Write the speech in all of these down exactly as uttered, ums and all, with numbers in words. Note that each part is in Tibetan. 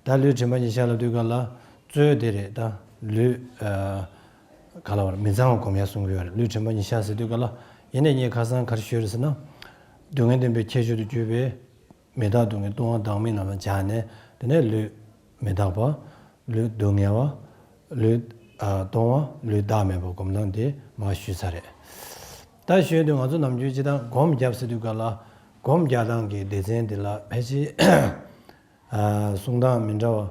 ད་ལུས་དྲན་པ་ཉིད་བཞག་ལབ་དུས་ག་ལ་རྩོལ་དེ་རེད། ད་ལུས་ཨ་ག་ལ་བར་མི་གཙང་བ་སྒོམ་ཡ་གསུང་གི་ཡོད་རེད། ལུས་དྲན་པ་ཉིད་བཞག་ཟེར་དུས་ག་ལ་ཡིན་ནས་ངས་ཁ་སང་ག་རེ་ཞུས་རེད་ཟེར་ན། སྡུག་བསྔལ་བདེན་པའི་ཁྱད་ཆོས་སུ་གྱུར་པའི་མི་རྟག་སྡུག་བསྔལ་ལྟུང་བ་བདག་མེད་རྣམས་ལ་སྦྱར་ནས། དེ་ནས་ལུས་མི་རྟག་པ། ལུས་སྡུག་བསྔལ་བ། ལུས་ཨ་ལྟུང་བ། ལུས་བདག་མེད་པ་སྒོམ་སྟངས་དེ་མར་ཞུས་ཚར་རེད། ད་ཞུས་དུས་ང་ཚོ་ནམ་རྒྱུན་སྤྱིར་བཏང་སྒོམ་བརྒྱབ་ཟེར་དུས་ག་ལ་སྒོམ་རྒྱག་སྟངས་ཀྱི་སྡེ་ཚན་དེ་ལ་ཕལ་ཆེར་ཨ་གསུང་སྟངས་མི་འདྲ་བ་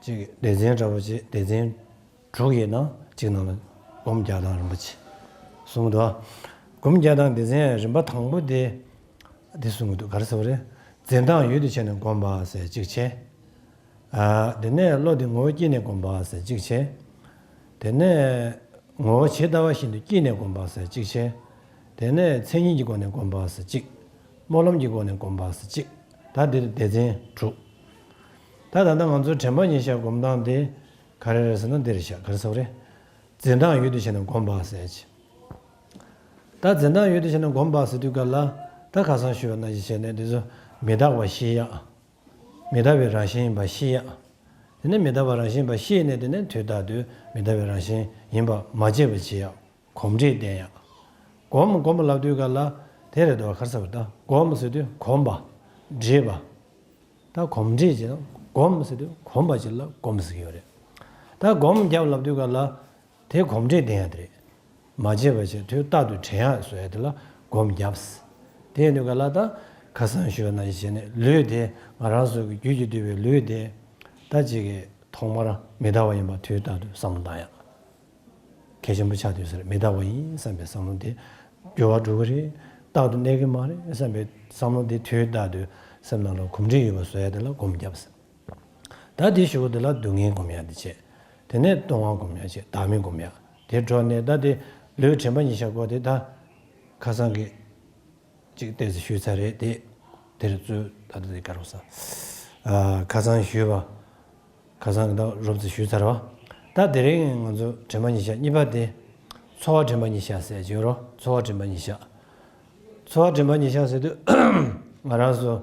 ཅིག་སྡེ་ཚན་འདྲ་བོ་ཅིག་སྡེ་ཚན་དྲུག་ཡོད་ན་གཅིག་ནང་ལ་སྒོམ་རྒྱག་སྟངས་རིམ་པ་ཅིག་གསུངས་འདུག་སྒོམ་རྒྱག་སྟངས་སྡེ་ཚན་རིམ་པ་དང་པོ་དེ་འདི་གསུང་གི་འདུག་ག་རེ་ཟེར་བ་རེད། འཛིན་སྟངས་ཡུལ་དུ་བྱས་ནས་བསྒོམ་པ་ཟེར་གཅིག་བྱས། ཨ་དེ་ནས་བློ་དེ་ངོ་བོ་དཀྱིལ་ནས་བསྒོམ་པ་ཟེར་གཅིག་བྱས། དེ་ནས་ངོ་བོ་ཇི་ལྟ་བ་བཞིན་དུ་དཀྱིལ་ནས་བསྒོམ་པ་ཟེར་གཅིག་བྱས། དེ་ནས་མཚན་ཉིད་ཀྱི་སྒོ་ནས་བསྒོམ་པ་ཟེར་གཅིག་སྨོན་ལམ་གྱི་སྒོ་ནས་བསྒོམ་པ་ཟེར་གཅིག་ད་འདིར་སྡེ་ཚན་དྲུག་ད་ད་ལྟ་ང་ཚོ་དྲན་པ་ཉིད་བཞག་སྒོམ་སྟངས་དེ་ག་རེ་རེད་ཟེར་ན་འདི་རེད་བཞག་ག་རེ་ཟེར་བ་རེད། འཛིན་སྟངས་ཡུལ་དུ་བྱས་ནས་བསྒོམ་པ་ཟེར་གྱི། ད་འཛིན་སྟངས་ཡུལ་དུ་བྱས་ནས་བསྒོམ་པ་ཟེར་དུས་ག་ལ་ད་ཁ་སང་ཞུས་པ་ནང་བཞིན་བྱས་ནས་འདི་ཚོ་མི་རྟག་པ་ཤེས་ཡག་མི་རྟག་པའི་རང་བཞིན་ཡིན་པ་ཤེས་ཡག་དེ་ནས་མི་རྟག་པའི་རང་བཞིན་ཡིན་པ་ཤེས་ནས་དེ་ནས་དུས་རྟག་ཏུ་མི་རྟག་པའི་རང་བཞིན་ཡིན་པ་མ་བརྗེད་པ་བྱེད་ཡག་གོམས་འདྲིས་ལྡན་ཡག་གོམས་གོམས་པ་ལབ་དུས་ག་ལ་དེ་རེད་དོ། ག་རེ་ཟེར་བ་ད་གོམས་ཟེར་དུས་གོམས་པ། འདྲིས་པ། ད་གོམས་འདྲིས་བྱས་ན་གོམས་ཟེར་དུས་གོམས་པ་ཅིག་ལ་གོམས་ཟེར་གྱི་ཡོད་རེད། ད་སྒོམ་བརྒྱབ་ལབ་དུས་ག་ལ་དེ་གོམས་འདྲིས་ལྡན་ཡག་དེ་རེད། མ་བརྗེད་པ་བྱས་དུས་རྟག་ཏུ་དྲན་ཡག་བཟོ་ཡག་དེ་ལ་སྒོམ་བརྒྱབ། དེ་ཡིན་དུས་ག་ལ་ད་ཁ་སང་ཞུས་པ་ནང་བཞིན་བྱས་ནས་ལུས་དེ་ང་རང་ཚོ་གི་རྒྱུད་ཀྱིས་བསྡུས་པའི་ལུས་དེ་ད་ཅིག་གི་ཐོག་མར་མི་རྟག་པ་ཡིན་པ་དུས་རྟག་ཏུ་བསམ་བློ་བཏང་ཡག་གལ་ཆེན་པོ་ཆགས་དུས་ཟེར། མི་རྟག་པ་ཡིན་བསམ་པའི་བསམ་བློ་དེ་འགྱུར་བ་འགྲོ་གི་རེད། རྟག་ཏུ་གནས་ཀྱི་མ་རེད་བསམ་པའི་བསམ་བློ་དེ་དུས་རྟག་ཏུ་སེམས་ནང་ལ་གོམས་འདྲིས་ཡོད་པ་བཟོ་ཡག་དེ་ལ་སྒོམ་བརྒྱབ་ཟེར། ད་དེ་ཞུ་བ་དེ་ལ་སྡུག་བསྔལ་སྒོམ་ཡག་དེ་བྱས། དེ་ནས་ལྟུང་བ་སྒོམ་ཡག་བྱས། བདག་མེད་སྒོམ་ཡག་དེ་འགྲོ་ནས་ད་དེ་ལུས་དྲན་པ་ཉིད་བཞག་སྐོར་དེ་ད་ཁ་སང་གི་ཅིག་ཏོག་ཙམ་ཞུས་ཚར་རེད་དེ། དེར་ཚུར་ད་ལྟ་དེ་ག་རེ་ཟེར། ཨ་ཁ་སང་ཞུས་པ། ཁ་སང་གི་ད་རོབ་ཙམ་ཞུས་ཚར་བ། ད་དེ་རིང་ང་ཚོ་དྲན་པ་ཉིད་བཞག་གཉིས་པ་དེ། ཚོར་བ་དྲན་པ་ཉིད་བཞག་ཟེར་གྱི་ཡོད་རེད། ཚོར་བ་དྲན་པ་ཉིད་བཞག་ཚོར་བ་དྲན་པ་ཉིད་བཞག་ཟེར་དུས་ང་རང་ཚོ་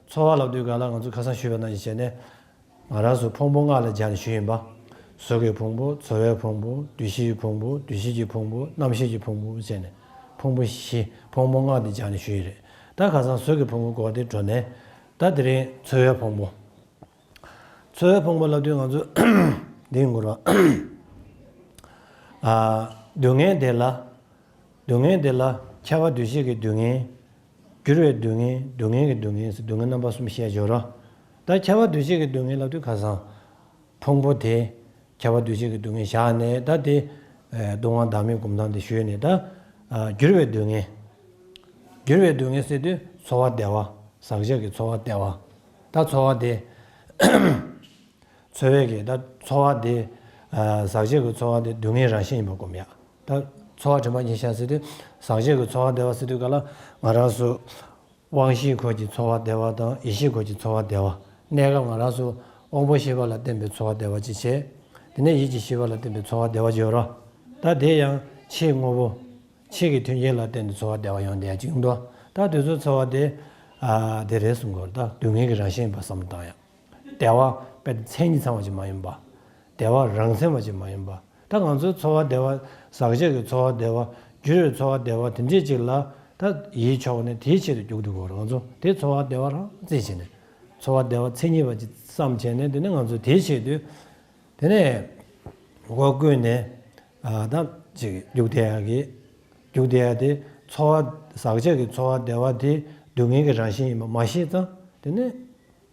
ཚོར་བ་ལབ་དུས་ག་ལ་ང་ཚོ་ཁ་སང་ཞུས་པ་ནང་བཞིན་བྱས་ནས། ང་རང་ཚོ་ཕུང་པོ་ལྔ་ལ་སྦྱར་ནས་ཞུས་ཡིན་པ། གཟུགས་ཀྱི་ཕུང་པོ། ཚོར་བའི་ཕུང་པོ། འདུ་ཤེས་ཀྱི་ཕུང་པོ། འདུ་བྱེད་ཀྱི་ཕུང་པོ། རྣམ་ཤེས་ཀྱི་ཕུང་པོ་བྱས་ནས་ཕུང་པོ་བཞི། ཕུང་པོ་ལྔ་དེ་སྦྱར་ནས་ཞུས་ཡིན་རེད། ད་ཁ་སང་གཟུགས་ཀྱི་ཕུང་པོ་སྐོར་དེ་འགྲོ་ནས། ད་དེ་རིང་ཚོར་བའི་ཕུང་པོ། ཚོར་བའི་ཕུང་པོ་ལབ་དུས་ང་ཚོ་འདི་ཡིན་དགོས་རེད། ཨ་སྡུག་བསྔལ་དེ་ལ། སྡུག་བསྔལ་དེ་ལ་ཁྱབ་པ་འདུ་བྱེད་ཀྱི་སྡུག་བསྔལ། འགྱུར་བའི་སྡུག་བསྔལ། སྡུག་བསྔལ་གྱི་སྡུག་བསྔལ་ཟེར་སྡུག་བསྔལ་རྣམ་པ་གསུམ་བཤད་ཡོད་རེད། ད་ཁྱབ་པ་འདུ་བྱེད་ཀྱི་སྡུག་བསྔལ་ལབ་དུས་ཁ་སང་ཕུང་པོ་དེ་ཁྱབ་པ་འདུ་བྱེད་ཀྱི་སྡུག་བསྔལ་བཞག་ནས། ད་དེ་ཨ་ལྟུང་བ་བདག་མེད་སྒོམ་སྟངས་དེ་ཞུས་ནས། ད་ཨ་འགྱུར་བའི་སྡུག་བསྔལ། འགྱུར་བའི་སྡུག་བསྔལ་ཟེར་དུས་ཚོར་བ་བདེ་བ། ཟག་བཅས་ཀྱི་ཚོར་བ་བདེ་བ། ད་ཚོར་བ་དེ། ཚོར་བའི་གི་ད་ཚོར་བ་དེ། ཨ་ཟག་བཅས་ཀྱི་ཚོར་བ་དེ་སྡུག་བསྔལ་རང་བཞིན་ཡིན་པ་སྒོམ་ཡག་ད་ཚོར་བ་དྲན་པ་ཉིད་བཞག་ཟེར་དུས་ཟག་བཅས་ཀྱི་ཚོར་བ་བདེ་བ་ཟེར་དུས་ག་ལ་ང་རང་ཚོ་དབང་ཤེས་འཁོར་གྱི་ཚོར་བ་བདེ་བ་དང་ཡིད་ཤེས་འཁོར་གྱི་ཚོར་བ་བདེ་བ། གནས་སྐབས་ང་རང་ཚོ་དབང་པོ་ཤེས་པ་ལ་བརྟེན་པའི་ཚོར་བ་བདེ་བ་ཅིག་བྱས། དེ་ནས་ཡིད་ཀྱི་ཤེས་པ་ལ་བརྟེན་པའི་ཚོར་བ་བདེ་བ་ཅིག་ཡོད་རེད། ད་དེ་ཡང་ཆེས་དངོས་པོ། ཆོས་ཀྱི་མཐུན་རྐྱེན་ལ་བརྟེན་ཏེ་ཚོར་བ་བདེ་བ་ཡོང་བསྡད་ཡག་ཅིག་འདུག་ད་དེ་ཚོ་ཚོར་བ་དེ། ཨ་དེ་རེད་གསུང་གི་ཡོད་རེད། ད་སྡུག་བསྔལ་གྱི་རང་བཞིན་ཡིན་པ་བསམ་བློ་བཏང་ཡག་བདེ་བ་དཔེ་མཚན་ཉིད་ཚང་བ་ཅིག་མ་ཡིན་པ། བདེ་བ་རང་མཚན་པ་ཅིག་མ་ཡིན་པ། ད་ང་ཚོའི་ཚོར་བ་བདེ་བ། ཟག་བཅས་ཀྱི་ཚོར་བ་བདེ་བ། འགྱུར་བའི་ཚོར་བ་བདེ་བ་དེ་འདྲས་ཅིག་ལ་ད་ཡིད་ཕྱོགས་ནས་དེའི་ཆེད་དུ་རྒྱུག་འགྲོ་གི་ཡོད་རེད། ང་ཚོ་དེ་ཚོར་བ་བདེ་བ་རང་རྩིས་བྱས་ནས། ཚོར་བ་བདེ་བ་མཚན་ཉིད་པ་ཅིག་བསམ་བྱས་ནས། དེ་ནས་ང་ཚོ་དེའི་ཆེད་དུ། དེ་ནས་སྒོ་ཀུན་ནས་ཨ་ད་ཅིག་རྒྱུག་བསྡད་ཡག་གི། རྒྱུག་བསྡད་ཡག་དེ་ཚོར་བ། ཟག་བཅས་ཀྱི་ཚོར་བ་བདེ་བ་དེ་སྡུག་བསྔལ་གྱི་རང་བཞིན་ཡིན་པ་མ་ཤེས་ཙང་། དེ་ནས་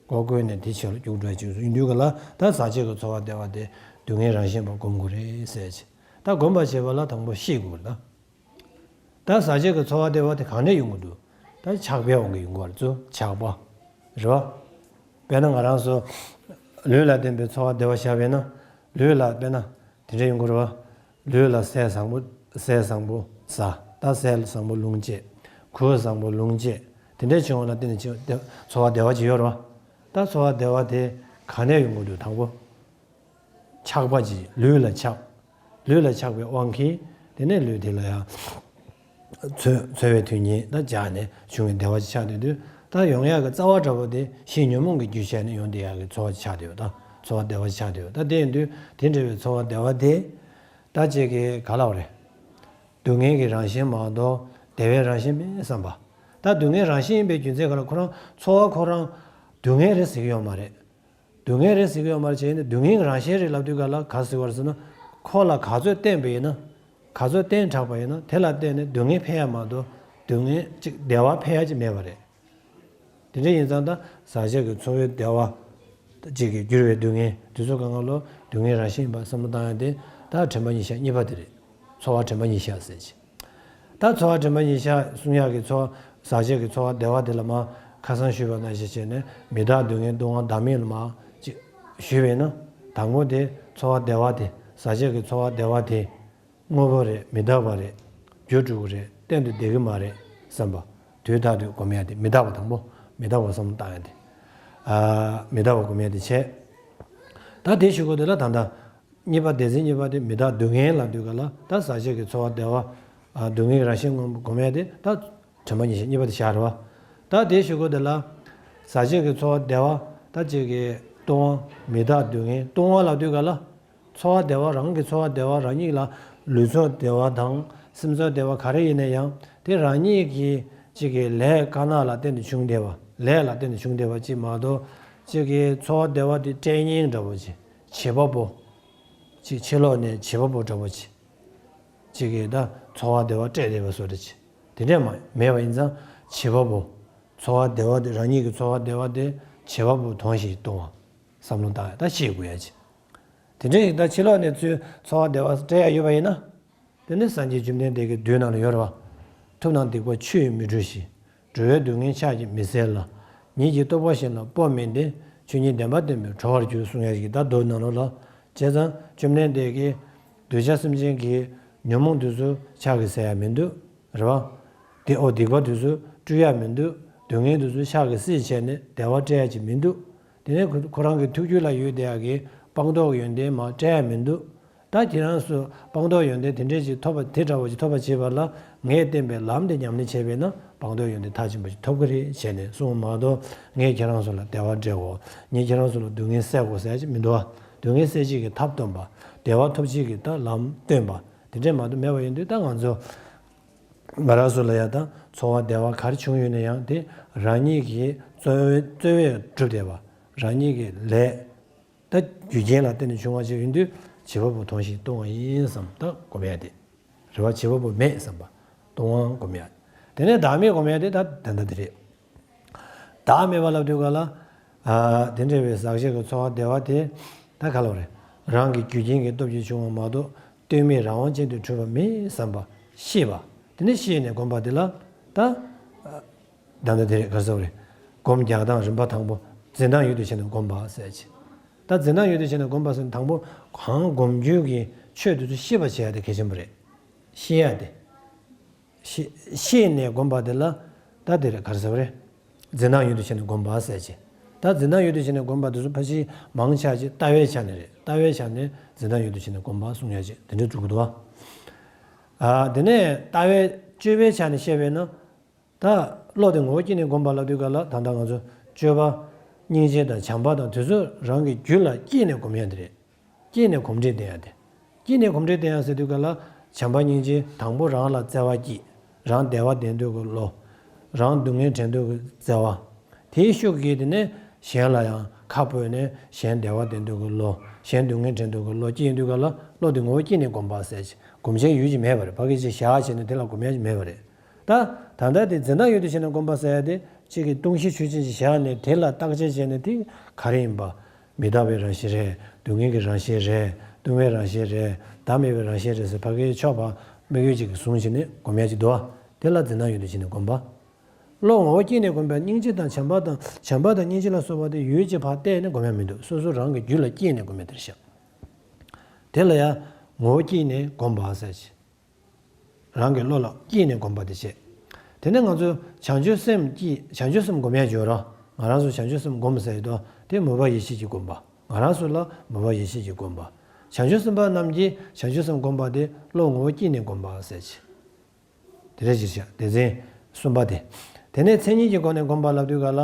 སྒོ་ཀུན་ནས་དེ་ཕྱིར་རྒྱུག་འགྲོ་ཡག་ཅིག་ཡིན་དུས་ག་ལ། ད་ཟག་བཅས་ཀྱི་ཚོར་བ་བདེ་བ་དེ་སྡུག་བསྔལ་རང་བཞིན་པ་སྒོམ་དགོས་རེད་ཟེར་ཅིག་ད་སྒོམ་པ་བྱེད་པ་ལ་དང་པོ་ཤེས་དགོས་རེད་ད། ད་ཟག་བཅས་ཀྱི་ཚོར་བ་བདེ་བ་དེ་གང་ནས་ཡོང་གི་འདུག་ད་ཆགས་པས་དབང་གིས་ཡོང་གི་རེད། ཚུར་ཆགས་པ་རེད་བ། དཔེར་ན་ང་རང་ཚོ་ལུས་ལ་བརྟེན་པའི་ཚོར་བ་བདེ་བ་བཞག་པས་ན། ལུས་ལ་དཔེར་ན་དེ་འདྲ་ཡོང་གི་རེད་བ། ལུས་ལ་ཟས་བཟང་པོ། ཟས་བཟང་པོ་ཟ། ད་ཟས་བཟང་པོ་རླུང་བཅད། གོས་བཟང་པོ་རླུང་བཅད། དེ་འདྲ་བྱུང་བ་ལ་བརྟེན་ནས་བྱུང་བདེ། ཚོར་བ་བདེ་བ་ཅིག་ཡོད་རེད་བ། ད་ཚོར་བ་བདེ་བ་དེ་གང་ནས་ཡོང་གི་འདུག་དང་པོ། ཆགས་པ་ཅིག་ལུས་ལ་ཆགས། ལུས་ལ་ཆགས་པའི་དབང་གིས། དེ་ནས་ལུས་དེ་ལ་ཡང་ཚོར། ཚོར་བའི་མཐུན་རྐྱེན་ད་སྦྱར་ནས་བྱུང་བའི་བདེ་བ་ཅིག་ཆགས་བསྡད་དུས། ད་ཡོང་ཡག་གི་རྩ་བ་འདྲ་པོ་དེ་ཕྱིའི་ཉོན་མོངས་ཀྱི་རྒྱུ་བྱས་ནས་ཡོང་བསྡད་ཡག་གི་ཚོར་བ་ཅིག་ཆགས་བསྡད་ཡོད་ད། ཚོར་བ་བདེ་བ་ཆགས་བསྡད་ཡོད། ད་དེ་ཡིན་དུས་དེ་འདྲ་བའི་ཚོར་བ་བདེ་བ་དེ་ད་ཅིག་གི་ག་ལབ་རེད། སྡུག་བསྔལ་གྱི་རང་བཞིན་མ་གཏོགས་བདེ་བའི་རང་བཞིན་མིན་བསམ་པ། ད་སྡུག་བསྔལ་རང་བཞིན་ཡིན་པའི་རྒྱུ་མཚན་ག་ལ་ཁོ་རང་ཚོར་བ་ཁོ་རང་སྡུག་བསྔལ་རེད་ཟེར་གྱི་ཡོད་མ་རེད། སྡུག་བསྔལ་རེད་ཟེར་གྱི་ཡོད་མ་རེད། བྱས་ནས་སྡུག་བསྔལ་གྱི་རང་བཞིན་རེད་ལབ་དུས་ག་ལ་ག་ཟེར་བ་རེད་ཟེར་ན། ཁོ་ལ་ག་ཚོད་བརྟེན་པ་ཡིན་ན། ག་ཚོད་བརྟེན་དྲགས་པ་ཡིན་ན་དེ་ལ་བརྟེན་ནས་སྡུག་བསྔལ་འཕེལ་ཡ་མ་གཏོགས་སྡུག་བསྔལ་ཅིག་བདེ་བ་འཕེལ་ཡ་ཅིག་མེད་པ་རེད། དེ་འདྲ་ཡིན་ཙང་ད་ཟག་བཅས་ཀྱི་ཚོར་བའི་བདེ་བ་ཅིག་གིས་བསྒྱུར་བའི་སྡུག་བསྔལ་དེ་ཚོ་གང་ག་ལོ་སྡུག་བསྔལ་རང་བཞིན་ཡིན་པ་བསམ་བློ་བཏང་ཡ་དེ་ད་དྲན་པ་ཉིད་བཞག་གཉིས་པ་དེ་རེད། ཚོར་བ་དྲན་པ་ཉིད་བཞག་ཟེར་ཅིག་ད་ཚོར་བ་དྲན་པ་ཉིད་བཞག་གསུང་ཡག་གི་ཚོར་ཟག་བཅས་ཀྱི་ཚོར་བ་བདེ་བ་དེ་ལ་མ་ཁ་སང་ཞུས་པ་ནང་བཞིན་བྱས་ནས་མི་རྟག་སྡུག་བསྔལ་སྡུག་དབང་བདག་མེད་ལ་མ་ཅིག་ཞུས་པས་ན། དང་པོ་དེ་ཚོར་བ་བདེ་བ་དེ་ཟག་བཅས་ཀྱི་ཚོར་བ་བདེ་བ་དེ་དངོས་པོ་རེད། མི་རྟག་པ་རེད། འགྱུར་འགྲོ་གི་རེད། གཏན་དུ་བསྡད་ཀྱི་མ་རེད་བསམ་པ། དུས་རྟག་ཏུ་སྒོམ་ཡ་དེ་མི་རྟག་པ་དང་པོ་མི་རྟག་པ་བསམ་བློ་བཏང་ཡ་དེ། ཨ་མི་རྟག་པ་སྒོམ་ཡ་དེ་བྱས། ད་དེ་ཞུ་དགོས་དེ་ལ་ད་ལྟ། གཉིས་པ་སྡེ་ཚན་གཉིས་པ་དེ་མི་རྟག་སྡུག་བསྔལ་ལབ་དུས་ག་ལ་ད་ཟག་བཅས་ཀྱི་ཚོར་བ་བདེ་བ། ཨ་སྡུག་བསྔལ་རང་བཞིན་མངོན་པར་སྒོམ་ཡ་དེ་ད་དྲན་པ་ཉིད་བཞག་གཉིས་པ་དེ་བཞག་རེད་བ། ད་དེ་ཞུ་དགོས་དེ་ལ། ཟག་བཅས་ཀྱི་ཚོར་བ་བདེ་བ་ད་ཅིག་གི་ལྟུང་བ། མི་རྟག་སྡུག་བསྔལ་ལྟུང་བ་ལབ་དུས་ག་ལ། ཚོར་བ་བདེ་བ་རང་གི་ཚོར་བ་བདེ་བ་རང་ཉིད་ལ་ལུས་ཚོར་བདེ་བ་དང་སེམས་ཚོར་བདེ་བ་ག་རེ་ཡིན་ན་ཡང་དེ་རང་ཉིད་ཀྱི་ཅིག་གི་ལས་དཀར་ནག་ལ་བརྟེན་ནས་བྱུང་བསྡད་པ། ལས་ལ་བརྟེན་ནས་བྱུང་བསྡད་པ་ཅིག་མ་གཏོགས་ཅིག་གི་ཚོར་བ་བདེ་བ་དེ་སྤྲད་མཁན་འདྲ་པོ་ཅིག་བྱེད་པ་པོ། ཅིག་ཕྱི་ལོགས་ནས་བྱེད་པ་པོ་འདྲ་པོ་ཅིག་ཅིག་གིས་ད་ཚོར་བ་བདེ་བ་སྤྲད་བསྡད་པ་བཟོ་འདྲ་ཅིག་དེ་འདྲས་མ་མེད་པ་ཡིན་ཙང་བྱེད་པ་པོ། ཚོར་བ་བདེ་བ་དེ་རང་ཉིད་ཀྱི་ཚོར་བ་བདེ་བ་དེ་བྱེད་པ་པོ་དོན་བཞིན་ལྟུང་བ། བསམ་བློ་བཏང་ཡ་ད་ཤེས་དགོས་ཡ་ཅིག་དེ་འདྲས་ཡིན་ད་ཕྱི་ལོགས་ནས་ཚུར་ཚོར་བ་བདེ་བ་སྤྲད་ཡ་ཡོད་པ་ཡིན་ན། དེ་ནི་སངས་རྒྱས་བཅོམ་ལྡན་འདས་ཀྱི་མདུན་ནང་ལ་ཡོད་རེད་བ། ཐུབ་རྣམས་སྡིག་པ་ཆུ་ཡིས་མི་འཁྲུ་ཞིང་། འགྲོ་བའི་སྡུག་བསྔལ་ཕྱག་གིས་མི་སེལ་ལ། ཉིད་ཀྱི་རྟོགས་པ་གཞན་ལ་སྤོ་མིན་ཏེ། ཆོས་ཉིད་བདེན་པ་བསྟན་པས་གྲོལ་བར་འགྱུར་གསུང་ཡ་ཞིག་ད་མདོ་ནང་ལོགས་ལ། བྱས་ཙང་བཅོམ་ལྡན་འདས་ཀྱིས་གདུལ་བྱ་སེམས་ཅན་གྱི་ཉོན་མོངས་དེ་ཚོ་ཕྱག་གིས་སེལ་ཡ་མི་འདུག་རེད་བ། དེ་ཨོ་སྡིག་པ་དེ་ཚོ་བཀྲུ་ཡ་མི་འདུག་སྡུག་བསྔལ་དེ་ཚོ་ཕྱག་གིས་སེལ་བྱས་ནས་བདེ་བ་སྤྲད་ཡ་ཅིག་མི་འདུག་དེ་ནས་ཁོ་ཁོ་རང་གི་ཐུགས་རྒྱུད་ལ་ཡོད་བསྡད་ཡ་གི་སྤངས་རྟོགས་ཡོན་ཏན་མར་སྤྲད་ཡ་མི་འདུག་ད་ཁྱེད་རང་ཚོ་སྤངས་རྟོགས་ཡོན་ཏན་དེ་འདྲས་ཅིག་ཐོབ་པ་དེ་འདྲ་བོ་ཅིག་ཐོབ་པ་བྱེད་པ་ལ་ངས་བསྟན་པའི་ལམ་དེ་ཉམས་ལེན་བྱས་པས་ན་སྤངས་རྟོགས་ཡོན་ཏན་མཐར་ཕྱིན་པ་ཅིག་ཐོབ་ཀྱི་རེད་བྱས་ནས་གསུངས་པ་མ་གཏོགས། ངས་ཁྱེད་རང་ཚོ་ལ་བདེ་བ་སྤྲད་དགོས། ངས་ཁྱེད་རང་ཚོ་ལ་སྡུག་བསྔལ་སེལ་དགོས་ཟེར་ཡ་ཅིག་མི་འདུག་བ། སྡུག་བསྔལ་སེལ་བྱེད་ཀྱི་ཐབས་སྟོན་པ། བདེ་བ་ཐོབ་བྱེད་ཀྱི་ད་ལམ་སྟོན་པ། དེ་འདྲས་མ་གཏོགས་མེད་པ་ཡིན་དུས་ད་ང་ཚོ་ང་རང་ཚོ་ལ་ཡ་ད་ཚོར་བ་བདེ་བ་ག་རེ་བྱུང་ཡོད་ན་ཡང་དེ་རང་ཉིད་ཀྱིས་རྩོལ་བས་རྩོལ་བས་གྲུབ་བསྡད་པ། རང་ཉིད་ཀྱི་ལས། ད་རྒྱུ་རྐྱེན་ལ་བརྟེན་ནས་བྱུང་བ་ཞིག་ཡིན་དུས་བྱེད་པ་པོ་དོན་བཞིན་ལྟུང་བ་ཡིན་བསམ་ད་སྒོམ་ཡ་དེ། རེ་བ་བྱེད་པ་པོ་མེད་བསམ་པ། ལྟུང་བ་སྒོམ་ཡ། དེ་ནས་བདག་མེད་སྒོམ་ཡ་དེ་ད་ད་ལྟ་དེ་རེད། བདག་མེད་པ་ལབ་དུས་ག་ལ། ཨ་དེ་འདྲ་བའི་ཟག་བཅས་ཀྱི་ཚོར་བ་བདེ་བ་དེ་ད་ག་ལ་རེད། རང་གི་རྒྱུ་རྐྱེན་གྱི་སྟོབས་ཀྱིས་བྱུང་བ་མ་གཏོགས་གཏོལ་མེད་རང་དབང་ཅན་དུ་གྲུབ་པ་མིན་བསམ་པ་ཤེས་པ། དེ་ནས་ཤེས་ནས་སྒོམ་པ་དེ་ལ་ད། ད་ལྟ་དེ་རེད་ག་རེ་ཟེར་བ་རེད། སྒོམ་རྒྱག་སྟངས་རིམ་པ་དང་པོ་འཛིན་སྟངས་ཡུལ་དུ་བྱས་ནས་སྒོམ་པ་ཟེར་ཅིག་ད་འཛིན་སྟངས་ཡུལ་དུ་བྱས་ནས་སྒོམ་པ་ཟེར་ན་དང་པོ་གང་སྒོམ་རྒྱུ་གི་ཆོས་དེ་ཚོ་ཤེས་པར་བྱེད་ཡ་དེ་གལ་ཆེན་པོ་རེད། ཤེས་ཡ་དེ། ཤེས་ཤེས་ནས་སྒོམ་པ་དེ་ལ་ད་དེ་རེད་ག་རེ་ཟེར་བ་རེད། འཛིན་སྟངས་ཡུལ་དུ་བྱས་ནས་སྒོམ་པ་ཟེར་ཅིག་ད་འཛིན་སྟངས་ཡུལ་དུ་བྱས་ནས་སྒོམ་པ་དེ་ཚོ་ཕལ་ཆེར་མང་ཆེ་ཅིག་ལྟ་བའི་ཆ་ནས་རེད། ལྟ་བའི་ཆ་ནས་འཛིན་སྟངས་ཡུལ་དུ་བྱས་ནས་སྒོམ་པ་གསུང་ཡ་ཅིག་དེ་འདྲ་འགྲོ་གི་འདུག་བ། ཨ་དེ་ནས་ལྟ་བའི་དཔྱོད་པའི་ཆ་ནས་བཤད་པས་ན། ད་བློ་དེ་ངོ་བོ་སྐྱེས་ནས་སྒོམ་པ་ལབ་དུས་ག་ལ་ད་ལྟ་ང་ཚོ་སྤྱོད་པ། སྙིང་རྗེ་དང་བྱམས་པ་དང་དེ་ཚོ་རང་གི་རྒྱུད་ལ་སྐྱེས་ནས་སྒོམ་ཡ་དེ་རེད། སྐྱེས་ནས་གོམས་འདྲིས་ལྡན་ཡ་དེ། སྐྱེས་ནས་གོམས་འདྲིས་ལྡན་ཡ་ཟེར་དུས་ག་ལ་བྱམས་པ་སྙིང་རྗེ་དང་པོ་རང་ལ་བརྩེ་བ་སྐྱེས། རང་བདེ་བ་ལྡན་འདོད་ཀྱི་བློ། རང་སྡུག་བསྔལ་དྲན་འདོད་ཀྱི་བརྩེ་བ། དེའི་ཤུགས་ཀྱིས་དེ་ནས་གཞན་ལ་ཡང་ཁ་སྤོས་ནས་གཞན་བདེ་བ་ལྡན་འདོད་ཀྱི་བློ། གཞན་སྡུག་བསྔལ་དྲན་འདོད་ཀྱི་བློ་སྐྱེས་ཡོང་དུས་ག་ལ་བློ་དེ་ངོ་བོ་སྐྱེས་ནས་སྒོམ་པ་ཟེར་ཅིག་སྒོམ་བྱའི་ཡུལ་ཅིག་མེད་པ་རེད། ཕ་གི་ཅིག་བཞག་བྱས་ནས་དེ་ལ་སྒོམ་ཡ་ཅིག་མེད་པ་རེད། ད་ད་ལྟ་དེ་འཛིན་སྟངས་ཡུལ་དུ་བྱས་ནས་སྒོམ་པ་ཟེར་ཡ་དེ་གཅིག་གི་ལྟུང་བྱའི་ཆོས་ཅན་ཅིག་བཞག་ནས་དེ་ལ་བརྟག་དཔྱད་བྱས་ནས་དེ་ག་རེ་ཡིན་པ། མི་རྟག་པའི་རང་བཞིན་རེད། སྡུག་བསྔལ་གྱི་རང་བཞིན་རེད། ལྟུང་བའི་རང་བཞིན་རེད། བདག་མེད་པའི་རང་བཞིན་རེད་ཟེར་ཕ་གིའི་ཕྱོགས་པ་དམིགས་ཡུལ་གཅིག་གིས་བཟུང་བྱས་ནས་སྒོམ་ཡ་ཅིག་འདུག་བ། དེ་ལ་འཛིན་སྟངས་ཡུལ་དུ་བྱས་ནས་སྒོམ་པ། བློ་ངོ་བོ་སྐྱེས་ནས་སྒོམ་པའི་སྙིང་རྗེ་དང་བྱམས་པ་དང་བྱམས་པ་དང་སྙིང་རྗེ་ལ་སོགས་པ་དེ་ཡུལ་གྱི་ཕར་བལྟས་ནས་སྒོམ་ཡ་མི་འདུག་སོ་སོ་རང་གི་རྒྱུད་ལ་སྐྱེས་ནས་སྒོམ་ཡ་དེར་བཞག་དེ་ལ་ཡང་ངོ་བོ་སྐྱེས་ནས་སྒོམ་པ་ཟེར་ཅིག་རང་གི་བློ་ལ་སྐྱེས་ནས་སྒོམ་པ་དེ་བྱེད། དེ་ནས་ང་ཚོ་བྱང་ཆུབ་སེམས་ཀྱིས་བྱང་ཆུབ་སེམས་སྒོམ་ཡ་ཡོད་ར། ང་རང་ཚོ་བྱང་ཆུབ་སེམས་སྒོམ་ཟེར་ཡོད་དོ། དེ་མོས་པ་ཡེ་ཤེས་ཀྱིས་སྒོམ་པ། ང་རང་ཚོ་ལ་མོས་པ་ཡེ་ཤེས་ཀྱིས་སྒོམ་པ། བྱང་ཆུབ་སེམས་དཔའ་རྣམས་ཀྱིས་བྱང་ཆུབ་སེམས་སྒོམ་པ་དེ་བློ་ངོ་བོ་སྐྱེས་ནས་སྒོམ་པ་ཟེར་ཅིག་དེ་འདྲ་ཅིག་བྱ། སྡེ་ཚན་གསུམ་པ་དེ། དེ་ནས་མཚན་ཉིད་ཀྱི་སྒོ་ནས་སྒོམ་པ་ལབ་དུས་ག་ལ།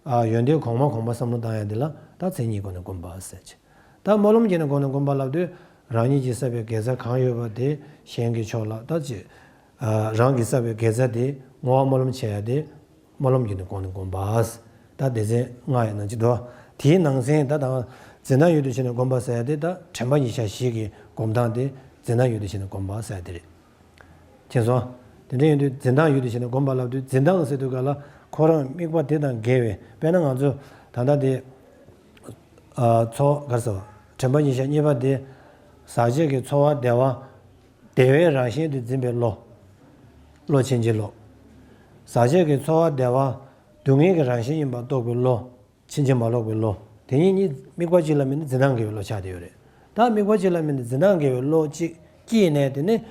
ཨ་ཡོན་ཏན་གོང་མ་གོང་མ་བསམ་བློ་བཏང་ཡ་དེ་ལ། ད་ ད་མཚན་ཉིད་སྒོ་ནས་བསྒོམ་པ་ཟེར་གྱི། ད་སྨོན་ལམ་གྱི་ནི་སྒོ་ནས་བསྒོམ་པ་ལབ་དུས་རང་ཉིད་ཀྱིས་བསགས་པའི་དགེ་རྩ་གང་ཡོད་པ་དེ་གཞན་གྱི་ཕྱོགས་ལ་ད་ཅི། རང་གིས་བསགས་པའི་དགེ་རྩ་དེ་བསྔོ་བ་སྨོན་ལམ་བྱེད་ཡ་དེ་སྨོན་ལམ་གྱི་ནི་སྒོ་ནས་བསྒོམ་པ། ད་སྡེ་ཚན་ལྔ་ཡི་ནང་གཅིག་འདུག་དེའི་ནང་ཚན་ད་དང་འཛིན་སྟངས་ཡུལ་དུ་བྱས་ནས་བསྒོམ་པ་ཟེར་ཡ་དེ་ད་དྲན་པ་ཉེར་བཞག་བཞི་གི་སྒོམ་སྟངས་དེ་འཛིན་སྟངས་ཡུལ་དུ་བྱས་ནས་བསྒོམ་པ་ཟེར་ཡ་དེ་རེད། མཁྱེན་སོང་། དེ་འདྲ་ཡིན་དུས་འཛིན་སྟངས་ཡུལ་དུ་བྱས་ནས་བསྒོམ་པ་ལབ་དུས་འཛིན་སྟངས་ཟེར་དུས་ག་ལ་ཁོ་རང་དམིགས་པ་དེ་དང་འགལ་བའི་དཔེར་ན་ང་ཚོ་ད་ལྟ་དེ། ཚོར་ག་རེ་ཟེར་བ། དྲན་པ་ཉེར་བཞག་གཉིས་པ་དེ། ཟག་བཅས་ཀྱི་ཚོར་བ་བདེ་བ། བདེ་བའི་རང་བཞིན་དུ་འཛིན་པའི་བློ། བློ་ཕྱིན་ཅི་ལོག་ཟག་བཅས་ཀྱི་ཚོར་བ་བདེ་བ། སྡུག་བསྔལ་གྱི་རང་བཞིན་ཡིན་པར་རྟོགས་པའི་བློ། ཕྱིན་ཅི་མ་ལོག་པའི་བློ། དེ་གཉིས་གཉིས་དམིགས་པ་གཅིག་ལ་དམིགས་ནས་འཛིན་སྟངས་འགལ་བའི་བློ་ཆགས་བསྡད་ཡོད་རེད། ད་དམིགས་པ་གཅིག་ལ་དམིགས་ནས་འཛིན་སྟངས་འགལ་བའི་བློ་གཅིག་སྐྱེས་ནས་དེ་ནས་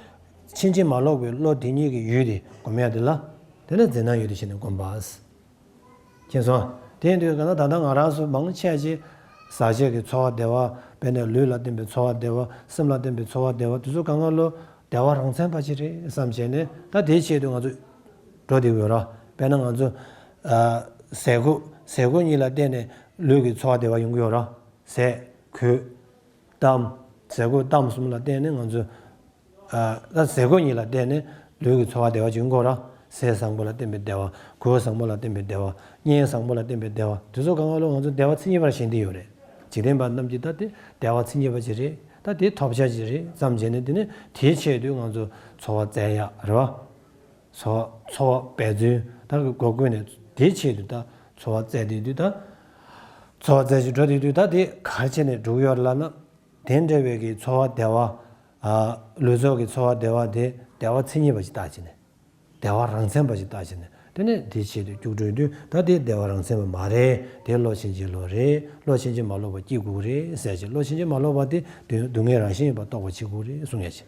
ཕྱིན་ཅི་མ་ལོག་པའི་བློ་དེ་གཉིས་ཀྱི་ཡུལ་དེ་སྒོམ་ཡ་དེ་ལ། དེ་ནས་འཛིན་སྟངས་ཡུལ་དུ་བྱས་ནས་བསྒོམ་པ། མཁྱེན་སོང་། དེ་ཡིན་དུས་ག་ན་ད་ལྟ་ང་རང་ཚོ་མང་ཆེ་ཆེ། ཟག་བཅས་ཀྱི་ཚོར་བ་བདེ་བ། དཔེར་ན་ལུས་ལ་བརྟེན་པའི་ཚོར་བ་བདེ་བ། སེམས་ལ་བརྟེན་པའི་ཚོར་བ་བདེ་བ་དེ་ཚོ་གང་ག་ལོ་བདེ་བ་རང་མཚན་པ་ཅིག་རེད་བསམ་བྱས་ནས་ད་དེའི་ཆེད་དུ་ང་ཚོ་འགྲོ་བསྡད་ཡོད་ར། དཔེར་ན་ང་ཚོ་ཟས་གོས་ཟས་གོས་གཉིས་ལ་བརྟེན་ནས་ལུས་ཀྱི་ཚོར་བ་བདེ་བ་ཡོང་གི་ཡོད་ར། ཟས་གོས་གཏམ། ཟས་གོས་གཏམ་གསུམ་ལ་བརྟེན་ནས་ང་ཚོ། ད་ཟས་གོས་གཉིས་ལ་བརྟེན་ནས་ལུས་ཀྱི་ཚོར་བ་བདེ་བ་ཅིག་འགོར་ར། ཟས་བཟང་པོ་ལ་བརྟེན་པའི་བདེ་བ། གོས་བཟང་པོ་ལ་བརྟེན་པའི་བདེ་བ། གཉེན་བཟང་པོ་ལ་བརྟེན་པའི་བདེ་བ་དེ་ཚོ་གང་ག་ལོ་ང་ཚོ་བདེ་བ་མཚན་ཉིད་པར་ཞེན་བསྡད་ཡོད་རེད། འཇིག་རྟེན་པ་རྣམས་ཀྱིས་ད་དེ་བདེ་བ་མཚན་ཉིད་པ་ཅིག་རེད། ད་དེ་ཐོབ་བྱ་ཅིག་རེད་བསམ་བྱས་ནས་དེ་ནས་དེའི་ཆེད་དུ་ང་ཚོ་འཚོ་བ་བཙལ་ཡག་རེད་བ། འཚོ་བ་འཚོ་བ་འབད་བརྩོན་ད་གི་སྒོ་ཀུན་ནས་དེའི་ཆེད་དུ་ད་འཚོ་བ་བཙལ་བསྡད་དུས་ད། འཚོ་བ་བཙལ་ཞིག་འགྲོ་བསྡད་དུས་ད་དེ་ག་རེ་བྱས་ནས་འགྲོ་གི་ཡོད་རེད་ལབ་ན། དེ་འདྲ་བའི་གི་འཚོ་བ་བདེ་བ། ལུས་སྲོག་གི་འཚོ་བ་བདེ་བ་དེ་བདེ་བ་མཚན་ཉིད་པ་ཞིག་བརྟག་བྱས་ནས། བདེ་བ་རང་མཚན་པ་ཞིག་བརྟག་བྱས་ནས་དེ་ནས་དེའི་ཆེད་དུ་སྐྱུག་བྲོ་དུས་ད་དེ་བདེ་བ་རང་མཚན་པ་མ་རེད། དེ་བློ་ཕྱིན་ཅི་ལོག་རེད། བློ་ཕྱིན་ཅི་མ་ལོག་པ་སྐྱེ་དགོས་རེད་ཟེར་ཅིག་བློ་ཕྱིན་ཅི་མ་ལོག་པ་དེ་སྡུག་སྡུག་བསྔལ་རང་བཞིན་ཡིན་པ་རྟོགས་པ་བྱེད་དགོས་རེད་གསུང་ཡ་ཅིག་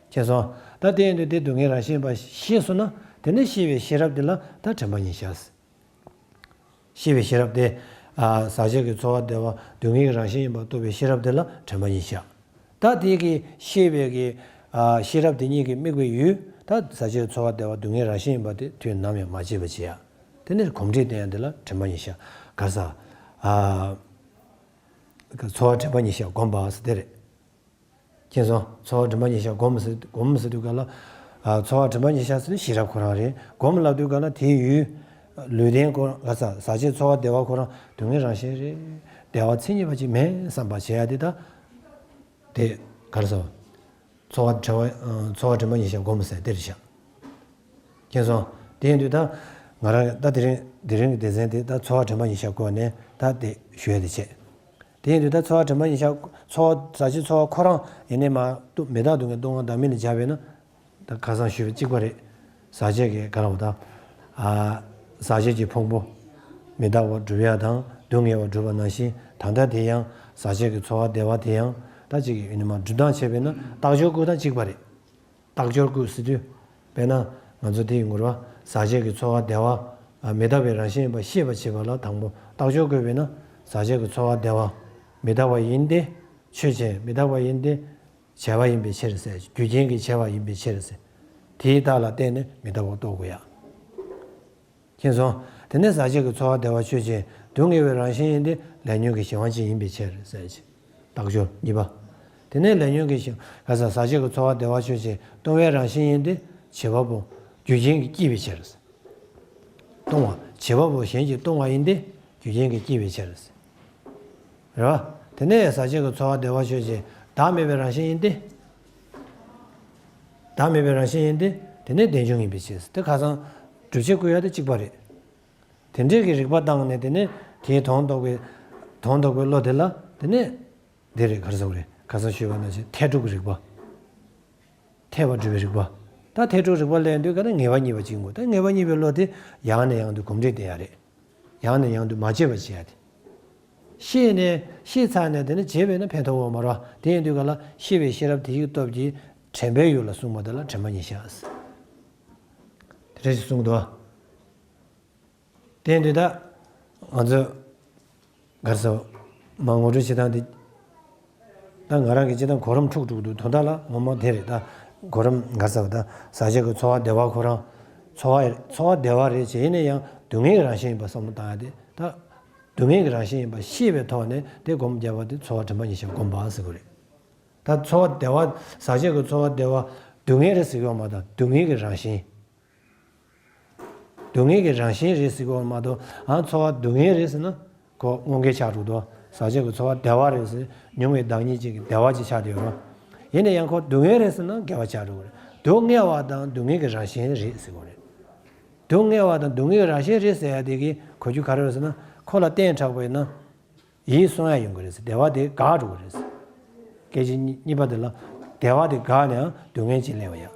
མཁྱེན་སོང་། ད་དེ་ཡིན་དུས་དེ་སྡུག་བསྔལ་རང་བཞིན་ཡིན་པ་ཤེས་སོང་ན་དེ་ནས་ཤེས་པའི་ཤེས་རབ་དེ་ལ་ད་དྲན་པ་ཉེར་བཞག་ཤེས་པའི་ཤེས་རབ་དེ། ཟག་བཅས་ཀྱི་ཚོར་བ་བདེ་བ་སྡུག་བསྔལ་གྱི་རང་བཞིན་ཡིན་པར་རྟོགས་པའི་ཤེས་རབ་དེ་ལ་དྲན་པ་ཉེར་བཞག་ད་དེ་གི་ཤེས་པའི་གི། ཤེས་རབ་དེ་གཉིས་ཀྱི་དམིགས་པའི་ཡུལ་ད་ཟག་བཅས་ཀྱི་ཚོར་བ་བདེ་བ་སྡུག་བསྔལ་རང་བཞིན་ཡིན་པ་དེ་དུས་ནམ་ཡང་མ་བརྗེད་པ་བྱེད་ཡ། དེ་ནས་གོམས་འདྲིས་བསྟེན་ཡ་དེ་ལ་དྲན་པ་ཉེར་བཞག་ག་ས། ཚོར་བ་དྲན་པ་ཉེར་བཞག་བསྒོམ་པ་ཟེར་དེ་རེད། མཁྱེན་སོང་། ཚོར་བ་དྲན་པ་ཉེར་བཞག་བསྒོམ་ཟེར་བསྒོམ་ཟེར་དུས་ག་ལ། ཚོར་བ་དྲན་པ་ཉེར་བཞག་ཟེར་ཤེས་རབ་ཁོ་རང་རེད། བསྒོམ་ལབ་དུས་ག་ལ་དེའི་ཡུལ། ལུས་རྟེན་ཁོ་རང་ག་ས་ཟག་བཅས་ཚོར་བ་བདེ་བ་ཁོ་རང་སྡུག་བསྔལ་རང་བཞིན་རེད། བདེ་བ་མཚན་ཉིད་པ་ཅིག་མེད་བསམ་པ་བྱེད་ཡ་དེ་ད། དེ་ག་རེ་ཟེར། ཚོར་བ་དྲན་པ་ཚོར་བ་དྲན་པ་ཉེར་བཞག་བསྒོམ་ཟེར་དེ་རེད་བཞག་མཁྱེན་སོང་། དེ་ཡིན་དུས་ད། ང་རང་ད་དེ་རིང་དེ་རིང་གི་སྡེ་ཚན་དེ་ད་ཚོར་བ་དྲན་པ་ཉེར་བཞག་སྐོར་ནས་ད་དེ་ཞུ་ཡ་དེ་བྱས། དེ་ཡིན་དུས་ད་ཚོར་བ་དྲན་པ་ཉེར་བཞག་ཚོར་བ་ཟག་བཅས་ཚོར་བ་ཁོ་རང་ཡིན་ནའི་མ་གཏོགས་མི་རྟག་སྡུག་བསྔལ་སྟོང་པ་བདག་མེད་ལ་སྦྱར་བས་ན། ད་ཁ་སང་ཞུས་པ་གཅིག་པ་རེད། ཟག་བཅས་ཀྱི་ག་རེ་ལབ་དང་། ཟག་བཅས་ཀྱི་ཕུང་པོ། མི་རྟག་པ་སྒྲུབ་ཡ་དང་སྡུག་བསྔལ་བ་སྒྲུབ་པ་ནང་བཞིན་ད་ལྟ་དེ་ཡང་ཟག་བཅས་ཀྱི་ཚོར་བ་བདེ་བ་དེ་ཡང་ད་གཅིག་གི་ཡིན་ནའི་མ་སྒྲུབ་སྟངས་བྱས་པས་ན་རྟགས་སྦྱོར་བཀོད་སྟངས་གཅིག་པ་རེད། རྟགས་སྦྱོར་བཀོད་ཟེར་དུས། དཔེར་ན། ང་ཚོ་དེ་ཡིན་དགོས་རེད་བ། ཟག་བཅས་ཀྱི་ཚོར་བ་བདེ་བ། མི་རྟག་པའི་རང་བཞིན་ཡིན་པ་ཤེས་པར་བྱེད་པ་ལ་དང་པོ་རྟགས་སྦྱོར་བཀོད་པས་ན། ཟག་བཅས་ཀྱི་ཚོར་བ་བདེ་བ། མི་རྟག་པ་ཡིན་ཏེ། ཆོས་ཅན། མི་རྟག་པ་ཡིན་ཏེ། བྱས་པ་ཡིན་པའི་ཕྱིར་ཟེར། རྒྱུ་རྐྱེན་གྱིས་བྱས་པ་ཡིན་པའི་ཕྱིར་ཟེར། དེའི་རྟགས་ལ་བརྟེན་ནས་མི་རྟག་པ་རྟོགས་དགོས་ཡ། མཁྱེན་སོང་། དེ་ནས་ཟག་བཅས་ཀྱི་ཚོར་བ་བདེ་བ་ཆོས་ཅན། སྡུག་བསྔལ་བའི་རང་བཞིན་ཡིན་ཏེ་ལས་ཉོན་གྱི་གཞན་དབང་ཅན་ཡིན་པའི་ཕྱིར་ཟེར་གྱི། རྟགས་སྦྱོར་གཉིས་པ། དེ་ནས་ལས་ཉོན་གྱི་གཞན་ག་ས་ཟག་བཅས་ཀྱི་ཚོར་བ་བདེ་བ་ཆོས་ཅན། སྟོང་པའི་རང་བཞིན་ཡིན་ཏེ་བྱེད་པ་པོ་རྒྱུ་རྐྱེན་གྱིས་བསྐྱེད་པའི་ཕྱིར། སྟོང་པ་བྱེད་པ་པོ་གཞན་གྱིས་སྟོང་པ་ཡིན་ཏེ་རྒྱུ་རྐྱེན་གྱིས་བསྐྱེད་པའི་ཕྱིར། རེད་བ། དེ་ནས་ཟག་བཅས་ཀྱི་ཚོར་བ་བདེ་བ་ཆོས་ཅན། བདག་མེད་པའི་རང་བཞིན་ཡིན་ཏེ། བདག་མེད་པའི་རང་བཞིན་ཡིན་ཏེ། དེ་ནས་རྟེན་འབྱུང་ཡིན་པའི་ཕྱིར། དེ་ཁ་སང་སྒྲུབ་བྱེད་བཀོད་ཡ་དེ་གཅིག་པ་རེད། དེ་འདྲའི་གི་རིགས་པ་བཏང་ནས་དེ་ནས་དེའི་དོན་རྟོགས་པའི། དོན་རྟོགས་པའི་བློ་དེ་ལ་དེ་ནས། འདི་རེད་ག་རེ་ཟེར་དགོས་རེད། ཁ་སང་ཞུས་པ་ནང་བཞིན་འཐད་སྒྲུབ་ཀྱི་རིགས་པ། འཐད་པ་སྒྲུབ་པའི་རིགས་པ། ད་འཐད་སྒྲུབ་རིགས་པ་ལས་འདོད་ག་ན་ངེས་པ་གཉིས་པ་གཅིག་དགོས། ད་ངེས་པ་གཉིས་པའི་བློ་དེ་ཡང་ནས་ཡང་དུ་གོམས་འདྲིས་བསྟེན་ཡ་རེད། ཡང་ནས་ཡང་དུ་མ་བརྗེད་པ་བྱེད་ཡ་དེ། ཤེས་ནས་ཤེས་ཚར་ནས་དེ་ནས་བརྗེད་པས་ན་ཕན་ཐོགས་པ་མ་རེད་བ། དེ་ཡིན་དུས་ག་ལ་ཤེས་པའི་ཤེས་རབ་དེ་ཡི་སྟོབས་ཀྱིས་དྲན་པའི་ཡུལ་ལ་གསུངས་པ་དེ་ལ་དྲན་པ་ཉེར་བཞག་དེ་འདྲ་ཞིག་གསུངས་འདུག་དེ་ཡིན་དུས་ད་ང་ཚོ་ག་རེ་ཟེར་མ་ངོ་སྤྲོད་བྱེད་སྟངས་དེ། ད་ང་རང་གི་སྤྱིར་བཏང་གོ་རིམ་འཁྲུག་འགྲོ་གི་འདུག་དོན་དག་ལ་ངོ་མ་དེ་རེད། ད་གོ་རིམ་ག་རེ་ཟེར་ད་ཟག་བཅས་ཀྱི་ཚོར་བ་བདེ་བ་ཁོ་རང་། ཚོར་བ་ཚོར་བ་བདེ་བ་རེད་བྱས་ཡིན་ན་ཡང་སྡུག་བསྔལ་གྱི་རང་བཞིན་ཡིན་པ་བསམ་བློ་བཏང་ཡ་དེ་ད། སྡུག་བསྔལ་གྱི་རང་བཞིན་ཡིན་པ་ཤེས་པའི་ཐོག་ནས་དེ་སྒོམ་བརྒྱབ་པ་དེ་ཚོར་བ་དྲན་པ་ཉིད་ཤར་སྒོམ་པ་ཟེར་གྱི་རེད། ད་ཚོར་བ་བདེ་བ་ཟག་བཅས་ཀྱི་ཚོར་བ་བདེ་བ་སྡུག་བསྔལ་རེད་ཟེར་གྱི་ཡོད་མ་གཏོགས་སྡུག་བསྔལ་གྱི་རང་བཞིན། སྡུག་བསྔལ་གྱི་རང་བཞིན་རེད་ཟེར་གྱི་ཡོད་མ་གཏོགས་ཨ་ཚོར་བ་སྡུག་བསྔལ་རེད་ཟེར་ན་ཁོ་དངོས་འགལ་ཆགས་འགྲོ་གི་འདུག་ཟག་བཅས་ཀྱི་ཚོར་བ་བདེ་བ་རེད་ཟེར་མྱོང་བའི་བདག་ཉིད་ཅིག་གི་བདེ་བ་ཅིག་ཆགས་བསྡད་ཡོད་རེད། ཡིན་ན་ཡང་ཁོ་སྡུག་བསྔལ་རེད་ཟེར་ན་འགལ་བ་ཆགས་འགྲོ་གི་རེད། སྡུག་བསྔལ་བ་དང་སྡུག་བསྔལ་གྱི་རང་བཞིན་རེད་ཟེར་གྱི་ཡོད་རེད། སྡུག་བསྔལ་བ་དང་སྡུག་བསྔལ་གྱི་རང་བཞིན་རེད་ཟེར་ཡ་དེ་གིས་གོ་རྒྱུ་ག་རེ་རེད་ཟེར་ན་ཁོ་ལ་བརྟེན་དྲགས་པ་ཡིན་ན། ཡིད་སོང་ཡ་ཡོང་གི་རེད་ཟེར། བདེ་བ་དེ་འགག་འགྲོ་གི་རེད་ཟེར། སྐད་ཅིག་གཉིས་པ་དེ་ལ་བདེ་བ་དེ་འགག་ནའང་སྡུག་བསྔལ་ཅིག་སླེབས་པ་ཡ།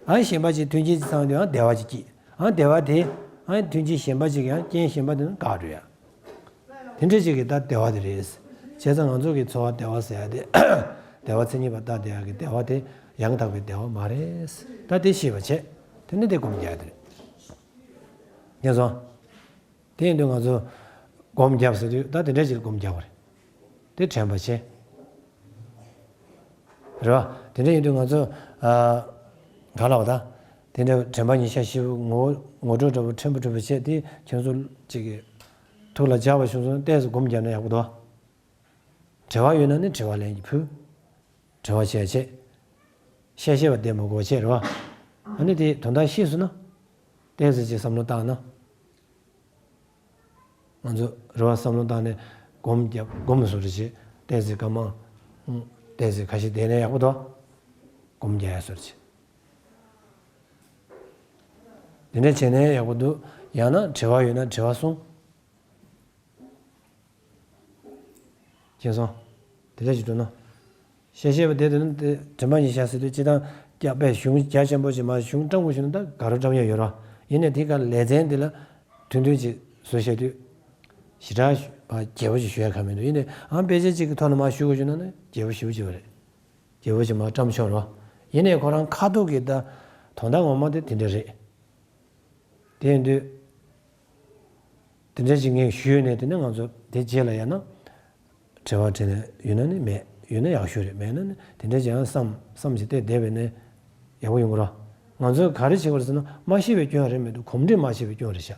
ཨ་ཞེན་པ་ཅིག་མཐུན་རྐྱེན་ཅིག་ཚང་དུས་ཨ་བདེ་བ་ཅིག་སྐྱེས། ཨ་བདེ་བ་དེ་ཨ་མཐུན་རྐྱེན་ཞེན་པ་ཅིག་ཡང་རྐྱེན་ཞེན་པ་དེ་ནི་འགག་འགྲོ་ཡ། དེ་འདྲ་ཅིག་གིས་ད་བདེ་བ་དེ་རེད་ཟེར། བྱས་ཙང་ང་ཚོ་གི་ཚོར་བ་བདེ་བ་ཟེར་ཡ་དེ་བདེ་བ་མཚན་ཉིད་པ་ལྟ་བསྡད་ཡ་གི་བདེ་བ་དེ་ཡང་དག་པའི་བདེ་བ་མ་རེད་ཟེར། ད་དེ་ཤེས་པ་བྱས། དེ་ནི་དེ་སྒོམ་རྒྱག་ཡ་དེ་རེད། མཁྱེན་སོང་། དེ་ཡིན་དུས་ང་ཚོ་སྒོམ་བརྒྱབ་ཟེར་དུས་ད་དེ་འདྲ་ཅིག་སྒོམ་རྒྱག་པ་རེད། དེ་དྲན་པ་བྱེད། རེད་བ། དེ་འདྲ་ཡིན་དུས་ང་ཚོ་ཨ་ག་ལ་བ་ད། དེ་འདྲ་དྲན་པ་ཉིད་ཤར་ཞིབ་ངོ་ངོ་སྤྲོད་འདྲ་པོ་ཕྲན་བུ་གྲུབ་པ་བྱེད་དེ་ཁྱོད་ཚོ་ཅིག་གི་ཐུགས་ལ་འཇགས་པ་བྱུང་སོང་ན་ཏོག་ཙམ་སྒོམ་བརྒྱབ་ན་ཡག་པོ་འདུག་དྲི་བ་ཡོད་ན་ནི་དྲི་བ་ལན་གྱིས་ཕུལ། དྲི་བ་བྱས་བྱས། བཤད་ཤེས་པ་བདེ་མོ་གོ་བྱས་རེད་བ། ཨ་ནི་དེ་དོན་དག་ཤེས་སོང་ན། ཏོག་ཙམ་ཅིག་བསམ་བློ་བཏང་ན། ང་ཚོ་རེ་བ་བསམ་བློ་བཏང་ནས་སྒོམ་རྒྱབ་སྒོམ་བཟོ་འདྲ་བྱེད། ཏོག་ཙམ་སྐར་མ། ཏོག་ཙམ་ཁ་ཤས་བསྡད་ན་ཡག་པོ་འདུག་སྒོམ་རྒྱག་ཡ་བཟོ་འདྲ་བྱེད། དེ་འདྲ་བྱས་ན་ཡག་པོ་འདུག་ཡང་ན་དྲི་བ་ཡོད་ན་དྲི་བ་གསུང་། མཁྱེན་སོང་། དེ་འདྲ་ཞིག་འགྲོ་ན། བཤད་ཤེས་པ་དེ་དེ་ནི་དེ་དྲན་པ་ཉིད་ཤར་ཟེར་དུས་སྤྱིར་བཏང་སྐྱ་པས་གཞུང་རྒྱ་ཆེན་པོ་ཞིག་མ་གཞུང་སྤྲང་པོ་ཞིག་ན་ད་དགའ་རབ་སྤྲང་ཡ་ཡོད་ར། ཡིན་ནའི་དེ་ག་ལེ་ཚན་འདི་ལ་ཐུང་ཐུང་ཅིག་བཟོ་བཤད་དུས། ཞེ་དྲག་ཞུ་བ་རྒྱས་པོ་ཞིག་ཞུ་ཡ་ག་མི་འདུག་ཡིན་ནའི་ཨང་དཔེ་ཆ་གཅིག་གི་ཐོག་ནས་མ་ཞུ་དགོས་བྱུང་ན་ནི་རྒྱས་པོ་ཞེ་པོ་ཅིག་ཡོད་རེད། རྒྱས་པོ་ཞིག་མ་བཀྲམ་ཆོག་ར། ཡིན་ནའི་ཁོ་རང་ཁ་ཐུག་གི་ད་དོན་དག་ངོ་མ་དེ་དེ་འདྲ་རེད། དེ་ཡིན་དུས། དེ་འདྲ་ཞིག་ངས་ཞུས་ནས་དེ་ནས་ང་ཚོ་དེ་རྗེས་ལ་ཡང་ན། དྲི་བ་དྲིས་ནས་ཡོད་ན་ནི་མེད་ཡོད་ན་ཡག་ཤོས་རེད་མེད་ན་ནི་དེ་འདྲ་ཞིག་ཡང་བསམ་བསམ་ཞིག་བལྟས་བསྡད་པས་ནས་ཡག་པོ་ཡོང་གི་ར། ང་ཚོས་ག་རེ་བྱེད་དགོས་རེད་ཟེར་ན་མ་ཤེས་པའི་སྐྱོན་རེད་མི་འདུག་གོམས་འདྲིས་མ་བྱས་པའི་སྐྱོན་རེད་ཤག་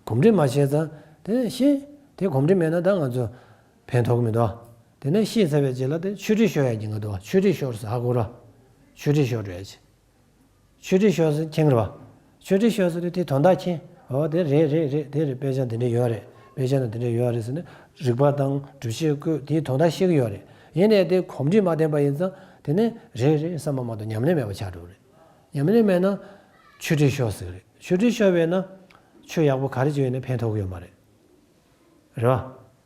གོམས་འདྲིས་མ་བྱས་ཙང་དེ་ནས་ཤེས། དེ་གོམས་འདྲིས་མེད་ན་ད་ང་ཚོ་ཕན་ཐོགས་མི་འདུག་དེ་ནས་ཤེས་ཚར་བའི་རྗེས་ལ་དེ་ཆོས་ཁྲིད་ཤོར་ཡ་ཉེན་ཁ་འདུག་ཆོས་ཁྲིད་ཤོར་ཟེར་ཧ་གོ་ར། ཆོས་ཁྲིད་ཤོར་འགྲོ་ཡ་ཆེ། ཆོས་ཁྲིད་ཤོར་ཟེར་མཁྱེན་གི་རེད་བ། ཆོས་ཁྲིད་ཤོར་ཟེར་དུས་དེ་དོན་དག་མཁྱེན། འོ་དེ་རེད་རེད་རེད་དེ་རེད་དཔེ་ཆ་འདི་འདྲ་ཡོད་རེད་དཔེ་ཆ་ནང་འདི་འདྲ་ཡོད་རེད་ཟེར་ནས་རིགས་པ་དང་སྒྲུབ་བྱེད་བཀོད་དེའི་དོན་དག་ཤེས་ཀྱི་ཡོད་རེད། ཡིན་ནའི་དེ་གོམས་འདྲིས་མ་ལྡན་པ་ཡིན་ཙང་དེ་ནས་རེད་རེད་བསམ་པ་མ་གཏོགས་ཉམས་ལེན་མེད་པ་ཆགས་འགྲོ་གི་རེད། ཉམས་ལེན་མེད་ན་ཆོས་ཁྲིད་ཤོར་ཟེར་གི་རེད། ཆོས་ཁྲིད་ཤོར་བས་ན་ཆོས་ཡག་པོ་ག་རེ་བྱས་ཡོད་ན་ཕན་ཐོགས་ཀྱི་ཡོད་མ་རེད། རེད་བ།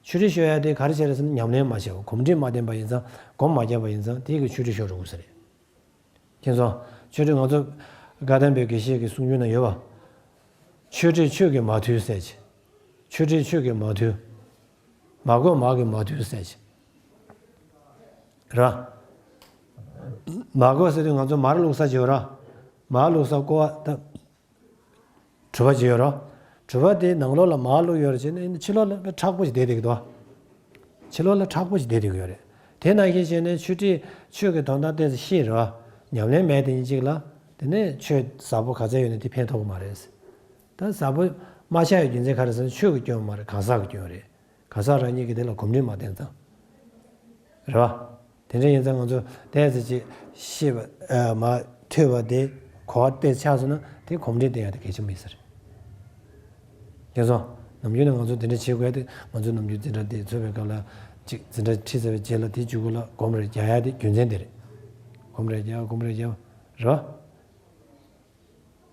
ཆོས་ཁྲིད་ཤོར་ཡ་དེ་ག་རེ་བྱས་རེད་ཟེར་ན་ཉམས་ལེན་མ་བྱས་པ་གོམས་འདྲིས་མ་ལྡན་པ་ཡིན་ཙང་སྒོམ་མ་བརྒྱབ་པ་ཡིན་ཙང་དེ་གི་ཆོས་ཁྲིད་ཤོར་འགྲོ་གི་ཟེར་རེད། མཁྱེན་སོང་། ཆོས་ཁྲིད་ང་ཚོ་བཀའ་གདམས་པའི་དགེ་བཤེས་ཀྱི་གསུང་རྒྱུན་ན་ཡོད་པ། ཆོས་ཁྲིད་ཆོས་ཀྱིས་མ་ཐུལ་ཟེར་གྱི། ཆོས་ཁྲིད་ཆོས་ཀྱིས་མ་ཐུལ། མ་གོས་མ་གིས་མ་ཐུལ་ཟེར་གྱི། ར། མ་གོས་ཟེར་དུས་ང་ཚོ་མར་བླུགས་ས་ཅིག་ཡོད་ར། མར་བླུགས་ས་ཀོ་བ་ད། གྲུ་པ་ཅིག་ཡོད་རོ། གྲུ་པ་དེའི་ནང་ལོགས་ལ་མར་བླུགས་ཡོད་རེད་བྱས་ནས་ཕྱི་ལོགས་ལ་དཔེ་མཁྲེགས་པོ་ཞིག་བསྡད་བསྡད་ཀྱི་འདུག་ཕྱི་ལོགས་ལ་མཁྲེགས་པོ་ཞིག་བསྡད་བསྡད་ཀྱི་ཡོད་རེད། དེ་ནང་བཞིན་བྱས་ནས་ཆོས་ཁྲིད་ཆོས་ཀྱི་དོན་དག་ཏོག་ཙམ་ཤེས་རོ། ཉམས་ལེན་མེད་དེ་ཡིན་གཅིག་ལ། དེ་ནས་ཆོས་ཟབ་པོ་ག་ཚད་ཡོད་ན་དེ་ཕན་ཐོགས་ཀྱི་མ་རེད། ད་ཟབ་པོ་མ་ཆགས་ཡོད་རྒྱུ་མཚན་ག་རེ་ཟེར་ན་ཆོས་ཀྱི་སྐྱོན་མ་རེད་གང་ཟག་གི་སྐྱོན་རེད། གང་ཟག་རང་ཉིད་ཀྱིས་དེ་ལ་གོམས་འདྲིས་མ་བསྟེན་ཙང་། རེད་བ། དེ་འདྲ་ཡིན་ཙང་ང་ཚོ་ཏོག་ཙམ་ཅིག་ཤེས་པ་ཨ་མ་ཐོས་པ་དེ་གོ་བ་ཏོག་ཙམ་ཆགས་སོང་ན་དེ་གོམས་འདྲིས་བསྟེན་ཡ་དེ་གལ་ཆེན་པོ་ཡིན་ས་རེད། མཁྱེན་སོང་། ནམ་རྒྱུན་ནས་ང་ཚོ་དེ་འདྲ་བྱེད་དགོས་ཡ་དེ་ང་ཚོ་ནམ་རྒྱུན་འཛིན་གྲྭ་འདི་འཚོགས་པའི་སྐབས་ལ་ཅིག་འཛིན་གྲྭ་ཁྲིད་ཚར་བའི་རྗེས་ལ་དེ་མཇུག་གུ་ལ་སྒོམ་རེ་རྒྱག་ཡ་དེ་རྒྱུ་མཚན་དེ་རེད། སྒོམ་རེ་རྒྱག་སྒོམ་རེ་རྒྱག་རེད་བ།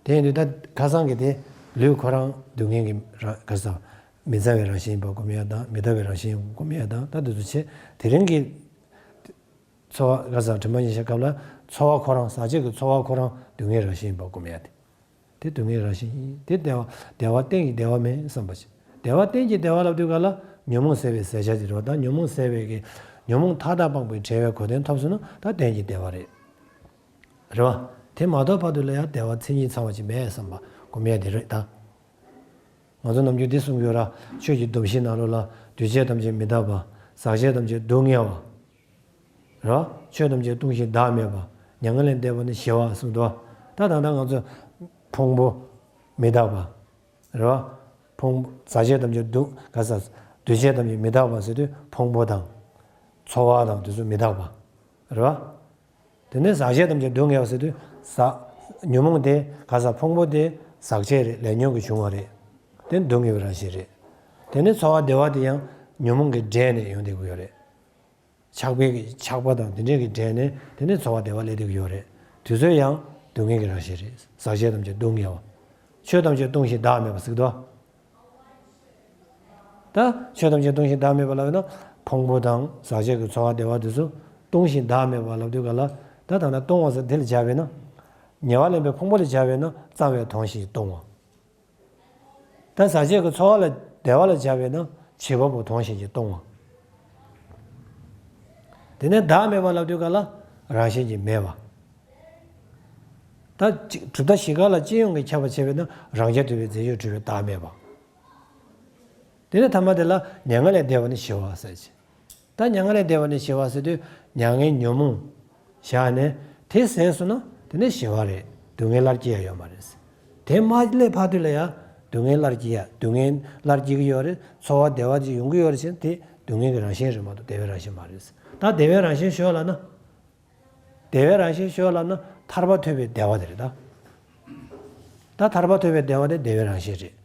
དེ་ཡིན་དུས་ད་ཁ་སང་གི་དེ་ལུས་ཁོ་རང་སྡུག་བསྔལ་གྱི་རང་ག་ས་མི་རྩ་བའི་རང་བཞིན་ཡིན་པ་སྒོམ་ཡ་དང་མི་རྟག་པའི་རང་བཞིན་ཡིན་པ་སྒོམ་ཡ་དང་ད་དེ་ཚོ་བྱེད་དེ་རིང་གི་ཚོར་བ་ག་ས་དྲི་མ་ཉིད་ཤར་སྐབས་ལ་ཚོར་བ་ཁོ་རང་ཟག་བཅས་ཀྱི་ཚོར་བ་ཁོ་རང་སྡུག་བསྔལ་རང་བཞིན་ཡིན་པ་སྒོམ་ཡ་དེ་དེ་སྡུག་བསྔལ་རང་བཞིན་ཡིན་དེ་བདེ་བ་བདེ་བ་གཏན་གྱི་བདེ་བ་མིན་བསམ་པ་བྱེད་བདེ་བ་གཏན་གྱི་བདེ་བ་ལབ་དུས་ག་ལ་ཉོན་མོངས་སེལ་བའི་ཟད་བྱ་དེ་རེད་བ་ད་ཉོན་མོངས་སེལ་བའི་གི་ཉོན་མོངས་མཐའ་དག་སྤངས་པའི་བྲལ་བའི་གོ་དོན་ཐོབ་སོང་ན་ད་གཏན་གྱི་བདེ་བ་རེད། རེད་བ། དེ་མ་གཏོགས་བར་དུ་ལ་ཡང་བདེ་བ་མཚན་ཉིད་ཚང་བ་ཅིག་མེད་བསམ་པ་སྒོམ་ཡ་དེ་རེད་ད། ང་ཚོ་ནམ་རྒྱུན་འདི་གསུང་གི་ཡོད་ར། ཆོས་ཀྱི་སྡོམ་བཞི་ནང་ལོགས་ལ་འདུས་བྱས་ཐམས་ཅད་མི་རྟག་པ། ཟག་བཅས་ཐམས་ཅད་སྡུག་བསྔལ་བ། རེད་བ། ཆོས་ཐམས་ཅད་སྟོང་ཞིང་བདག་མེད་པ། མྱ་ངན་ལས་འདས་པ་ནི་ཞི་བ་གསུངས་འདུག་ད་ད་ལྟ་ང་ཚོ་ཕུང་པོ་མི་རྟག་པ། རེད་བ། ཕུང་ཟག་བཅས་ཐམས་ཅད་སྡུག་ག་ས་འདུ་བྱེད་ཐམས་ཅད་མི་རྟག་པ་ཟེར་དུས་ཕུང་པོ་དང་། ཚོར་བ་དང་དེ་ཚོ་མི་རྟག་པ། རེད་བ། དེ་ནས་ཟག་བཅས་ཐམས་ཅད་སྡུག་བསྔལ་བ་ཟེར་དུས་ཟག་ཉོན་མོངས་དེ་ག་ས་ཕུང་པོ་དེ་ཟག་བཅས་རེད། ལས་ཉོན་གྱིས་བྱུང་བ་རེད། དེ་སྡུག་བསྔལ་བའི་རང་བཞིན་རེད། དེ་ནས་ཚོར་བ་བདེ་བ་དེ་ཡང་ཉོན་མོངས་ཀྱི་འབྲས་ནས་ཡོང་བསྡད་ཀྱི་ཡོད་རེད། ཆགས་པའི་ཆགས་པ་དང་དེ་འདྲས་ཀྱི་འབྲས་ནས་དེ་ནས་ཚོར་བ་བདེ་བ་སླེབས་བསྡད་ཀྱི་ཡོད་རེད། དེ་ཚོ་ཡང་སྡུག་བསྔལ་གྱི་རང་བཞིན་རེད། ཟག་བཅས་ཐམས་ཅད་སྡུག་བསྔལ་བ། ཆོས་ཐམས་ཅད་སྟོང་ཞིང་བདག་མེད་པ་ཟེར་གི་འདུག་ད་ཆོས་ཐམས་ཅད་སྟོང་ཞིང་བདག་མེད་པ་ལབ་ན་ཕུང་པོ་དང་ཟག་བཅས་ཀྱི་ཚོར་བ་བདེ་བ་དེ་ཚོ་སྟོང་ཞིང་བདག་མེད་པ་ལབ་དུས་ག་ལ། ད་ད་ལྟ་སྟོང་བ་ཟེར་དེ་ལ་སྦྱར་བས་ན། ཉེ་བར་ལེན་པའི་ཕུང་པོ་ལ་སྦྱར་བས་ན་གཙང་བས་དོན་བཞིན་སྟོང་བ། ད་ཟག་བཅས་ཀྱི་ཚོར་བ་ལ་བདེ་བ་ལ་སྦྱར་བས་ན་བྱེད་པ་པོ་དོན་བཞིན་གྱིས་སྟོང་བ། དེ་ནས་བདག་མེད་པ་ལབ་དུས་ག་ལ་རང་བཞིན་གྱིས་མེད་པ། ད་གཅིག་གྲུབ་མཐའ་བཞི་ཀ་ལ་སྤྱི་ཡོངས་ཀྱི་ཁྱབ་པ་བྱས་པས་ན་རང་རྐྱ་ཐུབ་པའི་རྫས་ཆོས་གྲུབ་པའི་བདག་མེད་པ། དེ་ནས་ཐ་མ་དེ་ལ་མྱ་ངན་ལས་འདས་པ་ནི་ཞི་བ་ཟེར་གྱི། ད་མྱ་ངན་ལས་འདས་པ་ནི་ཞི་བ་ཟེར་དུས་མྱ་ངན་ཉོན་མོངས་བཞག་ནས་དེ་ཟད་སོང་ན་དེ་ནི་ཞི་བ་རེད། སྡུག་བསྔལ་སླར་སྐྱེ་ཡ་ཡོད་མ་རེད། དེ་མ་སླེབས་བར་དུ་ལ་ཡ་སྡུག་བསྔལ་སླར་སྐྱེ་ཡ། སྡུག་བསྔལ་སླར་སྐྱེ་གི་ཡོད་རེད། ཚོར་བ་བདེ་བ་ཅིག་ཡོང་གི་ཡོད་རེད་ཟེར་ན་དེ་སྡུག་བསྔལ་གྱི་རང་བཞིན་རེད་མ་གཏོགས་བདེ་བའི་རང་བཞིན་མ་རེད། ད་བདེ་བའི་རང་བཞིན་ཞོག་ལབ་ན། བདེ་བའི་རང་བཞིན་ཞོག་ལབ་ན་ཐར་པ་ཐོབ་པའི་བདེ་བ་དེ་རེད་ད། ད་ཐར་པ་ཐོབ་པའི་བདེ་བ་དེ་བདེ་བའི་རང་བཞིན་རེད།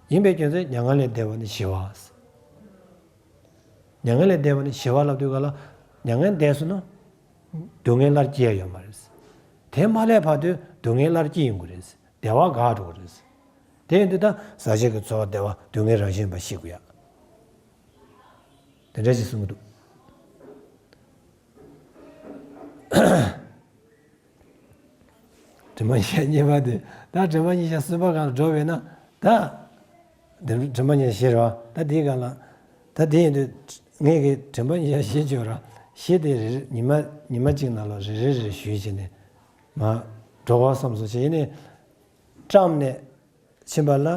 ཡིན་པའི་རྒྱུ་མཚན་མྱ་ངན་ལས་འདས་པ་ནི་ཞི་བ། མྱ་ངན་ལས་འདས་པ་ནི་ཞི་བ་ལབ་དུས་ག་ལ་མྱ་ངན་འདས་སོང་ན་སྡུག་བསྔལ་སླར་སྐྱེ་ཡ་ཡོད་མ་རེད། དེ་མ་སླེབས་བར་དུ་སྡུག་བསྔལ་སླར་སྐྱེ་ཡོང་གི་རེད། བདེ་བ་འགག་འགྲོ་གི་རེད། དེ་ཡིན་དུས་ད་ཟག་བཅས་ཀྱི་ཚོར་བ་བདེ་བ་སྡུག་བསྔལ་རང་བཞིན་པ་ཤེས་དགོས་ཡ། དེ་འདྲ་ཞིག་གསུང་གི་འདུག་དྲི་མ་ཉི་ཤུ་གཉིས་པ་དེ་ད་དྲི་མ་ཉི་ཤུ་གསུམ་པ་སྒང་ལ་འགྲོ་བས་ན་ད། དེ་དྲི་མ་ཉི་ཤུ་བཞི་རེད་བ། ད་དེའི་སྒང་ལ་ད་དེ་ཡིན་དུས་ངས་ཀྱི་དྲི་མ་ཉི་ཤུ་བཞི་བརྗོད་ར་བཞི་དེ་རེ་རེ་ཉི་མ་ཉི་མ་གཅིག་ནང་ལ་རེ་རེ་རེ་ཞུས་བྱས་ནས་མ་འགྲོ་བ་བསམ་སོང་བྱས་ནས་བཀྲམ་ནས། ཕྱིན་པ་ལ་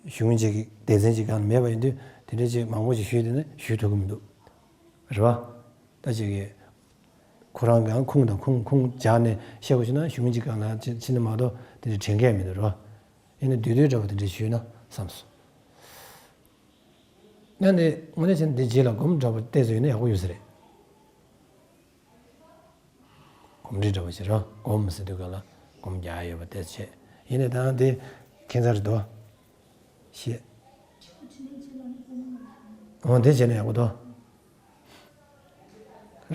གཞུང་གཅིག་གི་སྡེ་ཚན་གཅིག་གང་མེད་པ་ཡིན་དུས་དེ་འདྲ་ཅིག་མང་པོ་ཞིག་ཞུས་དེ་ནི་ཞུ་ཐུབ་ཀྱི་མི་འདུག་རེད་བ། ད་ཅིག་གི་ཁོ་རང་གང་ཁུངས་དང་ཁུངས་ཁུངས་སྦྱར་ནས་བཤད་དགོས་ཞུ་ན་གཞུང་གཅིག་གང་ལ་ཕྱིན་ཕྱིན་ནི་མ་གཏོགས་དེ་འདྲ་དྲན་མཁན་མི་འདུག་རེད་བ། ཡིན་ན་བསྡུས་བསྡུས་འདྲ་པོ་དེ་འདྲ་ཞུས་ན་བསམ་སོང་། ཡང་ནི་དངོས་གནས་བྱས་ན་འདི་རྗེས་ལ་སྒོམ་འདྲ་པོ་བལྟས་ཚོད་ཡིན་ན་ཡག་པོ་ཡོད་ས་རེད། གོམས་འདྲིས་འདྲ་པོ་ཞིག་རེད། སྒོམ་ཟེར་དུས་ག་ལ་སྒོམ་རྒྱག་ཡོད་པ་དེ་བྱས། ཡིན་ནའི་ད་འདི་ཁྱད་མཚར་རེད་དོ། ཞེས། འོ་འདི་བྱས་ན་ཡག་པོ་འདུག་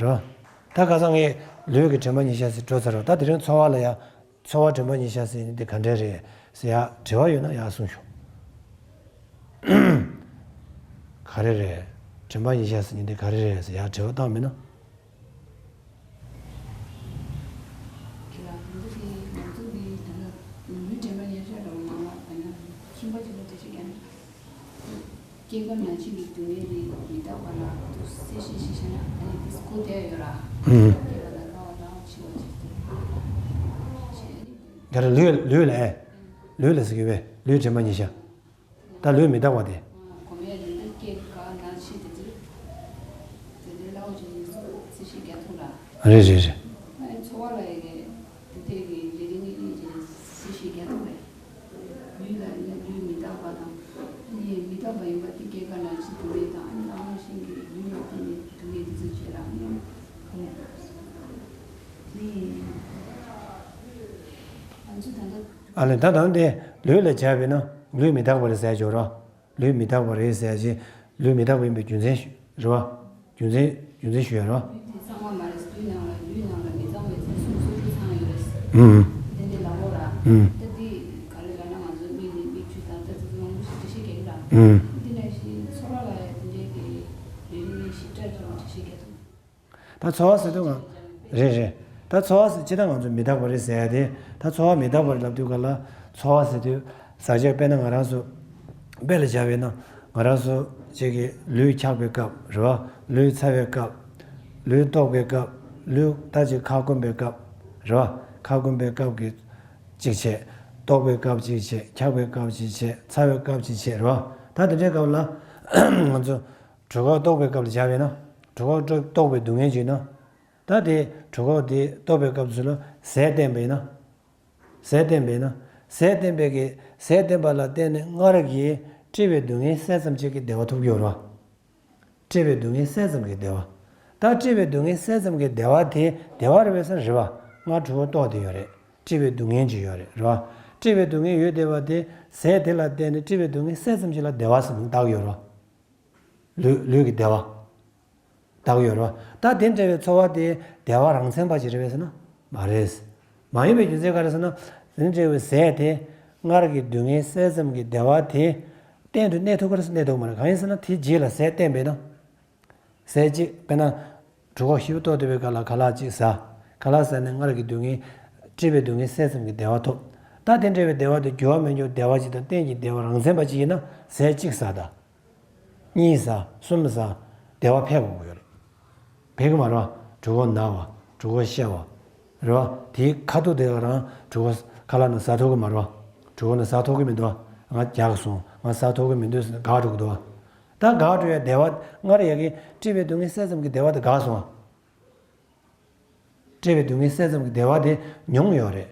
རེད། ད་ཁ་སང་ངས་ལུས་ཀྱི་དྲི་མ་ཉི་ཤུ་ཟེར་འགྲོ་ཚར་རོ། ད་དེ་རིང་ཚོར་བ་ལ་ཡ། ཚོར་བ་དྲི་མ་ཉི་ཤུ་ཟེར་ནི་འདི་ག་འདྲ་རེད་ཟེར་ཡ་དྲི་བ་ཡོད་ན་ཡ་གསུངས་ཤོག་ག་རེ་རེད། དྲི་མ་ཉི་ཤུ་ཟེར་ནི་འདི་ག་རེ་རེད་ཟེར་ཡ་དྲི་བ་བཏང་མེད་ན། ཁྱེད་ལ་འདི་དེ་ང་ཚོ་འདི་ད་ལྟ་ལུས་དྲི་མ་ཉི་ཤུ་ལ་མང་བ་ད་ན་ཁྱིམ་པ་ཅིག་ལ་འགྲེལ་བཤད་རྒྱག་ན། སྐྱེ་རྒ་ན་འཆི་གི་སྡུག་བསྔལ་དེ་མི་རྟག་པ་ལ་དུ་སེ་ཤེས་ཤེས་བྱས་ན་ཨ་ནི་དེ་སྐུ་དེ་ཡོད་ར། ཨུམ། སྐྱེ་བ་དང་རྒ་བ་དང་འཆི་བ་ཅིག་དེ། ད་ལྟ་ལུས་ལུས་ལ་ཨེ། ལུས་ལ་ཟེར་གི་བས་ལུས་དྲི་མ་ཉི་ཤུ། ད་ལུས་མི་རྟག་པ་དེ། གོམས་ཡས་ལུས་ན་སྐྱེ་རྒ་ན་འཆི་དེ་ཚོ། དེ་འདྲའི་སླ་བོ་ཅིག་ཡིན་སྲིད་ཅེས་ཤེས་རྒྱ་ཐུབ་ལ། རེད་རེད་རེད། ཚོར་བ་ལ་ཡི་གེ་དེ་དེ་གི་རེ་རེ་གཉིས་གཉིས་ཀྱི་ཅེས་ཤེས་རྒྱ་ཐུབ་རེད། ལུས་ལ་ཡིན་ན་ལུས་མི་རྟག་པ་དང་། ཨ་ནི་མི་རྟག་པ་ཡིན་པ་དེ་སྐྱེ་རྒ་ན་འཆི་སྡུག་བསྔལ་དང་ཨ་ནི་སྣང་བ་ཤིང་གི་ལུས་ལ་བརྟེན་ནས་སྡུག་བསྔལ་དེ་ཚོ་བྱེད་རང་ཡིན། ཨ་ནི་ང་ཚོ་ད་ལྟ། ཨ་ལས་ད་དང་དེ་ལུས་ལ་སྦྱར་བས་ན་ལུས་མི་རྟག་པ་རེད་ཟེར་ཡ་ཅིག་ཡོད་རེད་བ། ལུས་མི་རྟག་པ་རེད་ཟེར་ཡ་ཅིག་ལུས་མི་རྟག་པ་ཡིན་པའི་རྒྱུ་མཚན་ཞུ་རེད་བ། རྒྱུ་མཚན་རྒྱུ་མཚན་ཞུ་ཡ་རེད་བ། ལུས་དེ་གཙང་མ་མ་རེད། ལུས་ནང་ལ་ལུས་ནང་ལ་མི་གཙང་བའི་ཚིགས་སུ་སོ་སོ་ཚང་ཡོད་རེད། ཨུམ། དེ་འདྲའི་ལ་འོ་ར། ཨུམ། ད་དེ་ག་རེ་ལབ་ན་ང་ཚོ་མིག་ནས་མིག་ཆུ་དང་ད་ཙི་ཙི་མང་པོ་ཞིག་འགྲེལ་བཤད་རྒྱག་གི་ར། ཨུམ། དེ་ནང་བཞིན་ཚོར་བ་ལ་ཡ་དེ་འདྲའི་གི་རེ་རེ་ཞིབ་ཕྲ་ཅིག་འགྲེལ་བཤད་རྒྱག་ཐུབ། ད་ཚོར་བ་ཟེར་དུས་ང་། རེད་རེད། ད་ཚོར་བ་ཟེར་ཅི་ད་ང་ཚོ་མི་རྟག་པ་རེད་ཟེར་ཡ་དེ། ད་ཚོར་བ་མི་རྟག་པ་རེད་ལབ་དུས་ག་ལ། ཚོར་བ་ཟེར་དུས་ཟག་བཅས་དཔེར་ན་ང་རང་ཚོ་དཔེ་ལ་བཞག་པས་ན་ང་རང་ཚོ་གཅིག་གི་ལུས་འཁྱག་པའི་སྐབས་རེད་བ། ལུས་ཚ་བའི་སྐབས། ལུས་ལྟོགས་པའི་སྐབས། ལུས་ད་ཅིག་ཁ་སྐོམ་པའི་སྐབས་རེད་བ། ཁ་སྐོམ་པའི་སྐབས་ཀྱི་གཅིག་བྱས། ལྟོགས་པའི་སྐབས་གཅིག་བྱས། འཁྱག་པའི་སྐབས་གཅིག་བྱས། ཚ་བའི་སྐབས་གཅིག་བྱས་རེད་བ། ད་དེ་འདྲའི་སྐབས་ལ་ང་ཚོ། གྲོད་ཁོག་ལྟོགས་པའི་སྐབས་ལ་བཞག་པས་ན། གྲོད་ཁོག་ལྟོགས་པའི་སྡུག་བསྔལ་ཅིག་ན། ད་དེ་གྲོད་ཁོག་དེ་ལྟོགས་པའི་སྐབས་སུ་ལ་ཟས་བསྟེན་པས་ན། ཟས་བསྟེན་པས་ན། ཟས་བསྟེན་པའི་གི་ཟས་བསྟེན་པ་ལ་བརྟེན་ནས་སྔར་གྱི་ སྤྲད་པའི་སྡུག་བསྔལ་སེལ་ཙམ་ཅིག་གི་བདེ་བ་ཐོབ་ཀྱི་ཡོད་རེད་བ། སྤྲད་པའི་སྡུག་བསྔལ་སེལ་ཙམ་གྱི་བདེ་བ། ད་སྤྲད་པའི་སྡུག་བསྔལ་སེལ་ཙམ་གྱི་བདེ་བ་དེ་བདེ་བ་རེད་པས་ཟེར་ན་རེད་བ། ང་གྲོད་ཁོག་ལྟོགས་བསྡད་ཡོད་རེད། སྤྲད་པའི་སྡུག་བསྔལ་ཅིག་ཡོད་རེད། རེད་བ། སྤྲད་པའི་སྡུག་བསྔལ་ཡོད་བསྡད་པ་དེ་ཟས་དེ་ལ་བརྟེན་ནས་སྤྲད་པའི་སྡུག་བསྔལ་སེལ་ཙམ་ཅིག་ལ་བདེ་བ་ཟེར་ནས་བཏགས་ཡོད་རེད་བ། ལུས་ལུས་ཀྱི་བདེ་བ། བཏགས་ཡོད་རེད་བ། ད་དེ་འདྲ་བའི་ཚོར་བ་དེ་བདེ་བ་རང་མཚན་པ་ཅིག་རེད་པས་ཟེར་ན་མ་རེད། མ་ཡིན་པའི་རྒྱུ་མཚན་ག་རེ་ཟེར་ན། དེ་འདྲ་བའི་ཟས་དེ་སྔར་གྱི་སྡུག་བསྔལ་སེལ་ཙམ་གྱི་བདེ་བ་དེ་གཏན་དུ་གནས་ཐུབ་ཀྱི་རེད་ཟེར་ན་གནས་ཐུབ་ཀྱི་མ་རེད། གང་ཡིན་ཟེར་ན་དེའི་རྗེས་ལ་ཟས་བསྟེན་པས་ན། ཟས་གཅིག་དཔེར་ན། གྲོད་ཁོག་ཞེ་པོ་ལྟོགས་བསྡད་པའི་སྐབས་ལ་ཁ་ལག་གཅིག་ཟ། ཁ་ལག་ཟ་ནས་སྔར་གྱི་སྡུག་བསྔལ། སྤྲད་པའི་སྡུག་བསྔལ་སེལ་ཙམ་གྱི་བདེ་བ་ཐོབ། ད་དེ་འདྲ་བའི་བདེ་བ་དེ་འགྱུར་བ་མེད་རྒྱུ་བདེ་བ་ཅིག་དང་གཏན་གྱི་བདེ་བ་རང་མཚན་པ་ཅིག་ཡིན་ན་ཟས་གཅིག་ཟ་དང་། གཉིས་ཟ། གསུམ་ཟ། བདེ་བ་འཕེལ་དགོས་ཀྱི་ཡོད་རེད། འཕེལ་གྱི་མ་རེད་བ། གྲོད་ཁོག་ན་བ། གྲོད་ཁོག་བཤལ་བ། རེད་བ། དེའི་ཁ་ཐུག་དེ་ལ་རང་གྲོད་ཁོག་ཁ་ལག་ནང་ཟ་ཐུབ་ཀྱི་མ་རེད་བ། གྲོད་ཁོག་ནང་ཟ་ཐུབ་ཀྱི་མི་འདུག་བ། ང་རྒྱགས་སོང་། ང་ཟ་ཐུབ་ཀྱི་མི་འདུག་ཟེར་ནས་དགག་འགྲོ་གི་འདུག་བ། ད་དགག་འགྲོ་ཡ་བདེ་བ་སྔར་ཡ་གི་སྤྲད་པའི་སྡུག་བསྔལ་སེལ་ཙམ་གྱི་བདེ་བ་དེ་དགག་སོང་བ། སྤྲད་པའི་སྡུག་བསྔལ་སེལ་ཙམ་གྱི་བདེ་བ་དེ་མྱོང་ཡོད་རེད།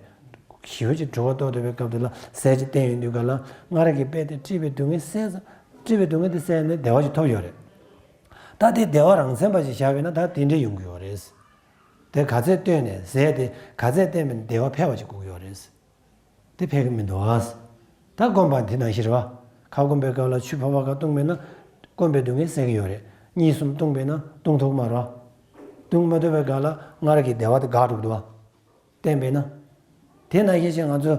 ཞེ་པོ་ཅིག་གྲོད་ཁོག་ལྟོགས་བསྡད་པའི་སྐབས་དེ་ལ་ཟས་ཅིག་བསྟེན་ཡོང་དུས་ག་ལ་སྔར་གྱི་དཔེ་དེ་སྤྲད་པའི་སྡུག་བསྔལ་སེལ་ཙམ། སྤྲད་པའི་སྡུག་བསྔལ་དེ་སེལ་ནས་བདེ་བ་ཅིག་ཐོབ་ཡོད་རེད། ད་དེ་བདེ་བ་རང་མཚན་པ་ཞིག་བཞག་པས་ན་ད་དེ་འདྲ་ཡོང་གི་ཡོད་རེད། དེ་ག་ཚད་བསྟེན་ནས་ཟས་དེ་ག་ཚད་བསྟེན་པས་ན་བདེ་བ་འཕེལ་བ་ཅིག་དགོས་ཀྱི་ཡོད་རེད། དེ་ཕན་གྱི་མི་འདུག་ཨ། ད་སྐོམ་པ་དེ་ནང་བཞིན་རེད་བ། ཁ་སྐོམ་པའི་སྐབས་ལ་ཆུ་ཕོར་པ་ཁ་བཏུངས་པས་ན་སྐོམ་པའི་སྡུག་བསྔལ་སེལ་གྱི་ཡོད་རེད། གཉིས་གསུམ་བཏུངས་པས་ན་བཏུང་ཐུབ་ཀྱི་མ་རེད་བ། བཏུང་མ་ཐུབ་པའི་སྐབས་ལ་སྔར་གྱི་བདེ་བ་དེ་འགག་འགྲོ་གི་འདུག་བ། བསྟེན་པས་ན། དེ་ནང་བཞིན་བྱས་ང་ཚོ་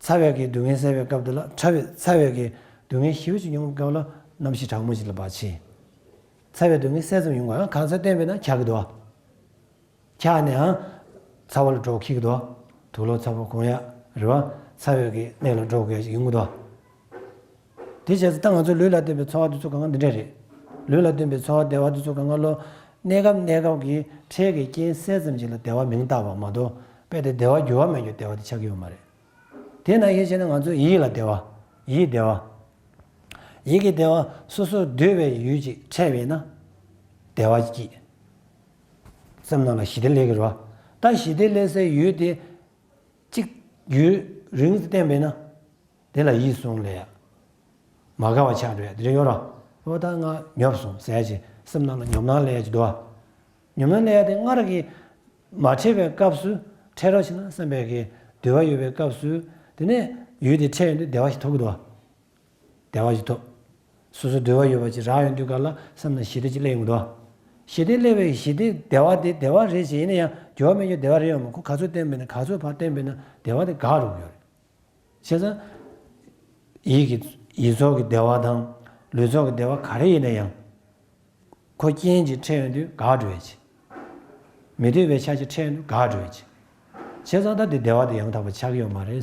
ཚ་བའི་གི་སྡུག་བསྔལ་སེལ་བའི་སྐབས་དེ་ལ་ཚ་བའི་ཚ་བའི་གི་སྡུག་བསྔལ་ཞེ་པོ་ཅིག་མྱོང་བའི་སྐབས་ལ་རྣམ་ཤེས་གྲང་མོ་ཅིག་ལ་བབས་ཕྱིན། ཚ་བའི་སྡུག་བསྔལ་སེལ་ཙམ་ཡོང་བ་ཡང་གང་ཚ་བསྟེན་པས་ན་འཁྱག་གི་འདུག་བ། འཁྱག་ནའང་ཚ་བ་ལ་འགྲོ་འཁྱག་གི་འདུག་དུག་ལོག་ཚ་བ་གོན་ཡག་རེད་བ། ཚ་བའི་གི་གནས་ལ་འགྲོ་དགོས་ཡག་ཅིག་ཡོང་གི་འདུག་དེ་བྱས་ཙང་ད་ང་ཚོའི་ལུས་ལ་བརྟེན་པའི་ཚོར་བ་དེ་ཚོ་གང་ག་འདི་འདྲ་རེད། ལུས་ལ་བརྟེན་པའི་ཚོར་བ་བདེ་བ་དེ་ཚོ་གང་ག་ལོ། གནས་སྐབས་གནས་སྐབས་ཀྱི་འཕྲལ་གྱི་རྐྱེན་སེལ་ཙམ་ཅིག་ལ་བདེ་བ་མིང་བཏགས་པ་མ་གཏོགས་དཔེ་དེ་བདེ་བ་འགྱུར་བ་མེད་རྒྱུ་བདེ་བ་དེ་ཆགས་ཀྱི་ཡོད་མ་རེད། དེ་ནང་བཞིན་བྱས་ན་ང་ཚོའི་ཡིད་ལ་བདེ་བ། ཡིད་བདེ་བ། ཡིད་ཀྱི་བདེ་བ་སོ་སོར་འདོད་པའི་ཡུལ་ཅིག་འཕྲད་པས་ན། བདེ་བ་སྐྱེ། སེམས་ནང་ལ་ཞི་བདེ་སླེབས་ཀྱི་རེད་བ། ད་ཞི་བདེ་སླེབས་སའི་ཡུལ་དེ། གཅིག་ཡུན་རིང་དུ་བསྟེན་པས་ན། དེ་ལ་ཡིད་སུན་ལབ་ཡ། མ་དགའ་བ་ཆགས་འགྲོ་ཡ་དེ་འདྲ་ཡོད་ར། འོ་ད་ང་ཉོབ་སོང་ཟེར་ཡ་ཅིག་སེམས་ནང་ལ་ཉོབ་སྣང་སླེབས་ཡ་ཅིག་འདུག་བ། ཉོབ་སྣང་སླེབས་ཡ་དེ་སྔར་གྱི་མ་འཕྲད་པའི་སྐབས་སུ་འཕྲད་རོགས་བྱས་ན་བསམ་པའི་གི་འདོད་པ་ཡོད་པའི་སྐབས་སུ་དེ་ནས་ཡུལ་དེ་འཕྲད་ཡོང་དུས་བདེ་བ་ཞིག་ཐོབ་ཀྱི་འདུག་བ། བདེ་བ་ཞིག་ཐོབ། སོ་སོ་འདོད་པ་ཡོད་པ་ཅིག་རག་ཡོང་དུས་ག་ལ་སེམས་ནང་ཞི་བདེ་ཅིག་སླེབས་ཡོང་གི་འདུག་བ། ཞི་བདེ་སླེབས་པའི་ཞི་བདེ་བདེ་བ་དེ་བདེ་བ་རེད་ཅེས་ཡིན་ན་ཡང་འགྱུར་བ་མེད་རྒྱུ་བདེ་བ་རེད་ཡོང་མོད་ཁོ་ག་ཚོད་བསྟེན་པས་ན་ག་ཚོད་ཕར་བསྟེན་པས་ན་བདེ་བ་དེ་འགག་འགྲོ་གི་ཡོད་རེད། བྱས་ཙང་། ཡིད་ཀྱི་ཡིད་ཚོར་གྱི་བདེ་བ་དང་། ལུས་ཚོར་གྱི་བདེ་བ་ག་རེ་ཡིན་ན་ཡང་། ཁོ་རྐྱེན་ཅིག་འཕྲད་ཡོང་དུས་འགག་འགྲོ་ཡ་ཅིག་མི་འདོད་པའི་ཆ་ཅིག་འཕྲད་ཡོང་དུས་འགག་འགྲོ་ཡ་ཅིག་བྱས་ཙང་ད་དེ་བདེ་བ་དེ་ཡང་དག་པ་ཆགས་ཀྱི་ཡོད་མ་རེད།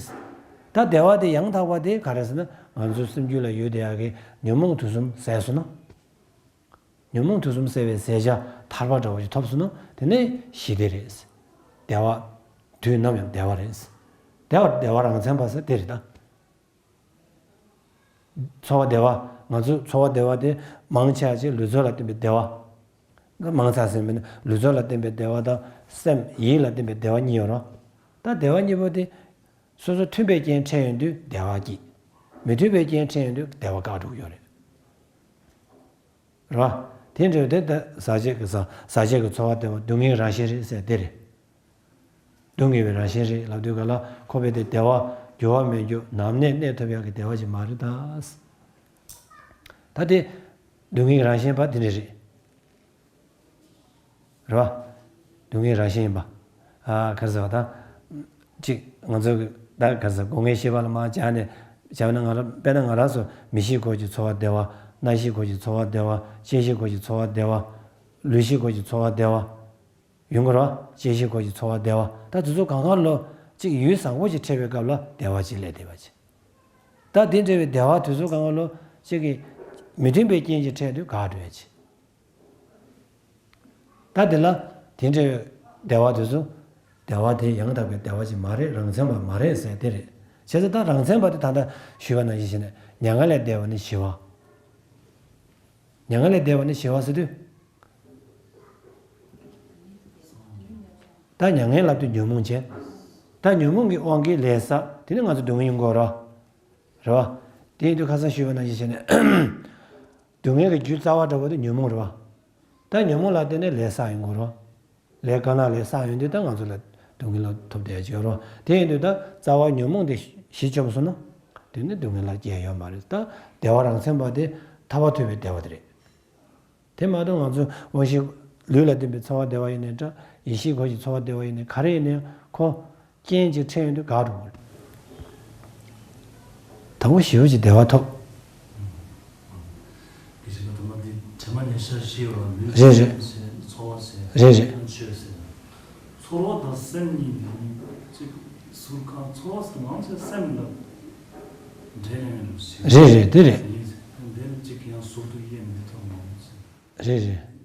ད་བདེ་བ་དེ་ཡང་དག་པ་དེ་ག་རེ་ཟེར་ན་ང་ཚོའི་སེམས་རྒྱུད་ལ་ཡོད་བསྡད་ཡ་གི་ཉོན་མོངས་དུག་གསུམ་ཟད་སོང་ན། ཉོན་མོངས་དུག་གསུམ་སེལ་བའི་ཟས་བཅད་ཐར་པ་འདྲ་བོ་ཞིག་ཐོབ་སོང་ན་དེ་ནི་ཞི་བདེ་རེད། བདེ་བ། དུས་ནམ་ཡང་བདེ་བ་རེད། བདེ་བ་བདེ་བ་རང་མཚན་པ་ཟེར་དེ་རེད་ད། ཚོར་བ་བདེ་བ། ང་ཚོའི་ཚོར་བ་བདེ་བ་དེ་མང་ཆེ་བ་ཅིག་ལུས་ཚོར་ལ་བརྟེན་པའི་བདེ་བ། མང་ཆེ་ཟེར་མིན་ན་ལུས་ཚོར་ལ་བརྟེན་པའི་བདེ་བ་དང་སེམས་ཡིད་ལ་བརྟེན་པའི་བདེ་བ་གཉིས་ཡོད་རེད། ད་བདེ་བ་གཉིས་པོ་དེ་སོ་སོ་མཐུན་པའི་རྐྱེན་འཕྲད་ཡོང་དུས་བདེ་བ་སྐྱེ། མི་མཐུན་པའི་རྐྱེན་འཕྲད་ཡོང་དུས་བདེ་བ་འགག་འགྲོ་གི་ཡོད་རེད། རེད་བ། དེ་འདྲ་དེ་ད་ཟག་བཅས་ཀྱི་ཟག་ཟག་བཅས་ཀྱི་ཚོར་བ་བདེ་བ་སྡུག་བསྔལ་རང་བཞིན་རེད་ཟེར་དེ་རེད། སྡུག་བསྔལ་བའི་རང་བཞིན་རེད་ལབ་དུས་ག་ལ་ཁོ་བོས་དེ་བདེ་བ་འགྱུར་བ་མེད་རྒྱུ་ནམ་གནས་གནས་ཐུབ་ཡག་གི་བདེ་བ་ཞིག་མ་རེད་ད། ད་དེ་སྡུག་བསྔལ་རང་བཞིན་པ་དེ་འདྲ་རེད། རེད་བ། སྡུག་བསྔལ་རང་བཞིན་ཡིན་པ། ཨ་ག་རེ་ཟེར་བ་དང་། གཅིག་ང་ཚོ་གི་ད་ག་རེ་ཟེར་སྒོ་ལྔའི་ཤེས་པ་ལ་མར་སྦྱར་ནས་བྱས་ན་ང་རང་དཔེར་ན་ང་རང་ཚོ་མིག་ཤེས་སྐོར་གྱི་ཚོར་བ་བདེ་བ། རྣ་ཤེས་སྐོར་གྱི་ཚོར་བ་བདེ་བ། ལྕེ་ཤེས་སྐོར་གྱི་ཚོར་བ་བདེ་བ། ལུས་ཤེས་སྐོར་གྱི་ཚོར་བ་བདེ་བ། ཡོང་གི་རེད་བ། ལྕེ་ཤེས་སྐོར་གྱི་ཚོར་བ་བདེ་བ། ད་དེ་ཚོ་གང་ག་ལོ་གཅིག་ཡུལ་བཟང་པོ་ཅིག་འཕྲད་པའི་སྐབས་ལ་བདེ་བ་ཅིག་སླེབས་བསྡད་པ་ཅིག་ད་དེ་འདྲ་བའི་བདེ་བ་དེ་ཚོ་གང་ག་ལོ་གཅིག་གི་མི་མཐུན་པའི་རྐྱེན་ཅིག་འཕྲད་དུས་འགག་འགྲོ་ཡ་ཅིག་ད་དེ་ལ་དེ་འདྲའི་བདེ་བ་དེ་ཚོ་བདེ་བ་དེ་ཡང་དག་པའི་བདེ་བ་ཅིག་མ་རེད། རང་མཚན་པ་མ་རེད་ཟེར་དེ་རེད། བྱས་ཙང་ད་རང་མཚན་པ་དེ་ད་ལྟ་ཞུས་པ་ནང་བཞིན་བྱས་ནས་མྱ་ངན་ལས་འདས་པ་ནི་ཞི་བ། མྱ་ངན་ལས་འདས་པ་ནི་ཞི་བ་ཟེར་དུས། ད་མྱ་ངན་ལབ་དུས་ཉོན་མོངས་བྱས། ད་ཉོན་མོངས་ཀྱི་དབང་གིས་ལས་བསགས་དེ་ནི་ང་ཚོ་སྡུག་བསྔལ་ཡོང་གི་ཡོད་རེད། རེད་བ། དེ་ཡིན་དུས་ཁ་སང་ཞུས་པ་ནང་བཞིན་བྱས་ནས། སྡུག་བསྔལ་གྱི་རྒྱུ་རྩ་བ་འདྲ་བོ་དེ་ཉོན་མོངས་རེད་བ། ད་ཉོན་མོངས་ལ་བརྟེན་ནས་ལས་བསགས་ཡོང་གི་རེད་བ། ལས་དཀར་ནག་ལས་བསགས་ཡོང་དུས་ད་ང་ཚོ་ལ་སྡུག་བསྔལ་ལ་ཐོབ་བསྡད་ཀྱི་ཡོད་རེད་བ། དེ་ཡིན་དུས་ད་རྩ་བ་ཉོན་མོངས་དེ་ཞི་བཅོམ་སོང་ན། དེ་ནི་སྡུག་བསྔལ་ལ་སྐྱེ་ཡོད་མ་རེད། ད་བདེ་བ་རང་མཚན་པ་དེ་ཐར་པ་ཐོབ་པའི་བདེ་བ་དེ་རེད། དེ་མ་གཏོགས་ང་ཚོ་དབང་ཤེས་ལུས་ལ་ལྡན་པའི་ཚོར་བ་བདེ་བ་ཡིན་ནའི་འདྲ། ཡིད་ཤེས་ཁོ་ཞིག་ཚོར་བ་བདེ་བ་ཡིན་ནའི་ག་རེ་ཡིན་ནའི་ཁོ་རྐྱེན་གྱིས་འཕྲད་ཡོང་དུས་འགག་འགྲོ་གི་རེད། དང་པོ་ཞི་བ་གྱི་བདེ་བ་ཐོབ། དེ་བཞིན་དུ་མ་འདི་དྲི་མ་ཉེར་ཞག་ཞི་བ་ལུས་རེད་རེད། སེམས་ཟེར་ཚོར་བ་ཟེར་རེད་རེད། ཆོས་ཟེར། ཚོར་བ་དང་སེམས་གཉིས་འདི་གཅིག་ཟུར་ཁང་ཚོར་བ་ཟེར་མང་ཆེ་སེམས་ལ་འབྲེལ་ཡོད་ནས་ཞིག་རེད་རེད། དེ་རེད། ཡིན་ཟེར། འདི་ནི་གཅིག་ཡང་ཟུར་དུ་དབྱེ་མི་ཐུབ་མང་ཟེར། རེད་རེད།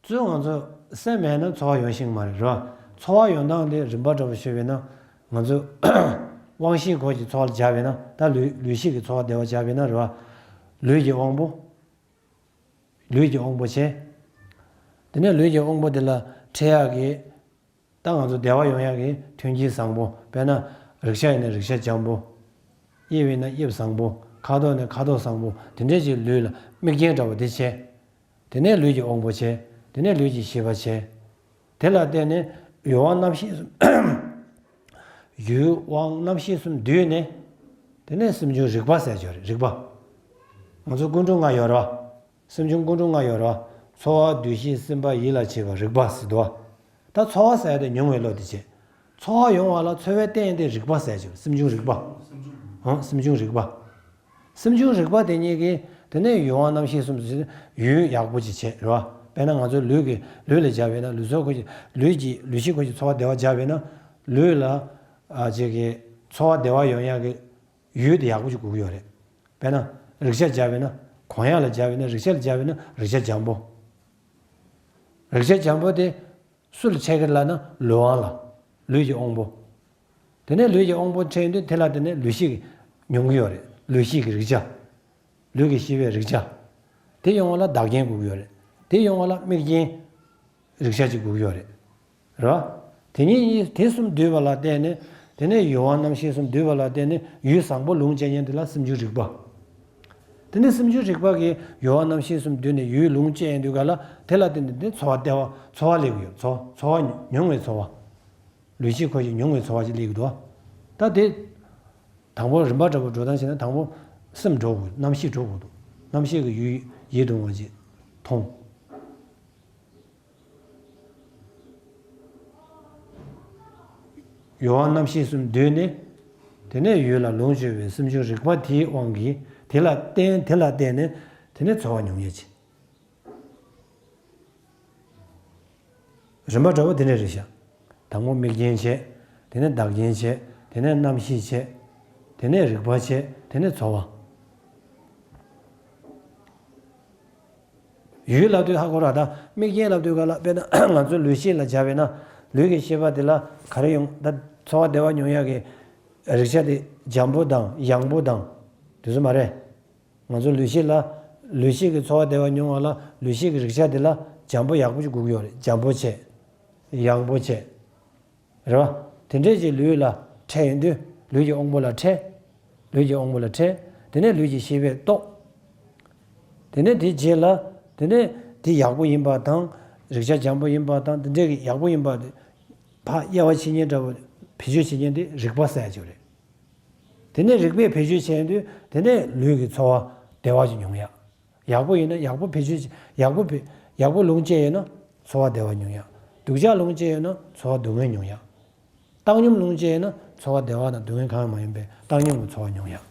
གཙོས་ང་ཚོ་སེམས་མེད་ན་ཚོར་བ་ཡོང་ཤེས་མ་རེད་རོ། ཚོར་བ་ཡོང་སྟངས་དེ་རིམ་པ་འདྲ་པོ་ཞུས་པས་ན། ང་ཚོ་དབང་ཤེས་ཁོ་ཞིག་ཚོར་བ་ལ་སྦྱར་བས་ན། ད་ལུས་ལུས་ཤེས་ཀྱི་ཚོར་བ་བདེ་བ་སྦྱར་བས་ན་རོ། ལུས་ཀྱི་དབང་པོ། ལུས་ཀྱི་དབང་པོ་བྱས། དེ་ནས་ལུས་ཀྱི་དབང་པོ་དེ་ལ་འཕྲད་ཡག་གི། ད་ང་ཚོ་བདེ་བ་ཡོང་ཡག་གི་མཐུན་རྐྱེན་བཟང་པོ། དཔེར་ན། རེག་བྱ་ཡིན་ན་རེག་བྱ་འཇམ་པོ། དབྱིབས་ཡིན་ན་དབྱིབས་བཟང་པོ། ཁ་དོག་ནི་ཁ་དོག་བཟང་པོ། དེ་འདྲས་ཀྱི་ལུས་ལ་དམིགས་རྐྱེན་འདྲ་བོ་དེ་བྱས། དེ་ནས་ལུས་ཀྱི་དབང་པོ་བྱས། དེ་ནས་ལུས་ཀྱི་ཤེས་པ་བྱས། དེ་ལ་བརྟེན་ནས་ཡུལ་དབང་རྣམ་ཤེས་གསུམ། ཡུལ་དབང་རྣམ་ཤེས་གསུམ་འདུས་ནས། དེ་ནས་སེམས་བྱུང་རིག་པ་ཟེར་ཡག་ཅིག་ཡོད་རེད། རིག་པ། ང་ཚོ་ཀུན་འཁྲུལ་ལྔ་ཡོད་རེད་བ། སེམས་བྱུང་ཀུན་འཁྲུལ་ལྔ་ཡོད་རེད་བ། ཚོར་བ། འདུ་ཤེས། སེམས་པ། ཡིད་ལ་བྱེད་པ། རིག་པ་ཟེར་འདུག་བ། ད་ཚོར་བ་ཟེར་ཡག་དེ་མྱོང་བའི་བློ་དེ་བྱས། ཚོར་བ་ཡོང་བ་ལ་ཚོར་བའི་རྟེན་དེ་རིག་པ་ཟེར་ཡག་ཅིག་ཡོད་རེད། སེམས་བྱུང་རིག་པ། ཧང་། སེམས་བྱུང་རིག་པ། སེམས་བྱུང་རིག་པ་དེ་ཉིད་ཀྱིས་དེ་ནས་ཡུལ་དབང་རྣམ་ཤེས་གསུམ་ཟེར། ཡུལ་ཡག་པོ་ཅིག་བྱས་རེད་བ། དཔེར་ན་ང་ཚོའི་ལུས་ཀྱི། ལུས་ལ་སྦྱར་བས་ན། ལུས་ཚོར་ཁོ་ཞིག་ལུས་ཀྱི་ལུས་ཤེས་ཁོ་ཞིག་ཚོར་བ་བདེ་བ་སྦྱར་བས་ན། ལུས་ལ་ཨ་ཅིག་གི་ཚོར་བ་བདེ་བ་ཡོང་ཡག་གི་ཡུལ་དེ་ཡག་པོ་ཅིག་དགོས་ཀྱི་ཡོད་རེད། དཔེར་ན། རེག་བྱ་སྦྱར་བས་ན། གོ་ཡག་ལ་སྦྱར་བས་ན། རེག་བྱ་ལ་སྦྱར་བས་ན་རེག་བྱ་འཇམ་པོ། རེག་བྱ་འཇམ་པོ་དེ་སུ་ལ་འཕྲད་ཀྱི་རེད་ལབ་ན། ལུས་དབང་ལ། ལུས་ཀྱི་དབང་པོ། དེ་ནས་ལུས་ཀྱི་དབང་པོ་འཕྲད་དུས་དེ་ལ་དེ་ནས་ལུས་ཤེས་ཀྱིས་མྱོང་གི་ཡོད་རེད། ལུས་ཤེས་ཀྱི་རེག་བྱ། ལུས་ཀྱི་ཤེས་པའི་རེག་བྱ། དེ་ཡོང་བ་ལ་བདག་རྐྱེན་དགོས་ཀྱི་ཡོད་རེད། དེ་ཡོང་བ་ལ་དམིགས་རྐྱེན། རེག་བྱ་གཅིག་དགོས་ཀྱི་ཡོད་རེད། རེད་བ། དེ་གཉིས་གཉིས་དེ་གསུམ་འདུས་པ་ལ་བརྟེན་ནས། དེ་ནས་ཡུལ་དབང་རྣམ་ཤེས་གསུམ་འདུས་པ་ལ་བརྟེན་ནས་ཡུལ་བཟང་པོ་ལོངས་སྤྱད་མཁན་དེ་ལ་སེམས་བྱུང་རིག་པ། དེ་ནས་སེམས་བྱུང་རིག་པ་གིས་ཡུལ་དབང་རྣམ་ཤེས་གསུམ་འདུས་ནས་ཡུལ་ལོངས་སྤྱད་ཡོང་དུས་ག་ལ་དེ་ལ་བརྟེན་ནས་དེ་ཚོར་བ་བདེ་བ། ཚོར་བ་སླེབས་ཀྱི་ཡོད། ཚོར། ཚོར་བ་མྱོང་བའི་ཚོར་བ། ལུས་ཤེས་ཁོ་ཞིག་མྱོང་བའི་ཚོར་བ་ཅིག་སླེབས་ཀྱི་འདུག་བ། ད་དེ། དང་པོ་རིམ་པ་འདྲ་པོ་འགྲོ་སྟངས་བྱས་ན། དང་པོ་སེམས་འགྲོ་དགོས། རྣམ་ཤེས་འགྲོ་དགོས་འདུག་རྣམ་ཤེས་ཀྱི་ཡུལ་ཡིད་དུ་འོང་བ་ཅིག་མཐོང་། ཡུལ་དབང་རྣམ་ཤེས་གསུམ་འདུས་ནས། དེ་ནས་ཡུལ་ལ་ལོངས་སྤྱོད་པའི་སེམས་བྱུང་རིག་པ་དེའི་དབང་གིས། དེ་ལ་བརྟེན། དེ་ལ་བརྟེན་ནས་དེ་ནས་ཚོར་བ་མྱོང་ཡས་ཅིག་རིམ་པ་འདྲ་པོ་དེ་འདྲ་རེད་ཤག་དང་པོ་དམིགས་རྐྱེན་བྱས། དེ་ནས་བདག་རྐྱེན་བྱས། དེ་ནས་རྣམ་ཤེས་བྱས། དེ་ནས་རིག་པ་བྱས། དེ་ནས་ཚོར་བ། ཡུལ་ལབ་དུས་ཧ་གོ་ར། ད་དམིགས་རྐྱེན་ལབ་དུས་ག་ལ། དཔེར་ན་ང་ཚོའི་ལུས་ཤེས་ལ་སྦྱར་བས་ན། ལུས་ཀྱི་ཤེས་པ་དེ་ལ་ག་རེ་ཡོང་། ད་ཚོར་བ་བདེ་བ་མྱོང་ཡག་གི་རེག་བྱ་དེ་འཇམ་པོ་དང་ཡང་པོ་དང་། དེ་ཚོ་མ་རེད། ང་ཚོ་ལུས་ཤེས་ལ། ལུས་ཤེས་ཀྱི་ཚོར་བ་བདེ་བ་མྱོང་བ་ལ་ལུས་ཤེས་ཀྱི་རེག་བྱ་དེ་ལ་འཇམ་པོ་ཡག་པོ་ཅིག་དགོས་ཀྱི་ཡོད་རེད། འཇམ་པོ་བྱས། ཡང་པོ་བྱས། རེད་བ། དེ་འདྲས་ཀྱི་ལུས་ལ་འཕྲད་ཡོང་དུས། ལུས་ཀྱི་དབང་པོ་ལ་འཕྲད། ལུས་ཀྱི་དབང་པོ་ལ་འཕྲད། དེ་ནས་ལུས་ཀྱི་ཤེས་པས་རྟོགས། དེ་ནས་དེའི་རྗེས་ལ། དེ་ནས་དེ་ཡག་པོ་ཡིན་པ་དང་། རེག་བྱ་འཇམ་པོ་ཡིན་པ་དང་། དེ་འདྲས་ཀྱི་ཡག་པོ་ཡིན་པ་དེ་ཕར་དབྱེ་བ་ཕྱེ་མཁན་འདྲ་པོ། བེད་སྤྱོད་བྱེད་མཁན་དེ་རིག་པ་ཟེར་ཡག་ཅིག་རེད། དེ་ནས་རིག་པས་བེད་སྤྱོད་བྱས་དུས། དེ་ནས་ལུས་ཀྱི་ཚོར་བ་བདེ་བ་ཅིག་མྱོང་ཡག་ཡག་པོ་ཡིན་ན་ཡག་པོ་བེད་སྤྱོད་བྱེད། ཡག་པོ་བེད། ཡག་པོ་ལོངས་སྤྱད་ཡོད་ན་ཚོར་བ་བདེ་བ་མྱོང་ཡག་སྡུག་ཅག་ལོངས་སྤྱད་ཡོད་ན་ཚོར་བ་སྡུག་བསྔལ་མྱོང་ཡག་བཏང་སྙོམས་ལོངས་སྤྱད་ཡོད་ན་ཚོར་བ་བདེ་བ་དང་སྡུག་བསྔལ་གང་ཡང་མ་ཡིན་པའི་བཏང་སྙོམས་ཀྱི་ཚོར་བ་མྱོང་ཡག་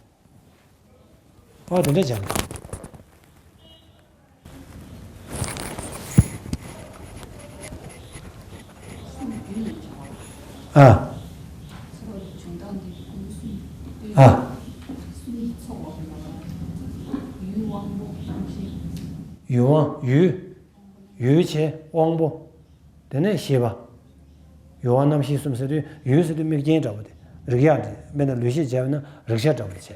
ཨ། དེ་འདྲ་བྱས། ཨ། ཨ། ཡུལ་དབང་། ཡུལ། ཡུལ་བྱས་དབང་པོ། དེ་ནས་ཤེས་པ། ཡུལ་དབང་རྣམ་ཤེས་གསུམ་ཟེར་དུས། ཡུལ་ཟེར་དུས་དམིགས་རྐྱེན་འདྲ་པོ་དེ། རིག་ཡག་དེ། དཔེར་ན་ལུས་ཤེས་སྦྱར་བས་ན་རེག་བྱ་འདྲ་པོ་དེ་བྱས།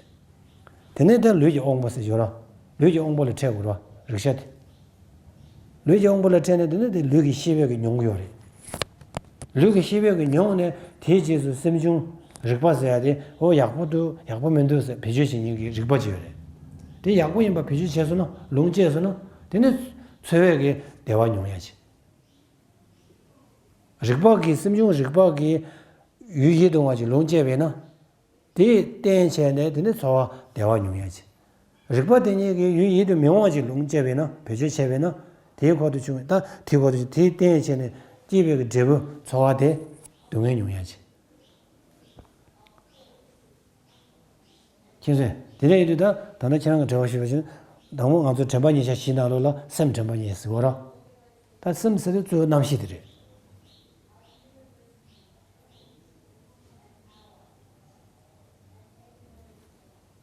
དེ་ནས་ད་ལུས་ཀྱི་དབང་པོ་ཟེར་ཡོད་ར། ལུས་ཀྱི་དབང་པོ་ལ་འཕྲད་དགོས་ར། རེག་བྱ་དེ། ལུས་ཀྱི་དབང་པོ་ལ་འཕྲད་ནས་དེ་ནས་དེ་ལུས་ཀྱི་ཤེས་པས་ཀྱིས་མྱོང་གི་ཡོད་རེད། ལུས་ཀྱི་ཤེས་པས་ཀྱིས་མྱོང་ནས་དེའི་རྗེས་སུ་སེམས་བྱུང་ རིག་པ་ཟེར་ཡ་དེ་འོ་ཡག་པོ་འདུག་ཡག་པོ་མི་འདུག་ཟེར་བེད་སྤྱོད་བྱེད་མཁན་གྱི་རིག་པ་ཅིག་ཡོད་རེད། དེ་ཡག་པོ་ཡིན་པ་བེད་སྤྱོད་བྱས་སོང་ན་ལོངས་སྤྱད་སོང་ན་དེ་ནི་འཚོ་བའི་གི་བདེ་བ་མྱོང་ཡ་ཅིག་རིག་པ་གི་སེམས་བྱུང་རིག་པ་གི་ཡུལ་ཡིད་དུ་འོང་བ་ཅིག་ལོངས་སྤྱད་པས་ན། དེས་རྟེན་བྱས་ནས་དེ་ནི་འཚོ་བ་བདེ་བ་མྱོང་ཡ་ཅིག་རིག་པ་དེ་ཉིད་ཀྱི་ཡུལ་ཡིད་དུ་མི་འོང་བ་ཅིག་ལོངས་སྤྱད་པས་ན་བེད་སྤྱོད་བྱས་པས་ན་དེའི་འཁོར་དུ་བྱུང་བའི་ད་དེའི་འཁོར་དུ་བྱུང་དེའི་རྟེན་བྱས་ནས་སྐྱེས་པའི་གི་འབྲས་བུ་འཚོ་བ་དེ་སྡུག་བསྔལ་མྱོང་ཡ་ཅིག་མཁྱེན་སོང་། དེ་འདྲ་ཡིན་དུས་ད་ད་ནི་ཁྱེད་རང་གི་དྲི་བ་ཞུས་པ་བཞིན་དང་པོ་ང་ཚོ་དྲན་པ་ཉེར་ཞག་བཞིའི་ནང་ལོགས་ལ་སེམས་དྲན་པ་ཉེར་ཞག་ཟེར་བ་ར། ད་སེམས་ཟེར་དུས་གཙོ་བོ་རྣམ་ཤེས་དེ་རེད།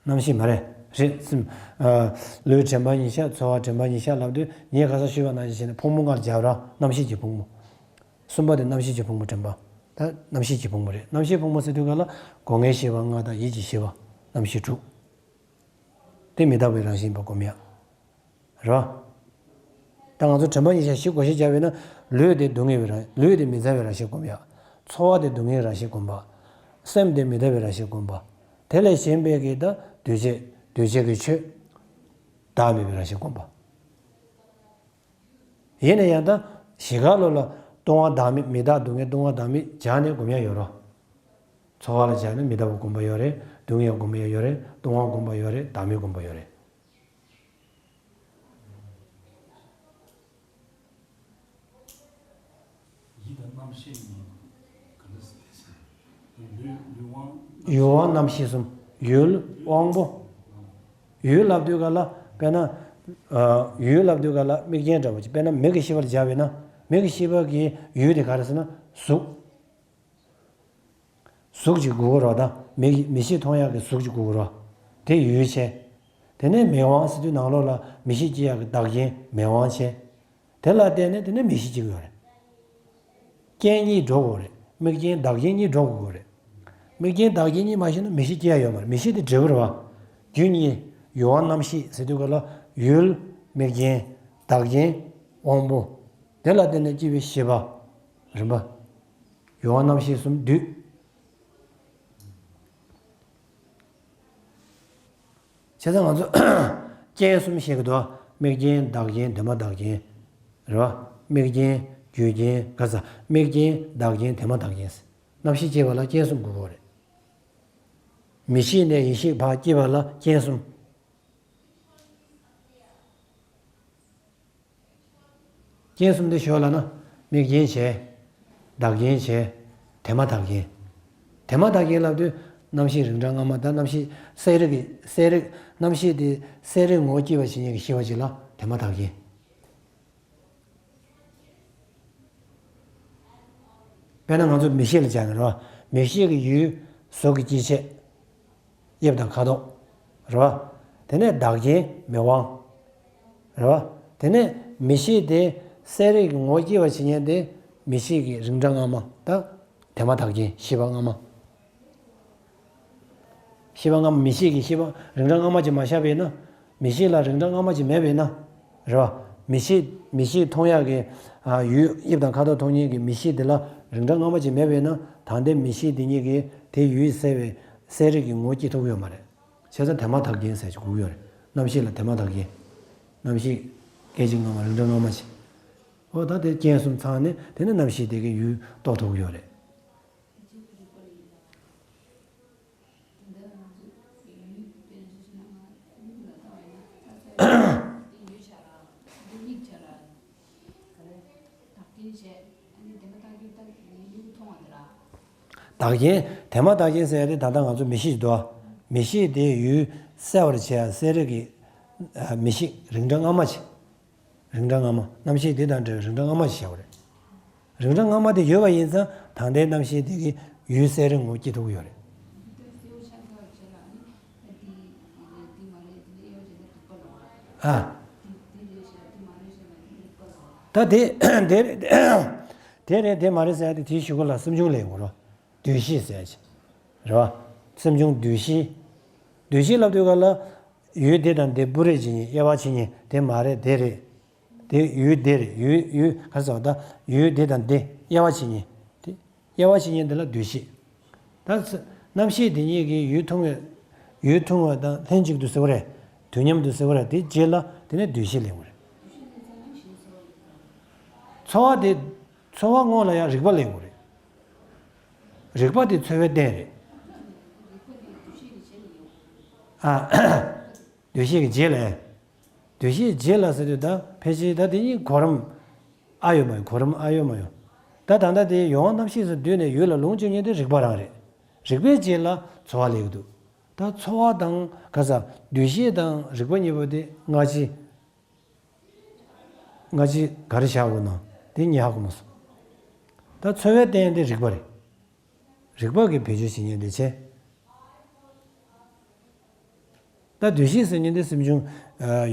རྣམ་ཤེས་མ་རེད། རེད་སེམས། ཨ། ལུས་དྲན་པ་ཉེར་ཞག་ཚོར་བ་དྲན་པ་ཉེར་ཞག་ལབ་དུས་ངས་ཁ་སང་ཞུས་པ་ནང་བཞིན་བྱས་ནས་ཕུང་པོ་ལྔར་སྦྱར་ར་རྣམ་ཤེས་ཀྱི་ཕུང་པོ། གསུམ་པ་དེ་རྣམ་ཤེས་ཀྱི་ཕུང་པོ་དྲན་པ། ད་རྣམ་ཤེས་ཀྱི་ཕུང་པོ་རེད། རྣམ་ཤེས་ཕུང་པོ་ཟེར་དུས་ག་ལ་སྒོ་ལྔའི་ཤེས་པ་ལྔ་དང་ཡིད་ཀྱི་ཤེས་པ་རྣམ་ཤེས་དྲུག་དེ་མི་རྟག་པའི་རང་བཞིན་པ་སྒོམ་ཡག་རེད་བ། ད་ང་ཚོ་དྲན་པ་ཉེར་ཞག་བཞི་བགོ་བཤའ་བརྒྱབ་པས་ན་ལུས་དེ་སྡུག་བསྔལ་བའི་རང་ལུས་དེ་མི་མཛའ་བའི་རང་བཞིན་སྒོམ་ཡག་ཚོར་བ་དེ་སྡུག་བསྔལ་རང་བཞིན་སྒོམ་པ། སེམས་དེ་མི་རྟག་པའི་རང་བཞིན་སྒོམ་པ། དེ་ལས་གཞན་པའི་གི་ད་འདུས་བྱས་འདུས་བྱས་ཀྱི་ཆོས། བདག་མེད་པའི་རང་བཞིན་སྒོམ་པ། ཡིན་ན་ཡང་ད་གཞི་ག་ལོ་ལ་ལྟུང་བ་བདག་མེད་མི་རྟག་སྡུག་བསྔལ་ལྟུང་བ་བདག་མེད་སྦྱར་ནས་སྒོམ་ཡག་ཡོད་རོ། ཚོར་བ་ལ་སྦྱར་ནས་མི་རྟག་པ་སྒོམ་པ་ཡོད་རེད། སྡུག་བསྔལ་སྒོམ་པ་ཡོད་རེད། ལྟུང་བ་སྒོམ་པ་ཡོད་རེད། བདག་མེད་སྒོམ་པ་ཡོད་རེད། ཡིད་དང་རྣམ་ཤེས་གཉིས་ག་འདྲ་ཟེར་ཟེར། ཡུལ་ཡུལ་དབང་ཡུལ་དབང་རྣམ་ཤེས་གསུམ། ཡུལ་དབང་པོ། ཡུལ་ལབ་དུས་ག་ལ་དཔེར་ན། ཡུལ་ལབ་དུས་ག་ལ་དམིགས་རྐྱེན་འདྲ་པོ་ཅིག་དཔེར་ན་མིག་གི་ཤེས་པ་ལ་སྦྱར་བས་ན་མིག་གི་ཤེས་པ་གི་ཡུལ་དེ་ག་རེ་ཟེར་ན་གཟུགས། གཟུགས་ཅིག་དགོས་ཀྱི་རེད་བ། ད་མིག་མིག་ཤེས་མཐོང་ཡག་གི་གཟུགས་ཅིག་དགོས་ཀྱི་རེད་བ། དེ་ཡུལ་བྱས། དེ་ནས་མིག་དབང་ཟེར་དུས་ནང་ལོགས་ལ་མིག་ཤེས་སྐྱེ་ཡག་གི་བདག་རྐྱེན་མིག་དབང་བྱས། དེ་ལ་བརྟེན་ནས་དེ་ནས་མིག་ཤེས་སྐྱེ་གི་ཡོད་རེད། རྐྱེན་གཉིས་འགྲོ་དགོས་རེད། དམིགས་རྐྱེན་བདག་རྐྱེན་གཉིས་འགྲོ་དགོས་རེད། དམིགས་རྐྱེན་བདག་རྐྱེན་གཉིས་མ་ཤེས་ན་མིག་ཤེས་སྐྱེ་ཡག་ཡོད་མ་རེད། མིག་ཤེས་དེ་འབྲས་བུ་རེད་བ། རྒྱུ་གཉིས། ཡུལ་དབང་རྣམ་ཤེས་ཟེར་དུས་ག་ལ་ཡུལ། དམིགས་རྐྱེན། བདག་རྐྱེན། དབང་པོ། དེ་ལ་བརྟེན་ནས་སྐྱེ་བའི་ཤེས་པ། རིམ་པ། ཡུལ་དབང་རྣམ་ཤེས་གསུམ་འདུས། བྱས་ཙང་ང་ཚོ་རྐྱེན་གསུམ་བཤད་ཀྱི་འདུག་དམིགས་རྐྱེན། བདག་རྐྱེན། དེ་མ་བདག་རྐྱེན། རེད་བ། དམིགས་རྐྱེན། རྒྱུ་རྐྱེན། ག་ས་དམིགས་རྐྱེན། བདག་རྐྱེན། དེ་མ་བདག་རྐྱེན། རྣམ་ཤེས་སྐྱེ་བ་ལ་རྐྱེན་གསུམ་དགོས་ཀྱི་རེད། མིག་ཤེས་ནས་ཡིད་ཤེས་བར་སྐྱེ་བ་ལ་རྐྱེན་གསུམ། རྐྱེན་གསུམ་དེ་ཞོག་ལབ་ན། དམིགས་རྐྱེན་བྱས། བདག་རྐྱེན་བྱས། དེ་མ་བདག་རྐྱེན། དེ་མ་བདག་རྐྱེན་ལབ་དུས་རྣམ་ཤེས་རིགས་འདྲ་སྔ་མ་དང་རྣམ་ཤེས་གསལ་རིག་གི་གསལ་རིག་རྣམ་ཤེས་དེ་གསལ་རིག་ངོ་བོ་སྐྱེ་བར་བྱེད་མཁན་གྱི་ཤེས་པ་ཅིག་ལ་དེ་མ་བདག་རྐྱེན། དཔེར་ན་ང་ཚོ་མིག་ཤེས་ལ་སྦྱར་ན་རེད་བ། མིག་ཤེས་ཀྱི་ཡུལ་གཟུགས་ཀྱི་སྐྱེ་མཆེད། དབྱིབས་དང་ཁ་དོག་རེད་བ། དེ་ནས་བདག་རྐྱེན་མིག་དབང་། རེད་བ། དེ་ནས་མིག་ཤེས་དེ་གསལ་རིག་གི་ངོ་བོ་སྐྱེ་བར་བྱེད་མཁན་དེ་མིག་ཤེས་ཀྱི་རིགས་འདྲ་སྔ་མ་དང་། དེ་མ་ཐག་རྐྱེན་ཤེས་པ་སྔ་མ། ཤེས་པ་སྔ་མ་མིག་ཤེས་ཀྱི་ཤེས་པ་རིགས་འདྲ་སྔ་མ་ཅིག་མ་ཤར་བས་ན། མིག་ཤེས་ལ་རིགས་འདྲ་སྔ་མ་ཅིག་མེད་པས་ན། རེད་བ། མིག་ཤེས་མིག་ཤེས་མཐོང་ཡག་གི་ཨ་ཡུལ་དབྱིབས་དང་ཁ་དོག་མཐོང་མཁན་གྱི་མིག་ཤེས་དེ་ལ་རིགས་འདྲ་སྔ་མ་ཅིག་མེད་པས་ན་ད་ལྟའི་མིག་ཤེས་དེ་ཉིད་ཀྱིས་དེ་ཡུལ་གསལ་བའི་གསལ་རིག་གི་ངོ་བོ་སྐྱེ་ཐུབ་ཀྱི་ཡོད་མ་རེད། བྱས་ཙང་དེ་མ་ཐག་རྐྱེན་ཟེར་གྱི་དགོས་ཀྱི་ཡོད་རེད། རྣམ་ཤེས་ལ་དེ་མ་ཐག་རྐྱེན། རྣམ་ཤེས་སྐད་ཅིག་སྔ་མ་རིགས་འདྲ་སྔ་མ་ཅིག་འོ་ད་དེ་རྐྱེན་གསུམ་ཚང་ནས་དེ་ནས་རྣམ་ཤེས་དེ་གའི་ཡུལ་རྟོགས་ཐུབ་ཀྱི་ཡོད་རེད། བདག་རྐྱེན་དེ་མ་བདག་རྐྱེན་ཟེར་ཡ་དེ་ད་ལྟ་ང་ཚོ་མིག་ཤེས་ཀྱི་འདུག་མིག་ཤེས་དེ་ཡུལ་གསལ་བར་བྱེད་ཡ་གསལ་རིག་གི་མིག་ཤེས་རིགས་འདྲ་སྔ་མ་ཅིག་རིགས་འདྲ་སྔ་མ། རྣམ་ཤེས་འདི་དང་འབྲེལ་བའི་རིགས་འདྲ་སྔ་མ་ཞེས་བྱ་བ་རེད། རིགས་འདྲ་སྔ་མ་དེ་ཡོད་པ་ཡིན་ཙང་ད་ལྟའི་རྣམ་ཤེས་འདི་གི་ཡུལ་གསལ་རིག་ངོ་བོ་སྐྱེ་ཐུབ་ཀྱི་ཡོད་རེད། ཨ། ད་དེ་དེ་རེད་དེ་མ་རེད་ཟེར་ཡ་དེ་དེའི་གཞུག་གུ་ལ་སེམས་བྱུང་ལ་ཡོང་གི་རེད། འདུས་གཤིས་ཟེར་ཡ་ཅིག་རེད་བ། སེམས་བྱུང་འདུས་གཤིས། འདུས་གཤིས་ལབ་དུས་ག་ལ། ཡུལ་དེ་དང་དེ་སྤུ་རེས་བྱེད་མཁན་དབྱེ་བ་ཕྱེ་མཁན་དེ་མ་རེད་དེ་རེད། དེ་ཡུལ་དེ་རེད། ཡུལ་ཡུལ་ག་རེ་ཟེར་བ་ད་ཡུལ་དེ་དང་དེ་དབྱེ་བ་ཕྱེ་མཁན་དེ། དབྱེ་བ་ཕྱེ་མཁན་དེ་ལ་འདུས་གཤིས། ད་ས་ རྣམ་ཤེས་དེ་གཉིས་ཀྱིས་ཡུལ་མཐོང་བའི་ཡུལ་མཐོང་བ་དང་ལྷན་ཅིག་ཏུ་ཟེར་བ་རེད། དུས་མཉམ་དུ་ཟེར་བ་རེད། དེ་རྗེས་ལ་དེ་ནས་འདུ་ཤེས་སླེབས་པ་རེད། ཚོར་བ་དེ་ཚོར་བ་སྔོན་ལ་ཡང་རིག་པ་སླེབས་པ་རེད། རིག་པ་དེ་ཚོར་བའི་རྟེན་རེད། ཨ། འདུ་ཤེས་ཀྱི་རྗེས་ལ། འདུ་ཤེས་རྗེས་ལ་ཟེར་དུས་ད་ཕལ་ཆེར་ད་དེ་གཉིས་གོ་རིམ་ཨ་ཡོད་མ་ཡོད། གོ་རིམ་ཨ་ཡོད་མ་ཡོད། ད་ད་ལྟ་དེ་ཡོངས་རྣམ་ཤེས་སུ་བསྡུས་ནས་ཡུལ་ལ་ལོངས་སྤྱོད་མཁན་དེ་རིག་པ་རང་རེད། རིག་པའི་རྗེས་ལ་ཚོར་བ་སླེབས་ཀྱི་འདུག་ད་ཚོར་བ་དང་ག་ས་འདུ་ཤེས་དང་རིག་པ་གཉིས་པོ་དེ་སྔ་ཕྱི། སྔ་ཕྱི་ག་རེ་བཞག་དགོས་ན་དེ་ངས་ཧ་གོ་མ་སོང་། ད་ཚོར་བའི་རྟེན་དེ་རིག་པ་རེད། རིག་པ་གིས་བེད་སྤྱོད་བྱེད་མཁན་དེ་བྱས། ད་འདུ་ཤེས་ཟེར་མཁན་དེ་སེམས་བྱུང་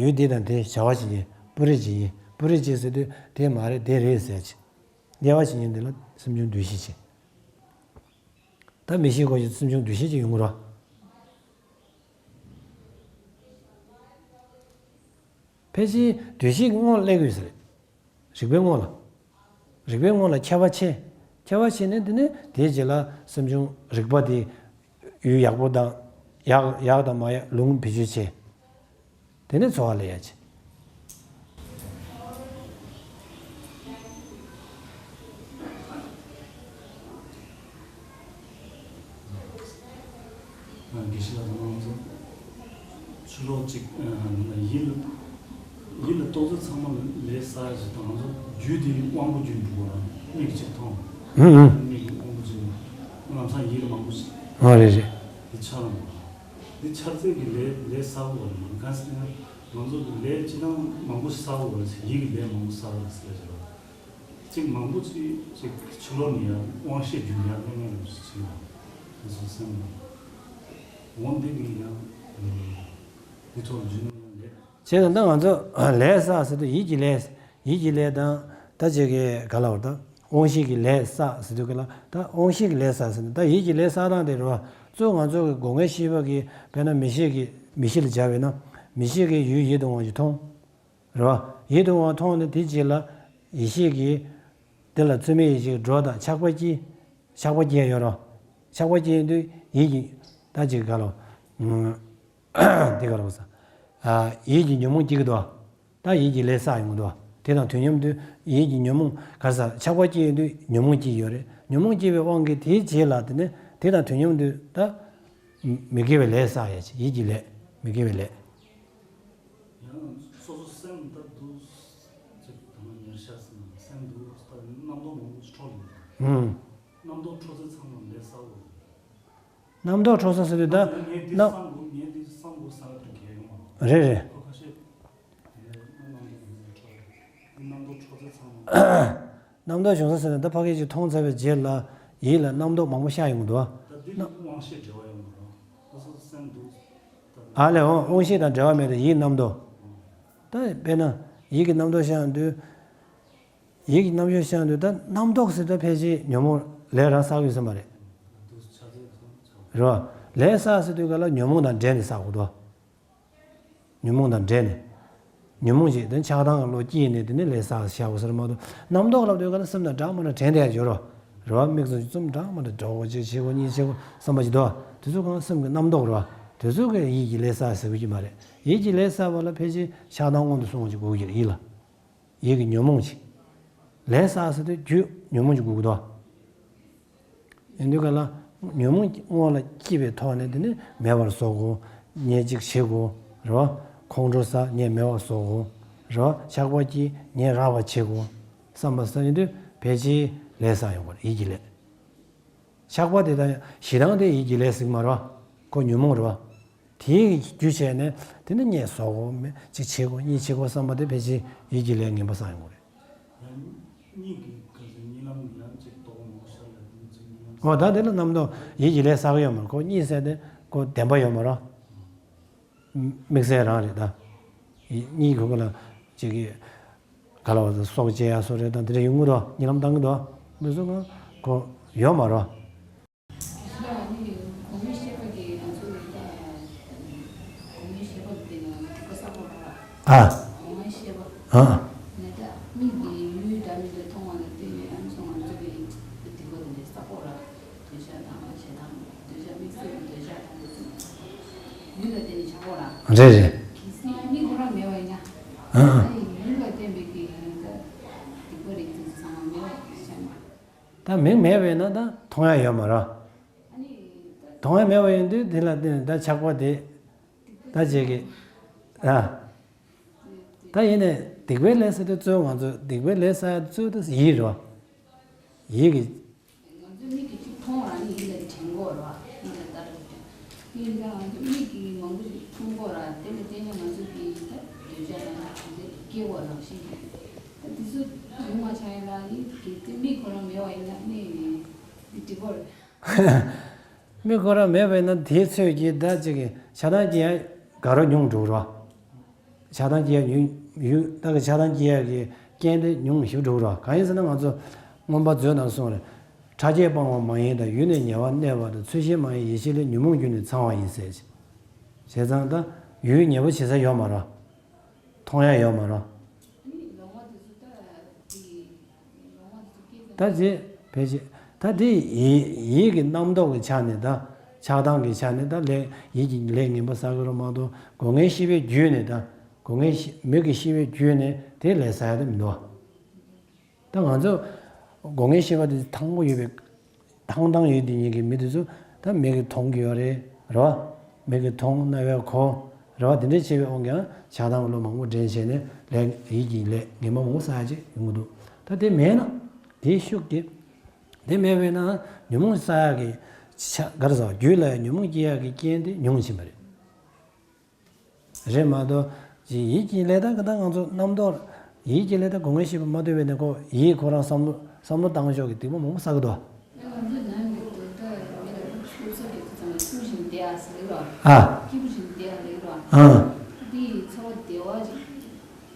ཡུལ་འདི་དང་དེ་བྱ་བ་བྱེད་མཁན་སྤུ་རིས་བྱེད་མཁན་སྤུ་རིས་བྱེད་ཟེར་དུས་དེ་མ་རེད་དེ་རེད་ཟེར་བྱས། དབྱེ་བ་བྱེད་མཁན་དེ་ལ་སེམས་བྱུང་འདུ་ཤེས་བྱེད། ད་མིག་ཤེས་གོ་ཤེས་སེམས་བྱུང་འདུ་ཤེས་ཀྱི་ཡོང་གི་རེད། ཕལ་ཆེར་འདུ་ཤེས་ཀྱི་སྔོན་སླེབས་ཀྱི་ཡོད་ས་རེད། རིག་པའི་སྔོན་ལ། རིག་པའི་སྔོན་ལ་ཁྱབ་པ་ཆེ། ཁྱབ་པ་ཆེ་ནས་དེ་ནས་དེའི་རྗེས་ལ་སེམས་བྱུང་རིག་པ་དེ་ཡུལ་ཡག་པོ་དང་ཡག་ཡག་དང་མ་ཡག་ལུང་བེད་སྤྱོད་བྱེད། དེ་ནས་ཚོར་བ་ལ་ཡ་བྱེད། དགེ་བཤེས་ལགས་དང་ང་ཚོ་ཕྱི་ལོགས་གཅིག་ཡིད་ལ་ཡིད་ལ་རྟོག་ཚོད་ཚང་མ་ལས་ས་ཞིག་དང་ང་ཚོ་རྒྱུད་དེ་དབང་པོ་རྒྱུད་འགྲོ་བ་མིག་གཅིག་མཐོང་། ཧུམ་ཧུམ། མིག་དབང་པོ་རྒྱུད་ལམ་སང་ཡིད་ལ་མང་པོ་ཞིག་ཨ་རེད་རེད། དེ་ཆ་ལ་མ་དེ་འཆར་ཚད་ཀྱི་ལས་ལས་གསལ་པོ་བ་ལ་མ་གང་ཟེར་ན་ང་ཚོ་གི་ལས་ཅི་ལྟར་མང་པོ་ཞིག་གསལ་པོ་བ་ལ་ཡིད་ཀྱི་ལས་མང་པོ་གསལ་པོ་ལ་ཟེར་ལ་ཟེར་བ། གཅིག་མང་པོ་ཅིག་ཅིག་ཕྱི་ལོགས་ནས་ཡང་དབང་ཤེས་བརྒྱུད་ནས་ཡང་གནས་ངན་རུ་ཕྱིན་པ། དེ་ཚོ་སེམས་ལ་འོང་འདི་གི་ཡང་འདི་ཚོ་རྒྱུད་ནས་ཡང་ལས། བྱས་ཙང་ད་ང་ཚོ་ལས་བསགས་ཟེར་དུས་ཡིད་ཀྱི་ལས། ཡིད་ཀྱི་ལས་དང་ད་ཅིག་གི་ག་ལ་བར་ད་དབང་ཤེས་ཀྱི་ལས་བསགས་ཟེར་དུས་ག་ལ་ད་དབང་ཤེས་ཀྱི་ལས་བསགས་ཟེར་ན་ད་ཡིད་ཀྱི་ལས་བསགས་སྟངས་དེ་རེད་བ། གཙོ་ང་ཚོ་གི་སྒོ་ལྔའི་ཤེས་པ་གི་དཔེར་ན་མིག་ཤེས་ཀྱི་མིག་ཤེས་ལ་སྦྱར་བས་ན་མིག་ཤེས་ཀྱི་ཡུལ་ཡིད་དུ་འོང་བ་ཞིག་མཐོང་། རེད་བ། ཡིད་དུ་འོང་བ་མཐོང་ནས་དེ་རྗེས་ལ་ཡིད་ཤེས་ཀྱི་དེ་ལ་ཚུལ་མིན་ཡིད་ཤེས་ཀྱི་སྒྲོ་དང་ཆགས་པ་སྐྱེ། ཆགས་པ་སྐྱེ་ཡོད་རེད་བ། ཆགས་པ་སྐྱེ་ཡོང་དུས་ཡིད་ཀྱི་ད་ཅིག་ག་ལ་འདི་ག་ལ་བ་ས། ཡིད་ཀྱི་ཉོན་མོངས་སྐྱེ་གི་འདུག་བ། ད་ཡིད་ཀྱི་ལས་བསགས་ཡོང་གི་འདུག་བ། དེ་དང་དུས་མཉམ་དུ་ཡིད་ཀྱི་ཉོན་མོངས་ག་ས་ཆགས་པ་སྐྱེ་ཡོང་དུས་ཉོན་མོངས་སྐྱེ་ཡོད་རེད། ཉོན་མོངས་སྐྱེ་བའི་དབང་གིས་དེའི་རྗེས་ལ་དེ་ནས་དེ་དང་དུས་མཉམ་དུ་ད་མི་དགེ་བའི་ལས་བསགས་ཡ་ཅིག་ཡིད་ཀྱི་ལས་མི་དགེ་བའི་ལས། ཡང་སོ་སོ་སེམས་ད་འདུག་ཅིག་དང་ཉེར་ཤ་ཟིན་སེམས་འདུག་ད་རྣམ་རྟོག་མང་པོ་ཞིག་འཕྲོ་ལ། ཨུམ། རྣམ་རྟོག་འཕྲོ་ཚད་ཚང་མ་ལས་གསལ་བོ། རྣམ་རྟོག་འཕྲོ་ཚད་ཟེར་དུས་ད་ངས་འདི་རྣམ་བསམ་དགོས་ངས་འདི་བསམ་དགོས་བསམ་གི་འདུག་གས་ཡོང་བ། རེད་རེད། ཁོ་ཁ་ཤས་དེ་རྣམ་རྟོག་འཕྲོ་ཚད་ཚང་མ། རྣམ་རྟོག་བྱུང་ས་ཟེར་ན་ད་ཕ་གི་ཅིག་མཐོང་ཚར་བའི་རྗེས་ལ་ཡིད་ལ་རྣམ་རྟོག་མང་པོ་ཤར་ཡོང་གི་འདུག་བ། ད་འདི་ནི་དབང་ཤེས་འབྲེལ་བ་ཡོད་མ་རེད། ཨ་ལས་འོང་དབང་ཤེས་དང་འབྲེལ་བ་མེད་དེ་ཡིད་རྣམ་རྟོག་ད་དཔེར་ན་ཡིད་ཀྱི་རྣམ་རྟོག་ཤར་ཡོང་དུས། ཡིད་ཀྱི་རྣམ་ཤེས་ཤར་དུས་ད་རྣམ་རྟོག་ཟེར་ད་ཕལ་ཆེར་ཉོན་མོངས་ལས་རང་བསགས་ཡོད་ས་མ་རེད། རེད་བ། ལས་བསགས་ཟེར་དུས་ག་ལ་ཉོན་མོངས་དང་འབྲེལ་ནས་བསགས་དགོས་དོ། ཉོན་མོངས་དང་འབྲེལ་ནས། ཉོན་མོངས་ཅིག་དེ་ཆགས་སྡང་གི་བློ་སྐྱེས་ནས་དེ་ནས་ལས་བསགས་བཞག་དགོས་ས་རེད་མ་གཏོགས་རྣམ་རྟོག་ལབ་དུས་ག་ལ་སེམས་དང་འདྲ་མ་འདྲ་དྲན་བསྡད་ཡོད་རོ། རེད་བ། མིག་ཙམ་ཙམ་འདྲ་མ་འདྲ་འགྲོ་གོ་ཅིག་བྱེད་གོ་གཉིད་བྱེད་གོ་བསམ་པ་ཅིག་འདུག་བ། དེ་ཚོ་གང་སེམས་ཀྱི་རྣམ་རྟོག་རེད་བ། དེ་ཚོ་གི་ཡིད་ཀྱི་ལས་བསགས་ཟེར་གི་ཡོད་མ་རེད། ཡིད་ཀྱི་ལས་བསགས་པ་ལ་ཕལ་ཆེར་ཆགས་སྡང་སྔོན་དུ་སོང་བ་ཅིག་དགོས་ཀྱི་རེད་ཡིད་ལ། ཡིད་ཀྱི་ཉོན་མོངས་ཅིག་ལས་བསགས་ཟེར་དུས་རྒྱུ་ཉོན་མོངས་ཅིག་དགོས་ཀྱི་འདུག་ཡིན་དུས་ག་ལ། ཉོན་མོངས་སྔོན་ལ་སྐྱེས་པའི་ཐོག་ནས་དེ་ནི་མེད་པར་བཟོ་དགོས། ངས་ཅིག་བྱེད་དགོས། རེད་བ། ཁོང་ཁྲོ་ཟ་ངས་མེད་པར་བཟོ་དགོས། རེད་བ། ཆགས་པ་སྐྱེས་ངས་རགས་པ་བྱེད་དགོས། བསམ་པ་ཟ་ཡིན་དུས་ཕལ་ཆེར་ལས་བསགས་ཡོང་གི་རེད་ཡིད་ཀྱི་ལས། ཆགས་པ་དེ་དང་ཞེ་སྡང་དེ་ཡིད་ཀྱི་ལས་ཟིག་མ་རེད་བ། ཁོ་ཉོན་མོངས་རེད་བ། དེའི་རྒྱུ་བྱས་ནས་དེ་ནི་ངས་བཟོ་དགོས་མེད་ཅིག་བྱེད་དགོས་གཉིས་བྱེད་དགོས་བསམ་པ་དེ་ཕལ་ཆེར་ཡིད་ཀྱི་ལས་ངན་པ་བསགས་ཡོང་གི་རེད། ཡང་གཉིད་ཀྱི་སྐབས་སུ་གཉིད་ལམ་ཡང་ཅིག་རྟོགས་མོ་ཤར་ལ་དེ་ནི་ཅིག་གཉིད་ལམ། འོ་ད་དེ་ལ་རྣམ་རྟོག་ཡིད་ཀྱི་ལས་བསགས་ཡོད་མ་རེད། ཁོ་གཉིད་སད་དེ་ཁོ་བདེན་པ་ཡོད་མ་རེད། དམིགས་བསལ་རང་རེད་ད། གཉིད་ཁུག་ལ་ཅིག་གི་ག་ལ་བ་སོགས་བཅད་ཡ་སོགས་རེད་དང་དེ་འདྲ་ཡོང་གི་འདུག་གཉིད་ལམ་བཏང་གི་འདུག་མི་སུ་གང་གོ་ཡོད་མ་རེད། ཨ། ཨ། ཨ། རེད་རེད། ཨ་ཨ། ད་མིག་མེད་པས་ན་ད་མཐོང་ཡ་ཡོད་མ་རེད། མཐོང་ཡ་མེད་པ་ཡིན་དུས་དེ་ལ་བརྟེན་ནས་ད་ཆགས་པ་དེ་ད་བྱེད་ཀྱི་ར། ད་ཡིན་ནས་སྡིག་པའི་ལས་ཟེར་དུས་གཙོ་བོ་ང་ཚོ་སྡིག་པའི་ལས་ཟེར་གཙོ་བོ་དེ་ཡིད་རེད་བ། ཡིད་ཀྱི། ང་ཚོའི་མིག་གིས་གཅིག་མཐོང་རང་ནི་ཡིད་ལ་དྲན་གོ་ར་ཡིད་ལ་ལྟ་ར་དྲན། དེ་ཡིན་ཙང་ང་ཚོ་མིག་གིས་མང་པོ་ཞིག་མཐོང་གོ་ར་དེ་ལ་བརྟེན་ནས་ང་ཚོ་གི་ད་འདོད་ཆགས་དང་དེ་སྐྱེ་བ་རང་བཞིན་གྱིས། ད་དེ་ཚོ་ཡོང་བ་ཆ་ཡིན་ལ་ཡིད་ཀྱི་དེ་མིག་ཁོ་རང་མེད་བ་ཡིན་ན་ནི་དེ་འགྲིག་གོ་ར། མིག་ཁོ་རང་མེད་པས་ན་དེའི་ཚོད་ཀྱིས་ད་ཅིག་གི་ཆགས་སྡང་སྐྱེ་ཡ་དགའ་རབ་ཉུང་འགྲོ་ར། ཆགས་སྡང་སྐྱེ་ཡ་ཡུན་ཡུན་ད་གི་ཆགས་སྡང་སྐྱེ་ཡ་གི་རྐྱེན་དེ་ཉུང་ཞིག་འགྲོ་ར། གང་ཡིན་ཟེར་ན་ང་ཚོ་མངོན་པ་མཛོད་ནང་གསུངས་རེད། ཕྲ་རྒྱས་སྤང་བ་མ་ཡིན་དང་ཡུལ་ནས་ཉེ་བར་གནས་པ་དང་ཚུལ་བཞིན་མ་ཡིན་ཡིད་ཆེས་ལས་ཉོན་མོངས་རྒྱུ་ནི་ཚང་བ་ཡིན་ཟེར། བྱས་ཙང་ད་ཡུལ་ཉེ་བོ་བྱེད་ས་ཡོད་མ་རེད། མཐོང་ཡ་ཡོད་མ་རེད། ད་ཅེས་ཕལ་ཆེར་ད་དེ་ཡིད་ཡིད་ཀྱི་རྣམ་རྟོག་གི་ཆ་ནས་ད་ཆགས་སྡང་གི་ཆ་ནས་ད་ལས་ཡིད་ཀྱི་ལས་ངན་པ་བསགས་ཀྱི་རེད་མ་གཏོགས་སྒོ་ལྔའི་ཤེས་པའི་བརྒྱུད་ནས་ད་སྒོ་ལྔའི་ཤེས་མིག་གི་ཤེས་པའི་བརྒྱུད་ནས་དེ་ལས་བསགས་ཡ་དེ་མི་འདུག་ད་ང་ཚོ་སྒོ་ལྔའི་ཤེས་པ་དེ་ཐང་པོ་ཡོད་པའི་ཐང་ཐང་ཡོད་དེ་ཉིད་ཀྱི་མི་དེ་ཚོ་ད་མིག་གིས་མཐོང་གི་ཡོད་རེད་རེད་བ། མིག་གིས་མཐོང་རྣ་བས་གོ་རེད་བ། དེ་འདྲས་བྱས་པའི་དབང་གིས་ཆགས་སྡང་བློ་མང་པོ་འདྲེན་བྱས་ནས་ལས་ཡིད་ཀྱི་ལས་ངན་པ་མང་པོ་བསགས་ཡ་ཅིག་ཡོང་གི་འདུག་ད་དེ་མེད་ན་དེའི་ཤུགས་ཀྱིས་དེ་མེད་པས་ན་ཉོན་མོངས་བསགས་ཡ་གི་ཆ་ག་རེ་ཟེར་བ་རྒྱུད་ལ་ཡང་ཉོན་མོངས་སྐྱེ་ཡ་གི་རྐྱེན་དེ་ཉུང་ཕྱིན་པ་རེད། རེད་མ་གཏོགས་ཡིད་ཀྱི་ལས་དང་གི་ད་ང་ཚོ་རྣམ་རྟོག་ཡིད་ཀྱི་ལས་དང་སྒོ་ལྔའི་ཤེས་པ་མ་ཐོབ་པས་ནས་ཁོ་ཡིད་ཁོ་རང་བསམ་བློ་བསམ་བློ་བཏང་ཕྱོགས་ཀྱི་སྡིག་པ་མང་པོ་བསགས་ཀྱི་འདུག་ང་ཚོ་ནང་གི་དོན་དག་མི་ལ་སོ་སོ་གི་ཚང་མ་སྐྱིད་པོ་ཞིག་བསྡད་ཨ་ཟེར་ལེ་རོ། ཨ། སྐྱིད་པོ་ཞིག་བསྡད་ཨ་ལེ་རོ། ཨ། འདི་ཡི་འཚོ་བ་བདེ་བ་ཅིག་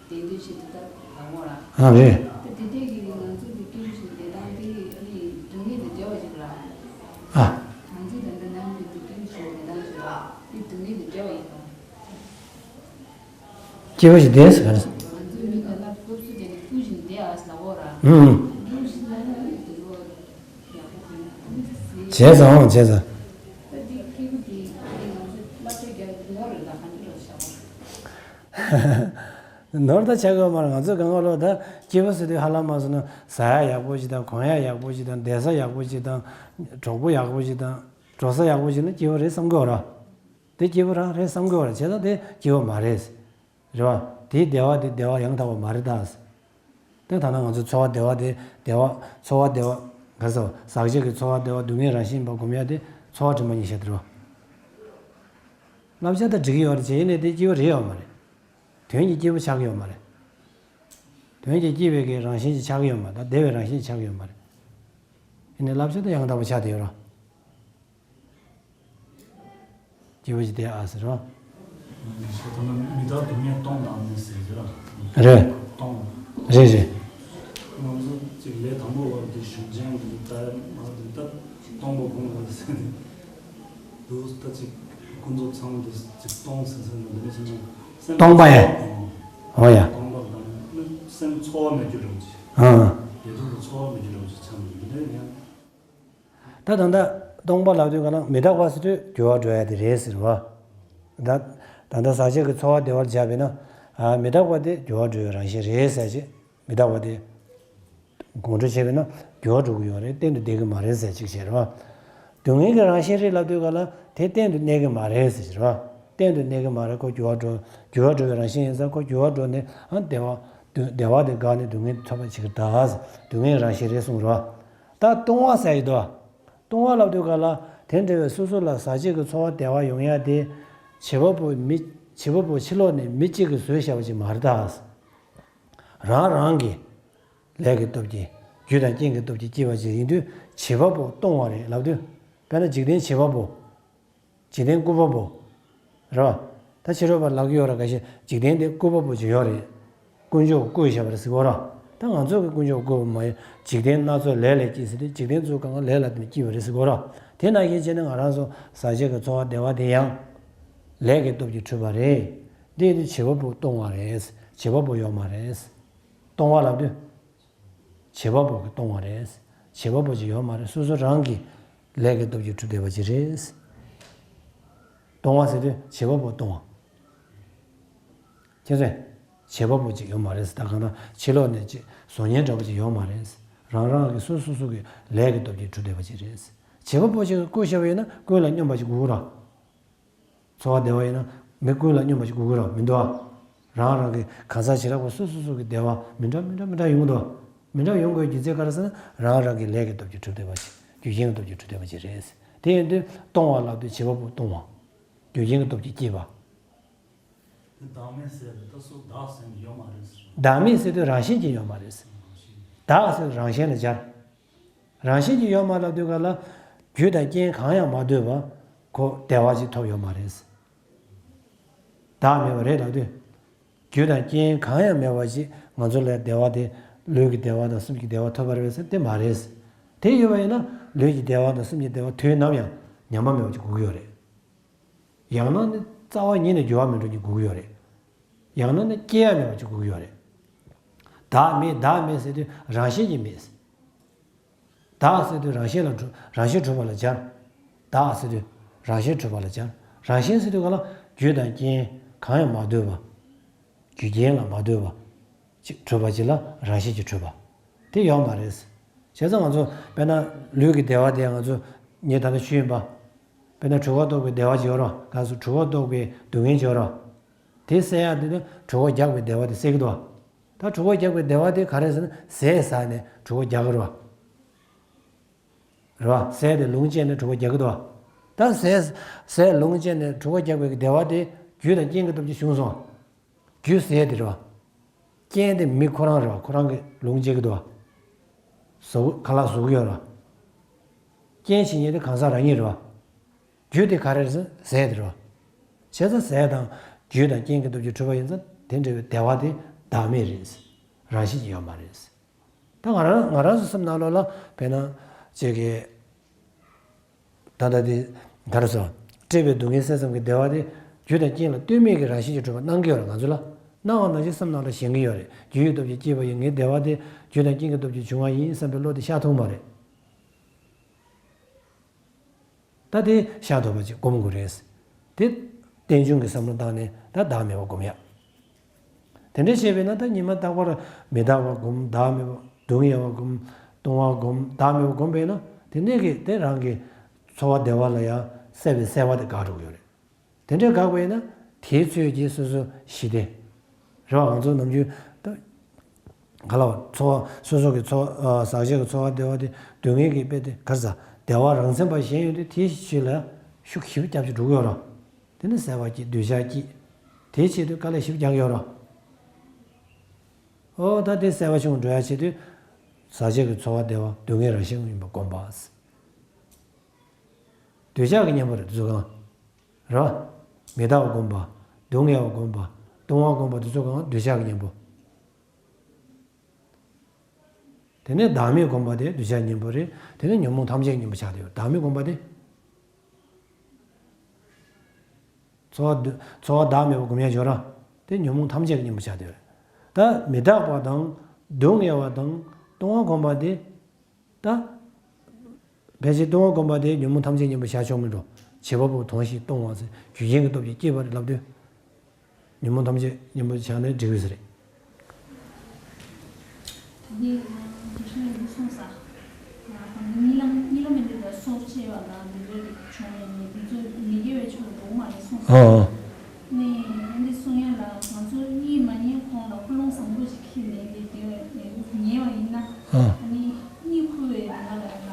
དེ་འདྲ་ཞིག་ཏུ་ད་ལྟ་བ་ར། ཨ་རེད། ད་དེ་འདྲས་ཀྱི་ང་ཚོ་གི་སྐྱིད་པོ་ཞིག་བསྡད་སྟངས་དེ་ནི་སྡུག་བསྔལ་དང་བྲལ་བ་ཞིག་ར། ཨ། ང་ཚོ་ད་ལྟ་ནང་གི་སྡུག་བསྔལ་ཞིག་བསྡད་སྟངས་ཞིག་ར། དེ་སྡུག་བསྔལ་དང་བྲལ་བ་ཡིན་པ། སྐྱིད་པོ་ཞིག་བསྡད་ཟེར་ག་རེ། ང་ཚོའི་མི་ལ་སླར་སྐབས་སུ་དེ་ནི་སྐྱིད་ཞིག་བསྡད་ཨ་ཟེར་ལ་འོ་ར། ཨུམ། སྐྱིད་ཞིག་ལ་ནི་དེ་ལོ་ཡག་པོ་དགོས་ན་ད་མི་ཚེ་ཟེར། བྱས་ཙང་བྱས་ཙང་། ད་དེ་སྐྱིད་པོ་དེ་ང་ཚོ་བསླབ་བྱ་རྒྱག་ངོ་རེ་ལ་གང་ཅི་རོགས་བྱ་བ། ནོར་ད་ཆགས་ཀྱི་ཡོད་མ་རེད། ང་ཚོས་གང་ག་ལོ་ད་སྐྱིད་པོ་ཟེར་དུས་ཧ་ལམ་མ་སོང་ན་ཟ་ཡ་ཡག་པོ་ཞིག་དང་གོན་ཡ་ཡག་པོ་ཞིག་དང་བསྡད་ས་ཡག་པོ་ཞིག་དང་གྲོགས་པོ་ཡག་པོ་ཞིག་དང་འགྲོ་ས་ཡག་པོ་ཞིག་ན་སྐྱིད་པོ་རེད་བསམ་གྱི་ཡོད་རེད། དེ་སྐྱིད་པོ་རང་རེད་བསམ་གྱི་ཡོད་རེད། བྱས་ཙང་དེ་སྐྱིད་པོ་མ་རེད། རེད་བ། དེའི་བདེ་བ་དེ་བདེ་བ་ཡང་དག་པ་མ་རེད་ད། དེ་ད་ནང་ང་ཚོ་འཚོ་བ་བདེ་བ་དེ་བདེ་བ་འཚོ་བ་བདེ་བ་ག་ཟེར་བ་ཟག་བཅས་ཀྱི་འཚོ་བ་བདེ་བ་སྡུག་བསྔལ་རང་བཞིན་པ་སྒོམ་ཡ་དེ་འཚོ་བ་དྲན་པ་ཉིད་བཤད་དེ་རེད་བ། བསླབ་བྱ་ད་འགྲིག་གི་ཡོད་རེད་བྱས་ཡིན་ནའི་དེ་སྐྱིད་པོ་རེད་ཡོད་མ་རེད། དོན་གྱིས་སྐྱིད་པོ་ཆགས་ཀྱི་ཡོད་མ་རེད། དོན་གྱིས་སྐྱིད་པའི་གི་རང་བཞིན་ཅིག་ཆགས་ཀྱི་ཡོད་མ་རེད། བདེ་བའི་རང་བཞིན་ཆགས་ཀྱི་ཡོད་མ་རེད། ཡིན་ནའི་བསླབ་བྱ་ད་ཡང་དག་པ་ཆགས་བསྡད་ཡོད་རེད། སྐྱིད་པོ་ཞིག་བསྡད་ཨ་ཟེར་རོ། ཞེས་ཐ་ན་མི་རྟག་སྡུག་བསྔལ་སྟོང་དང་ནི་ཟེར་གྱི་ར། རེད། སྟོང་། རེད་རེད། ང་ཚོ་གཅིག་ལས་དང་པོ་བར་དུ་གཞུང་ཆེན་གྱི་ད་མ་དུ་ད་སྟོང་པ་སྒོམ་དགོས་ཟེར་ནས་འདུག་ད་ཅིག་ཀུན་རྫོབ་ཚང་མ་དེ་ཅིག་སྟོང་ཟེར་ཟེར་ནས་འདི་ནས་ཕྱིན་ན་སེམས་སྟོང་པ་ཡ། ཨོ་ཡ། སྟོང་པ་དང་སེམས་ཚོར་བ་མེད་རྒྱུ་རེད་ཅིག་ཨ། བདེ་སྡུག་གི་ཚོར་བ་མེད་རྒྱུ་རེད་ཅིག་ཆ་མི་འདི་འདྲ་ཡང་། ད་ད་ལྟ་སྟོང་པ་ལབ་དུས་ག་ལ་མི་རྟག་པ་ཟེར་དུས་འགྱུར་བ་འགྲོ་ཡ་དེ་རེད་ཟེར་བ། ད་ད་ལྟ་ཟག་བཅས་ཀྱི་ཚོར་བ་བདེ་བར་བྱས་པས་ན་ཨ་མི་རྟག་པ་དེ་འགྱུར་བ་འགྲོ་བའི་རང་བཞིན་རེད་ཟེར་ཅིག་མི་རྟག་པ་དེ་དགོངས་འགྲེལ་བྱས་པས་ན་འགྱུར་བ་འགྲོ་གི་ཡོད་རེད། གཏན་དུ་བསྡད་ཀྱི་མ་རེད་ཟེར་ཅིག་བྱས་རེད་བ། སྡུག་བསྔལ་གྱི་རང་བཞིན་རེད་ལབ་དུས་ག་ལ་དེ་གཏན་དུ་གནས་ཀྱི་མ་རེད་ཟེར་གྱི་རེད་བ། གཏན་དུ་གནས་ཀྱི་མ་རེད། ཁོ་འགྱུར་བ་འགྲོ་འགྱུར་བ་འགྲོ་བའི་རང་བཞིན་ཡིན་ཙང་ཁོ་འགྱུར་བ་འགྲོ་ནས་ཨ་བདེ་བ་བདེ་བ་དེ་འགག་ནས་སྡུག་བསྔལ་ཐོབ་པ་བྱེད་ཀྱི་ད་སྡུག་བསྔལ་གྱི་རང་བཞིན་རེད་གསུངས་རེད་བ། ད་ལྟུང་བ་ཟེར་ཡི་འདུག་ལྟུང་བ་ལབ་དུས་ག་ལ་དེ་འདྲ་བའི་སོ་སོ་ལ་ཟག་བཅས་ཀྱི་ཚོར་བ་བདེ་བ་ཡོང་ཡ་དེ་བྱེད་པ་པོ་མི་བྱེད་པ་པོ་ཕྱི་ལོགས་ནས་མི་གཅིག་གིས་བཟོས་བཞག་པ་ཅིག་མ་རེད་ད། རང་རང་གི་ལས་ཀྱི་སྟོབས་ཀྱིས་རྒྱུ་དང་རྐྱེན་གྱི་སྟོབས་ཀྱིས་སྐྱེས་པ་ཅིག་ཡིན་དུས་བྱེད་པ་པོ་ལྟུང་བ་རེད་ལབ་དུས་དཔེར་ན་འཇིག་རྟེན་བྱེད་པ་པོ། འཇིག་རྟེན་བཀོད་པ་པོ། རེད་བ། ད་ཕྱི་རོལ་པ་ལབ་ཀྱི་ཡོད་ར། འགའ་ཤས་འཇིག་རྟེན་འདི་བཀོད་པ་པོ་ཅིག་ཡོད་རེད། དཀོན་མཆོག་བཀོད་བཞག་པ་རེད་ཟེར་གོ་ར། ད་ང་ཚོ་གི་དཀོན་མཆོག་བཀོད་པ་མ་ཡིན། འཇིག་རྟེན་སྣ་ཚོགས་ལས་ལས་སྐྱེས་ཟེར་ཏེ་འཇིག་རྟེན་ཚོ་གང་ག་ལས་ལ་བརྟེན་ནས་སྐྱེས་པ་རེད་ཟེར་གོ་ར། དེ་ནང་བཞིན་བྱས་ནས་ང་རང་ཚོ་ཟག་བཅས་ཀྱི་ཚོར་བ་བདེ་བ་དེ་ཡང་ལས་ཀྱི་སྟོབས་ཀྱིས་འཁྲུལ་པ་རེད། འདི་ནི་བྱེད་པ་པོ་ལྟུང་བ་རེད། བྱེད་པ་པོ་ཡོད་མ་རེད། ལྟུང་བ་ལབ་དུས། བྱེད་པ་པོ་གིས་ལྟུང་བ་རེད། བྱེད་པ་པོ་ཅིག་ཡོད་མ་རེད། སོ་སོ་རང་གི་ ལས་ཀྱི་སྟོབས་ཀྱིས་གྲུབ་བསྡད་པ་ཅིག་རེད། སྟོང་བ་ཟེར་དུས་བྱེད་པ་པོ་སྟོང་བ། ཁྱེད་ཚོས་བྱེད་པ་པོ་ཅིག་ཡོད་མ་རེད་ཟེར། ད་གང་ལྟར་ཕྱི་ལོགས་ནས་ཅིག་བཟོ་མཁན་འདྲ་པོ་ཅིག་ཡོད་མ་རེད། རང་རང་གི་སོ་སོ་སོ་གི་ལས་ཀྱི་སྟོབས་ཀྱིས་གྲུབ་བསྡད་པ་ཅིག་རེད། བྱེད་པ་པོ་ཅིག་གིས་བཀོལ་བཞག་པ་ཡིན་ན་ཀུན་ལ་སྙོམས་པ་ཅིག་དགོས་ཀྱི་རེད། འཚོ་བ་བདེ་བ་ཡིན་ན་མི་ཀུན་ལ་སྙོམས་པ་ཅིག་དགོས་ཀྱི་རེད་མི་འདུག་ཨ། རང་རང་གི་གང་ཟག་བྱེ་བྲག་པ་སོ་སོ་སོ་གི་བདེ་བ་མི་འདྲ་མི་འདྲ་མི་འདྲ་ཡོང་གི་འདུག་མི་འདྲ་ཡོང་དགོས་རྒྱུ་མཚན་ག་རེ་ཟེར་ན་རང་རང་གི་ལས་ཀྱི་སྟོབས་ཀྱིས་གྲུབ་བསྡད་པ་ཅིག་རྒྱུ་རྐྱེན་གྱི་སྟོབས་ཀྱིས་གྲུབ་བསྡད་པ་ཅིག་རེད། དེ་ཡིན་དུས་སྟོང་བ་ལབ་དུས་བྱེད་པ་པོ་སྟོང་བ། རྒྱུ་རྐྱེན་གྱི་སྟོབས་ཀྱིས་སྐྱེས་པ། དེ་བདག་མེད་ཟེར་དུས་ད་སུ་བདག་ཟེར་ནས་ཡོད་མ་རེད་ཟེར། བདག་མེད་ཟེར་དུས་རང་བཞིན་གྱིས་ཡོད་མ་རེད། བདག་ཟེར་དུས་རང་བཞིན་ལ་སྦྱར། རང་བཞིན་གྱིས་ཡོད་མ་ལབ་དུས་ག་ལ། རྒྱུ་དང་རྐྱེན་གང་ཡང་མ་ལྡོག་པ། ཁོ་བདེ་བ་ཅིག་ཐོབ་ཡོད་མ་རེད། བདག་མེད་པ་རེད་ལབ་དུས། རྒྱུ་དང་རྐྱེན་གང་ཡང་མེད་པ་ཅིག་ང་ཚོ་ལ་བདེ་བ་དེ་ལུས་ཀྱི་བདེ་བ་དང་སེམས་ཀྱི་བདེ་བ་ཐོབ་པ་རེད་པས་ཟེར་དེ་མ་རེད། དེ་ཡོད་པ་ཡིན་ན་ལུས་ཀྱི་བདེ་བ་དང་སེམས་ཀྱི་བདེ་བ་དུས་ནམ་ཡང་ཉམས་པ་མེད་པ་ཅིག་དགོས་ཀྱི་ཡོད་རེད། ཡང་ན་ནི་རྩ་བ་ཉིད་ནས་འགྱུར་བ་མེད་འགྲོ་གི་དགོས་ཀྱི་ཡོད་རེད། ཡང་ན་ནི་སྐྱེ་ཡ་མེད་པ་ཅིག་དགོས་ཀྱི་ཡོད་རེད། བདག་མེད་བདག་མེད་ཟེར་དུས་རང་བཞིན་གྱིས་མེད། བདག་ཟེར་དུས་རང་བཞིན་ལ་གྲུབ་རང་བཞིན་གྲུབ་པ་ལ་སྦྱར། བདག་ཟེར་དུས་རང་བཞིན་གྲུབ་པ་ལ་སྦྱར། རང་བཞིན་ཟེར་དུས་ག་ལ་རྒྱུ་དང་རྐྱེན་གང་ཡང་མ་ལྡོག་པ། རྒྱུ་རྐྱེན་ལ་མ་ལྡོག་པ། ཅིག་གྲུབ་པ་ཅིག་ལ་རང་བཞིན་གྱིས་གྲུབ་པ། དེ་ཡོད་མ་རེད། བྱས་ཙང་ང་ཚོ་དཔེར་ན་ལུས་ཀྱི་བདེ་བ་དེ་ང་ཚོ་ངས་ད་ལྟ་ཞུས་ཡིན་པ། དཔེར་ན་གྲོད་ཁོག་ལྟོགས་པའི་བདེ་བ་ཅིག་ཡོད་རེད་བ། ག་སོ་གྲོད་ཁོག་ལྟོགས་པའི་སྡུག་བསྔལ་ཅིག་ཡོད་རེད་བ། དེ་སེལ་ཡག་དེ་ནི་གྲོད་ཁོག་རྒྱགས་པའི་བདེ་བ་དེ་སེལ་གྱི་འདུག་བ། ད་གྲོད་ཁོག་རྒྱགས་པའི་བདེ་བ་དེ་ག་རེ་ཟེར་ན་ཟས་ཟ་ནས་གྲོད་ཁོག་རྒྱགས་ཀྱི་རེད་བ། རེད་བ། ཟས་དེ་ལུང་བཅད་ནས་གྲོད་ཁོག་རྒྱགས་ཀྱི་འདུག་བ། ད་ཟས་ཟས་ལུང་བཅད་ནས་གྲོད་ཁོག་རྒྱགས་པའི་བདེ་བ་དེ་རྒྱུ་དང་རྐྱེན་གྱི་སྟོབས་ཀྱིས་བྱུང་སོང་། རྒྱུ་ཟས་དེ་རེད་བ། རྐྱེན་དེ་མི་ཁོ་རང་རེད་བ། ཁོ་རང་གི་ལུང་བཅད་ཀྱི་འདུག་བ། ཟ་གི་ཁ་ལག་ཟ་གི་ཡོད་རེད་བ། རྐྱེན་བྱེད་མཁན་དེ་གང་ཟག་རང་ཉིད་རེད་བ། རྒྱུ་དེ་ག་རེ་རེད་ཟེར་ན་ཟས་དེ་རེད་བ། བྱས་ཙང་ཟས་དང་རྒྱུ་དང་རྐྱེན་གྱི་སྟོབས་ཀྱིས་གྲུབ་པ་ཡིན་ཙང་དེ་འདྲ་བའི་བདེ་བ་དེ་བདག་མེད་རེད། རང་བཞིན་གྱིས་ཡོད་མ་རེད། ད་ང་རང་ང་རང་ཚོ་སེམས་ནང་ལོགས་ལ་དཔེར་ན་ཅིག་གི་ད་ལྟ་དེ་ག་རེ་ཟེར། བཀྲེས་པའི་སྡུག་བསྔལ་སེལ་ཙམ་གྱི་བདེ་བ་དེ་རྒྱུ་དང་རྐྱེན་ལ་ལྟོས་མེད་ཀྱི་རང་བཞིན་གྱིས་གྲུབ་པ་སྣང་གི་ཡོད་རེད་ང་ཚོ་ལ། སྣང་བ་ནང་བཞིན་སེམས་ནང་ལ་ཞེན་གྱི་ཡོད་རེད། རྒྱུ་ཡི་སྟོབས་ཀྱིས་སྐྱེས་པ་ཡི་ངའི་བདེ་བ་དེ་རྒྱུ་དང་རྐྱེན་གྱི་སྟོབས་ཀྱིས་བྱུང་བ་ཡིན་བསམ་པའི་བློ་དེ་ཤར་ཐུབ་མ་རེད། ད་དེ་ཤར་ཐུབ་པ་ཅིག་སྒོམ་དགོས་རེད། དེ་རྟེན་འབྱུང་གི་བསམ་བློ་བཏང་ནས་ད་བདག་མེད་པ་སྒོམ་ཡག་དེ་འདྲ་བྱས་པས་ན་ད་ཉི་མ་རྟག་པར་མི་རྟག་པ་སྒོམ། བདག་མེད་པ་སྡུག་བསྔལ་བ་སྒོམ། སྟོང་བ་སྒོམ། བདག་མེད་པ་སྒོམ་པས་ན་དེ་ནས་ཀྱི་དེ་རང་གི་འཚོ་བ་བདེ་བ་ལ་ཡང་སྲེད་པའི་སྲེད་པ་དེ་འགག་འགྲོ་གི་ཡོད་རེད། དེ་འདྲ་འགག་པས་ན་དེའི་ཚོད་ཀྱིས་སོ་སོ་ཞི་བདེ། རེད་བ། ང་ཚོ་ནམ་རྒྱུན་ད་ག་ལ་བ་འཚོ་བ་སོ་སོ་གི་འཚོ་བ་ཟག་བཅས་ཀྱི་འཚོ་བ་བདེ་བ་དེ་སྡུག་བསྔལ་གྱི་དཔེ་དེ་ག་རེ་ཟ། བདེ་བ་རང་མཚན་པ་གཞན་ཡོད་དུས་དེའི་ཆེད་ལ་ཤུགས་ཞེ་པོ་རྒྱབ་ཀྱི་འགྲོ་གི་ཡོད་རེད། དེ་ནི་སྲེད་པ་སྐྱེ། འདོད་ཆགས་སྐྱེ། དེའི་ཆེད་དུ་དཀའ་ལས་ཞེ་པོ་རྒྱག་གི་ཡོད་རེད། ཨོ་ད་དེ་སྲེད་པ་ཆུང་འགྲོ་ཡ་ཆེད་དུ་ཟག་བཅས་ཀྱི་འཚོ་བ་བདེ་བ་སྡུག་བསྔལ་རང་བཞིན་ཡིན་པ་སྒོམ་པ། འདོད་ཆགས་ཀྱི་གཉེན་པོ་རེད་དེ་ཚོ་གང་། རེད་བ། མི་རྟག་པ་སྒོམ་པ། སྡུག་བསྔལ་བ་སྒོམ་པ། སྟོང་བ་སྒོམ་པ་དེ་ཚོ་གང་འདོད་ཆགས་ཀྱི་གཉེན་པོ། དེ་ནས་བདག་མེད་སྒོམ་པ་དེ་འདོད་ཆགས་གཉེན་པོ་རེད། དེ་ནས་ཉོན་མོངས་ཐམས་ཅད་གཉེན་པོ་ཆགས་བསྡད་ཡོད། བདག་མེད་སྒོམ་པ་དེ། འཚོ་བ་འཚོ་བ་བདག་མེད་པ་སྒོམ་ཡ་ཡོད་ར། དེ་ཉོན་མོངས་ཐམས་ཅད་ཀྱི་གཉེན་པོ་ཆགས་བསྡད་ཡོད་རེད། ད་མི་རྟག་པ་དང་སྡུག་བསྔལ་བ་དང་སྟོང་བ་སྒོམ་པ་དེ། ད་ཕལ་ཆེར་སྟོང་བ་སྒོམ་པ་དེ་ཉོན་མོངས་ཐམས་ཅད་གཉེན་པོ་བཞག་ཆོག་མི་འགྲོ། བྱེད་པ་པོ་དོན་བཞིན་སྟོང་བ་ཟེར་རྒྱུ་རྐྱེན་གྱི་སྟོབས་ཀྱིས་སྐྱེས་པ་རེད་ལབ་དུས། ཉོན་མོངས་ཐམས་ཅད་གཉེན་པོ་བཞག་ནས་འགྲིག་གི་ཟེར། དེ་ནས་དེ་བཞིན་ཡིན་གསུངས་ས། གཉིད་ལམ་གཉིད་ལམ་མི་འདུག་ལ་སྲོག་བཅད་པ་དང་འདི་འདྲ་བྱུང་ཡོད་ནས་འདི་ཚོ་མི་དགེ་བའི་ཕྱོགས་ལ་འགྲོ་གི་མ་རེད་གསུངས་ས། ཨ་ཨ། ནས་འདི་གསུང་ཡ་ལ་ང་ཚོ་གཉིད་མ་ཉལ་གོང་ལ་ཀུན་སློང་བཟང་པོ་ཞིག་འཁྱེར་ནས་འདི་དགེ་བའི་ཉལ་བ་ཡིན་ན། ཨ་ནི་གཉིད་ཁུག་པའི་རིང་ལ་ལ་ཡ་ལ་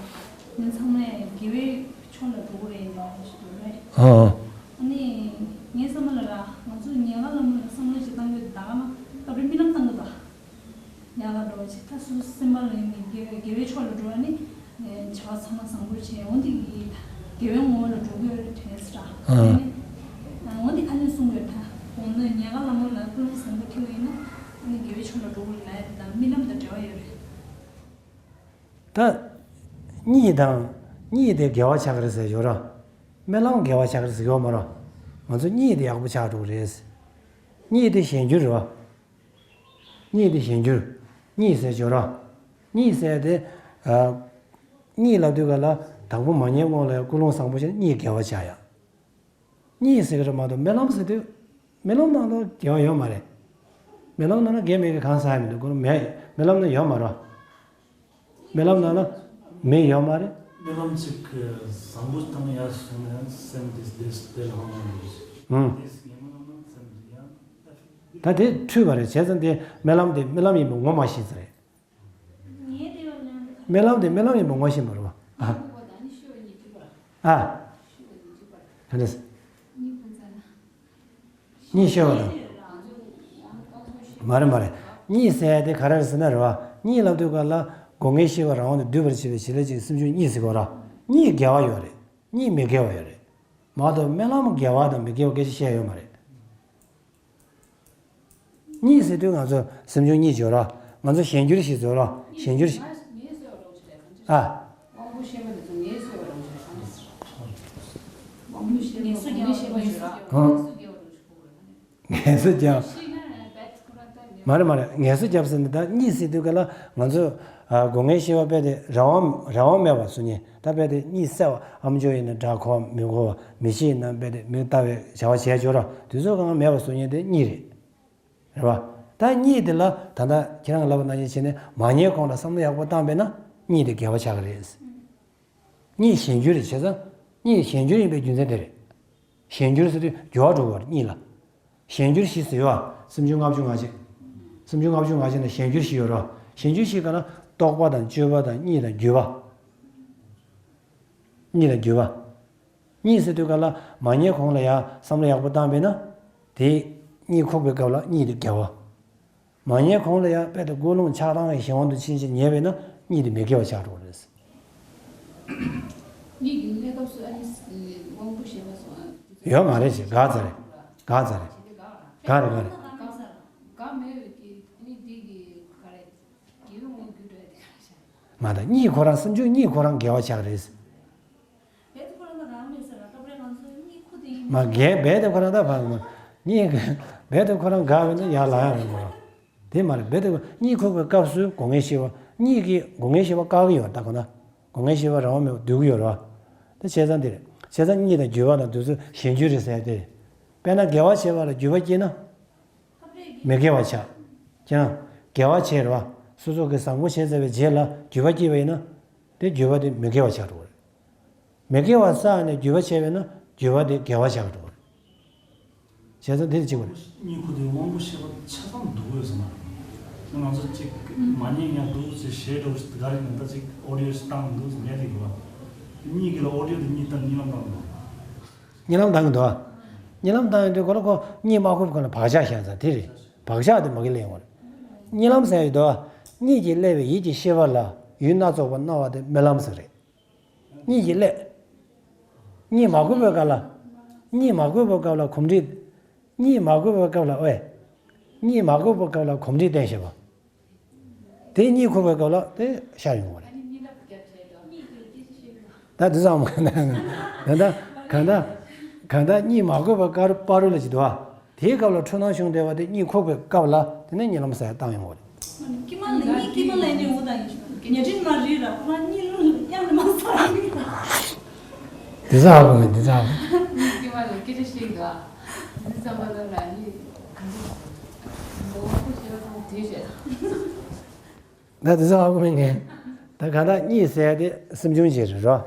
ང་ཚང་མས་དགེ་བའི་ཕྱོགས་ལ་འགྲོ་གི་རེད་ལབ་ཞིག་འདུག་རེད། ཨ་ཨ། ཨ་ནི་ངའི་བསམ་པ་ལ་ར་ང་ཚོ་ཉལ་ཁ་ལ་མོ་ལ་བསམ་བློ་ཞིག་བཏང་གི་ད་ག་ན་སྐབས་རེ་རྨི་ལམ་བཏང་གི་འདུག་ཉལ་ཁ་འགྲོ་བ་ཅིག་ད་སུ་སེམས་པ་ལ་ནི་དགེ་བའི་དགེ་བའི་ཕྱོགས་ལ་འགྲོ་བ་ནི་བྱ་བ་ཚང་མ་བཟང་པོ་བྱས་འོ་འདི་གི་དགེ་བའི་ངོ་བོ་ལ་འགྲོ་གི་ཡོད་རེད་དྲན་སྲིད་ར། ཨ་ནི་འོ་འདི་ཁ་ནས་གསུང་གི་ཡོད་ད། འོ་ན་ཉལ་ཁ་ལ་མོ་ལ་ཀུན་སློང་བཟང་པོ་ཁྱེར་བ་ཡིན་ན་ཨ་ནི་དགེ་བའི་ཕྱོགས་ལ་འགྲོ་གི་ཡོད་ལ་ད་རྨི་ལམ་དང་འབྲེལ་བ་ཡོད་རེད། ད། གཉིད་དང་། གཉིད་དེ་དགེ་བ་ཆགས་ཀྱི་རེད་ཟེར་ཡོད་ར། རྨི་ལམ་དགེ་བ་ཆགས་ཀྱི་རེད་ཟེར་ཡོད་མ་ར། ང་ཚོ་གཉིད་དེ་ཡག་པོ་ཆགས་འགྲོ་གི་རེད། གཉིད་དེ་གཞན་འགྱུར་རེད་བ། གཉིད་དེ་གཞན་འགྱུར། གཉིད་ཟེར་ཡོད་ར། གཉིད་ཟེར་དེ། ཨ། གཉིད་ལབ་དུས་ག་ལ། དང་པོ་མ་ཉལ་གོང་ལ་ཡང་ཀུན་སློང་བཟང་པོ་བྱས་ན་གཉིད་དགེ་བ་ཆགས་ཡ། གཉིད་ཟེར་གི་རེད་མ་གཏོགས་རྨི་ལམ་ཟེར་དུས། རྨི་ལམ་ནང་ལ་དགེ་བ་ཡོད་མ་རེད། རྨི་ལམ་ནང་ལ་དགེ་མེད་ཀྱི་གང་ཟག་ཡང་མི་འདུག་ཁོ་རྨི་རྨི་ལམ་ནང་ཡོད་མ་རེད། རྨི་ལམ་ནང་ལ་མེ་ཡོད་མ་རེད། རྨི་ལམ་ཅིག་གི་བཟང་པོ་བཏང་ཡ་སོང་ན་སེམས་དེ་དེ་དེ་ལ་ཧང་ལང་ཡོད་ཞིག་ཨང་། དེ་ངན་པ་ལ་ན་སེམས་དེ་ཡང་ད་དེ་འཁྲུལ་པ་རེད། བྱས་ཙང་དེ་རྨི་ལམ་དེ་རྨི་ལམ་ཡིན་པ་ངོ་མ་ཤེས་ས་རེད། རྨི་ལམ་དེ་རྨི་ལམ་ཡིན་པ་ངོ་ཤེས་པ་རེད་བ། ཨ། ཨ། ག་འདྲས། གཉིད་ཤོར་བ་དང་། མ་རེད་མ་རེད། གཉིད་ཟེར་ཡ་དེ་ག་རེ་རེད་ཟེར་ན་རེད་བ། གཉིད་ལབ་དུས་ག་ལ་སྒོ་ལྔའི་ཤེས་པ་རང་དབང་དུ་སྡུད་པར་བྱེད་པའི་བྱེད་ལས་ཀྱི་སེམས་བྱུང་གཉིད་ཟེར་གོ་ར། གཉིད་དགེ་བ་ཡོད་རེད། གཉིད་མི་དགེ་བ་ཡོད་རེད། མ་གཏོགས་རྨི་ལམ་དགེ་བ་དང་མི་དགེ་བ་སྐད་ཆ་བཤད་ཡོད་མ་རེད། གཉིད་ཟེར་དུས་ང་ཚོ་སེམས་བྱུང་གཉིད་ཡོད་ར། ང་ཚོ་གཞན་འགྱུར་ཞིག་བཟོ་ར། གཞན་འགྱུར་ཞིག་ཨ། ངལ་གསོ་རྒྱབ། མ་རེད་མ་རེད། ངལ་གསོ་རྒྱབ་ཟེར་ནས་ད་གཉིད་ཟེར་དུས་ག་ལ་ང་ཚོ་སྒོ་ལྔའི་ཤེས་པ་རྦད་དེ་རང་དབང་རང་དབང་མེད་པ་བཟོ་ཉེན། ད་རྦད་དེ་གཉིད་སད་པ། ཨམ་ཅོག་ཡིན་ན་འདྲ། གོ་བ་མི་གོ་བ། མི་ཤེས་ན་རྦད་དེ་མིག་ལྟ་བའི་བྱ་བ་བྱས་ཆོག་ར། དུས་ཚོད་གང་མེད་པ་བཟོ་ཉེན་དེ་གཉིད་རེད། རེད་བ། ད་གཉིད་དེ་ལ་ད་ལྟ་ཁྱེད་རང་ལབ་པ་ནང་བཞིན་བྱས་ནས་མ་ཉལ་གོང་ལ་བསམ་བློ་ཡག་པོ་བཏང་པས་ན་གཉིད་དེ་དགེ་བ་ཆགས་ཀྱི་རེད། གཉིད་གཞན་འགྱུར་རེད། བྱས་ཙང་གཉིད་གཞན་འགྱུར་ཡིན་པའི་རྒྱུ་མཚན་དེ་རེད། གཞན་འགྱུར་ཟེར་དུས་འགྱུར་བ་འགྲོ་བར་གཉིད་ལ། གཞན་འགྱུར་བཞི་ཟེར་ཡོད་ཨ། སེམས་བྱུང་ལྔ་བཅུ་ང་གཅིག་སེམས་བྱུང་ལྔ་བཅུ་ང་གཅིག་ནང་གཞན་འགྱུར་བཞི་ཡོད་རེད་བ། གཞན་འགྱུར་བཞི་ག་ལ་རྟོག་པ་དང་དཔྱོད་པ་དང་གཉིད་དང་འགྱུར་བ། གཉིད་དང་འགྱུར་བ། གཉིད་ཟེར་དུས་ག་ལ་མ་ཉལ་གོང་ལ་ཡ་བསམ་བློ་ཡག་པོ་བཏང་པས་ན། དེ་གཉིད་ཁུག་པའི་སྐབས་ལ་གཉིད་དེ་དགེ་བ། མ་ཉལ་གོང་ལ་ཡང་དཔེ་དེ་ཀུན་སློང་ཆགས་སྡང་གི་གཞན་དབང་དུ་ཕྱིན་ཅིང་ཉལ་བས་ན་གཉིད་དེ་མི་དགེ་བ་ཆགས་འགྲོ་གི་རེད། གཉིད་ཀྱི་གནས་སྐབས་སུ་ཨ་ནི་དབང་པོ་ཞེས་པ་སོགས་ཡོད་མ་རེད་ཅེས་དགག་ཚར་རེད། དགག་ཚར་རེད། དགག་རེད་དགག་རེད། དགག་མེད་པའི་གི་ཨ་ནི་འདི་གི་ག་རེ་དགེ་བའི་དངོས་རྒྱུ་འགྲོ་ཡ་དེ་ག་རེ་བྱ། མ་ད་གཉིད་ཁོ་རང་སེམས་བྱུང་གཉིད་ཁོ་རང་དགེ་བ་ཆགས་རེད། རྦད་དེ་ཁོ་རང་ད་རང་མེད་ཟེར་ར། སྐབས་རེ་ང་ཚོ་གཉིད་ཁུག་དེ་ཡིན་མ་རྒན་རྦད་དེ་ཁོ་རང་ད་ཕར་མ་གཉིད་རྦད་དེ་ཁོ་རང་དགའ་བས་ན་ཡར་ལངས་ཡ་རེད་ཁོ་རང་། དེ་མ་རེད། རྦད་དེ་གཉིད་ཁུག་པའི་སྐབས་སུ་སྒོ་ལྔའི་ཤེས་པ་གཉིད་ཀྱི་སྒོ་ལྔའི་ཤེས་པ་བཀག་གི་ཡོད་ད་ཁོ་ན། སྒོ་ལྔའི་ཤེས་པ་རང་དབང་མེད་པ་སྡུད་ཀྱི་ཡོད་རེད་བ། དེ་བྱས་ཙང་དེ་རེད། བྱས་ཙང་གཉིད་དང་འགྱུར་བ་དང་དུས་ཚོད་གཞན་འགྱུར་རེད་ཟེར་ཡ་དེ་རེད། དཔེར་ན་དགེ་བ་བྱས་པ་ལ་འགྱུར་བ་སྐྱེས་ན། མི་དགེ་བ་ཆགས། ཁྱེད་རང་དགེ་བ་བྱས་རེད་བ། སོ་སོ་གི་བཟང་པོ་བྱས་ཚར་བའི་རྗེས་ལ་འགྱུར་བ་སྐྱེས་པ་ཡིན་ན། དེ་འགྱུར་བ་དེ་མི་དགེ་བ་ཆགས་འགྲོ་གི་རེད། མི་དགེ་བ་བསགས་ནས་འགྱུར་བ་བྱས་པས་ན་འགྱུར་བ་དེ་དགེ་བ་ཆགས་འགྲོ་གི་རེད། བྱས་ཙང་དེ་གཅིག་པ་རེད། གཉིད་ཁུག་དེ་དབང་པོ་ཤེས་པ་ཆ་ཚང་སྡུག་ཡོད་ཟེར་མ་རེད། ང་ཚོ་གཅིག་མ་ཉལ་ཉལ་འདུག་ཟེར་ཞེད་འགྲོ་ག་རེ་ཡིན་ད་གཅིག་ཨོ་ཌི་ཡོ་ཞིག་བཏང་འདུག་ཟེར་ཉལ་དེ་གི་བ། གཉིད་ཀྱི་ལ་ཨོ་ཌི་ཡོ་དེ་གཉིད་ལྟར་གཉིད་ལམ་བཏང་འདུག་གཉིད་ལམ་བཏང་གི་འདུག་གཉིད་ལམ་བཏང་ཡོང་དུས་ཁོ་ར་ཁོ་གཉིད་མ་ཁུག་གོང་ལ་བག་ཆགས་ཤར་ཚར་དེ་རེད། བག་ཆགས་དེ་མ་གི་ལེན་དགོས་རེད། གཉིད་ལམ་ཟེར་ཡོད་དོ། གཉིད་ཀྱིས་བསླད་པའི་ཡིད་ཀྱི་ཤེས་པ་ལ་ཡུལ་སྣ་ཚོགས་པ་སྣང་བ་དེ་རྨི་ལམ་ཟེར་རེད། གཉིད་ཀྱིས་བསླད། གཉིད་མ་གུད་པའི་སྐབས་ལ། གཉིད་མ་གུད་པའི་སྐབས་ལ་གོམས་འདྲིས། གཉིད་མ་གུད་པའི་སྐབས་ལ་ཨོའི། གཉིད་མ་གུད་པའི་སྐབས་ལ་གོམས་འདྲིས་བསྟེན་བྱེད་པ། དེ་གཉིད་ཁུག་པའི་སྐབས་ལ་དེ་ཤར་ཡོང་བ་རེད། ད་དེ་ཚོ་ཨ་མ་ག་ད་ག་ད་ག་ད་གཉིད་མ་གུད་པའི་སྐབས་བར་རུ་ལ་ཅི་འདུག་ཨ། དེའི་སྐབས་ལ་འཁྲུལ་སྣང་བྱུང་བསྡད་པ་དེ་གཉིད་ཁུག་པའི་སྐབས་ལ་དེ་ནས་གཉིད་ལམ་ཟེར་བཏང་ཡོང་བ་རེད། ཀྱི་མ་ལ་གཉིད་ཀྱི་མ་ལ་ཉི་འུ་དང་ཉི་ཁྲིན་མ་རི་ར་ཁོ་རང་གཉིད་ལུག་ཡང་ནི་མ་ས་ར་མི་དེ་ཚ་ཧ་གོ་མེད་དེ་ཚ་ཧ་གོ། གཉིད་ཀྱི་མ་ལ་སྐད་ཆ་བཤད་ག་འདི་ཚ་མ་ལ་ལ་གཉིད་གང་འདི་མོ་ཁུ་ཤེས་པ་དང་དེ་བཤད། ད་དེ་ཚོ་ཧ་གོ་མེད་ངས། ད་གང་ལྟར་གཉིད་ཟེར་ཡ་དེ་སེམས་བྱུང་ཅིག་རེད་རོ།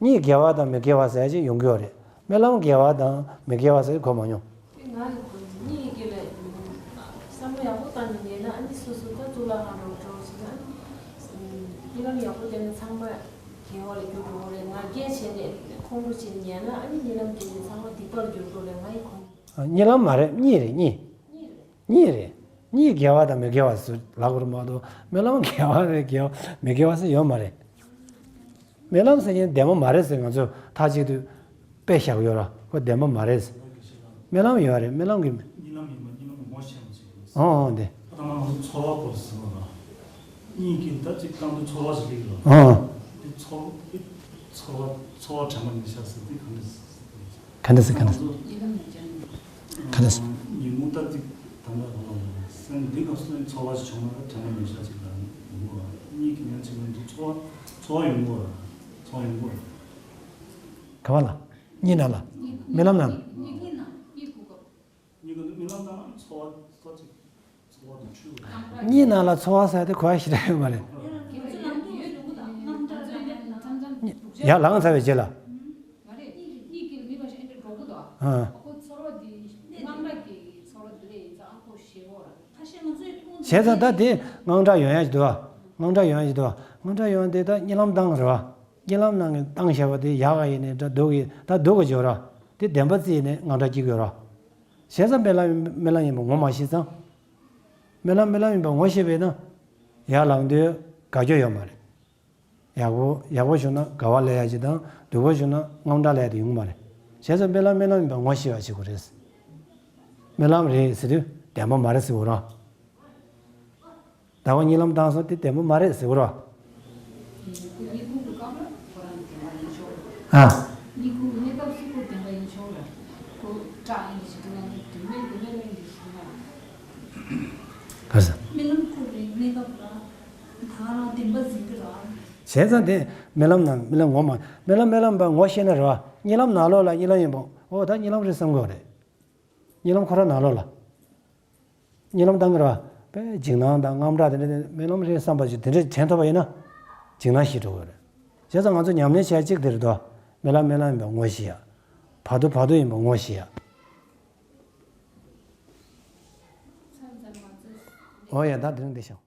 གཉིད་དགེ་བ་དང་མི་དགེ་བ་ཟེར་ཡ་ཅིག་ཡོང་གི་ཡོད་རེད། རྨི་ལམ་དགེ་བ་དང་མི་དགེ་བ་ཟེར་གོ་མ་མྱོང་། དེ་ང་ཡི་གོ་གཉིད་ཀྱི་ལས་བསམ་བློ་ཡག་པོ་བཏང་ནས་ཉལ་ན་ཨ་ནི་སོ་སོ་ད་གཙུག་ལག་ཁང་འགྲོ་འགྲོ་ཟེར་ན་ཨ་ནི་རྨི་ལམ་ཡག་པོ་བསྟན་ན་ཚང་མ་དགེ་བ་ལ་འགྱུར་འགྲོ་གི་རེད། ང་རྒྱལ་བྱས་ནས་ཁོང་ཁྲོ་བྱས་ནས་ཉལ་ན་ཨ་ནི་རྨི་ལམ་དེ་ནི་ཚང་མ་སྡིག་པ་ལ་འགྱུར་འགྲོ་རེད། ང་ཡི་གོ་གཉིད་ལམ་མ་རེད། གཉིད་རེད་གཉིད། གཉིད་རེད། གཉིད་རེད། གཉིད་དགེ་བ་དང་མི་དགེ་བ་ཟེར་ལབ་དགོས་རེད་མ་གཏོགས་རྨི་ལམ་དགེ་བ་རེད་དགེ་བ་མི་དགེ་བ་ཟེར་ཡོད་མ་རེད། རྨི་ལམ་ཟེར་མཁན་བདེན་པ་མ་རེད་ཟེར་ང་ཚོས་ཐག་གཅོད་དུས་དཔེ་བཞག་ཡོད་ར། ཁོ་བདེན་པ་མ་རེད་ཟེར། རྨི་ལམ་ཡོད་རེད། རྨི་ལམ་གྱི་གཉིད་ལམ་ཡིན་པ་གཉིད་ལམ་ངོ་ཤེས་པ་ཞིག་ཡོད། ཨོ་ཨོ་འདི། ད་ལྟ་ང་ཚོ་ཚོར་བ་སྐོར་ཟེར་བ་ལ། གཉིད་ཀྱི་ད་ཅིག་བཏང་དུས་ཚོར་བ་ཞིག་སླེབས་ཡོད་ལ། ཨོ། འདི་ཚོར་འདི་ཚོར་བ་ཚོར་བ་དྲན་པ་ཉེར་བཞག་ཟེར་འདི་གང་འདྲ་ཟེར། ག་འདྲ་ཟེར་ག་འདྲ་ཟེར། ག་འདྲ་ཟེར། ཉིན་མོ་ལྟར་ཏིག་དམ་པ་གང་ལ་སེམས་འདི་སྐབས་སུ་ཚོར་བ་ཞིག་བྱུང་ན་དྲན་པ་ཉེར་བཞག་ཅིག་ལ་ཡོང་གི་བ། གཉིད་ཀྱི་ཉིན་གཅིག་ལ་འདི་ཚོར་བ་ཚོར་བ་ཡོང་གི་བ། ཚོར་ཡོང་གི་རེད། ག་བ་ལ། གཉིད་ན་ལ། རྨི་ལམ་ན། གཉིད་ན་གཉིད་ཁུག་གོ། གཉིད་ཁུག་རྨི་ལམ་ན་ཚོར་བ་ཚོར་ཅིག་ཚོར་བ་དང་འཁྲུལ་བ། གཉིད་ན་ལ་ཚོར་བ་ཟེར་དེ་གོ་ཡ་ཞིག་རེད་ཡོད་མ་རེད། ཡ་ལངས་ཚར་བའི་རྗེས་ལ། བྱས་ཙང་ད་དེ་དངངས་སྐྲག་ཡོང་ཡ་ཞིག་འདུག་བ། དངངས་སྐྲག་ཡོང་ཡ་ཞིག་འདུག་བ། དངངས་སྐྲག་ཡོང་ཡ་ཞིག་འདུག་བ། དངངས་སྐྲག་ཡོང་ཡ་དེ་ད་གཉིད་ལམ་བཏང་རེད་བ། གཉིད་ལམ་ནང་གི་བཏང་བཞག་པ་དེ་ཡག་ག་ཡིན་ནའི་འདྲ་སྡུག་གི་ད་སྡུག་གི་འཇོག་ར། དེ་བདེན་པ་རྩིས་ནས་དངངས་སྐྲག་སྐྱེ་དགོས་ར། བྱས་ཙང་རྨི་ལམ་རྨི་ལམ་ཡིན་པ་ངོ་མ་ཤེས་ཙང་། རྨི་ལམ་རྨི་ལམ་ཡིན་པ་ངོ་ཤེས་པས་ན། ཡར་ལངས་དུས་དགའ་སྐྱོ་ཡོད་མ་རེད། ཡག་པོ་ཡག་པོ་བྱུང་ན་དགའ་བ་སླེབས་ཡ་ཅིག་དང་སྡུག་པོ་བྱུང་ན་དངངས་སྐྲག་སླེབས་ཡ་དེ་ཡོང་གི་མ་རེད། བྱས་ཙང་རྨི་ལམ་རྨི་ལམ་ཡིན་པ་ངོ་ཤེས་པ་བྱེད་དགོས་རེད། རྨི་ལམ་རེད་ཟེར་དུས་བདེན་པ་མ་རེད་ཟེར་དགོས་ར། ཟླ་བ་གཉིད་ལམ་བཏང་སོང་དེ་བདེན་པ་མ་རེད་ཟེར་དགོས་ར། ཨ། ག་ས། བྱས་ཙང་དེ་རྨི་ལམ་ན་རྨི་ལམ་ངོ་མ་རྨི་ལམ་རྨི་ལམ་པ་ངོ་ཤེས་ན་རེད་བ། གཉིད་ལམ་ནང་ལོགས་ལ་གཉིད་ལམ་ཡིན་པ་འོ་ད་གཉིད་ལམ་རེད་བསམ་དགོས་རེད། གཉིད་ལམ་ཁོ་རང་ནང་ལོགས་ལ། གཉིད་ལམ་བཏང་གི་རེད་བ། དཔེ་འཇིགས་སྣང་དང་དངངས་སྐྲག་དེ་འདྲ་དེ་རྨི་ལམ་རེད་བསམ་པ་ཞིག་དེ་འདྲ་དྲན་ཐུབ་པ་ཡིན་ན། འཇིགས་སྣང་ཞི་འགྲོ་གི་རེད། བྱས་ཙང་ང་ཚོ་ཉམས་ལེན་བྱེད་ཡ་གཅིག་དེ་རེད་དོ། རྨི་ལམ་རྨི་ལམ་ཡིན་པ་ངོ་ཤེས་ཡ། བར་དོ་བར་དོ་ཡིན་པ་ངོ་ཤེས་ཡ། འོ་ཡ་ད་དེ་རིང་འདི་བྱ།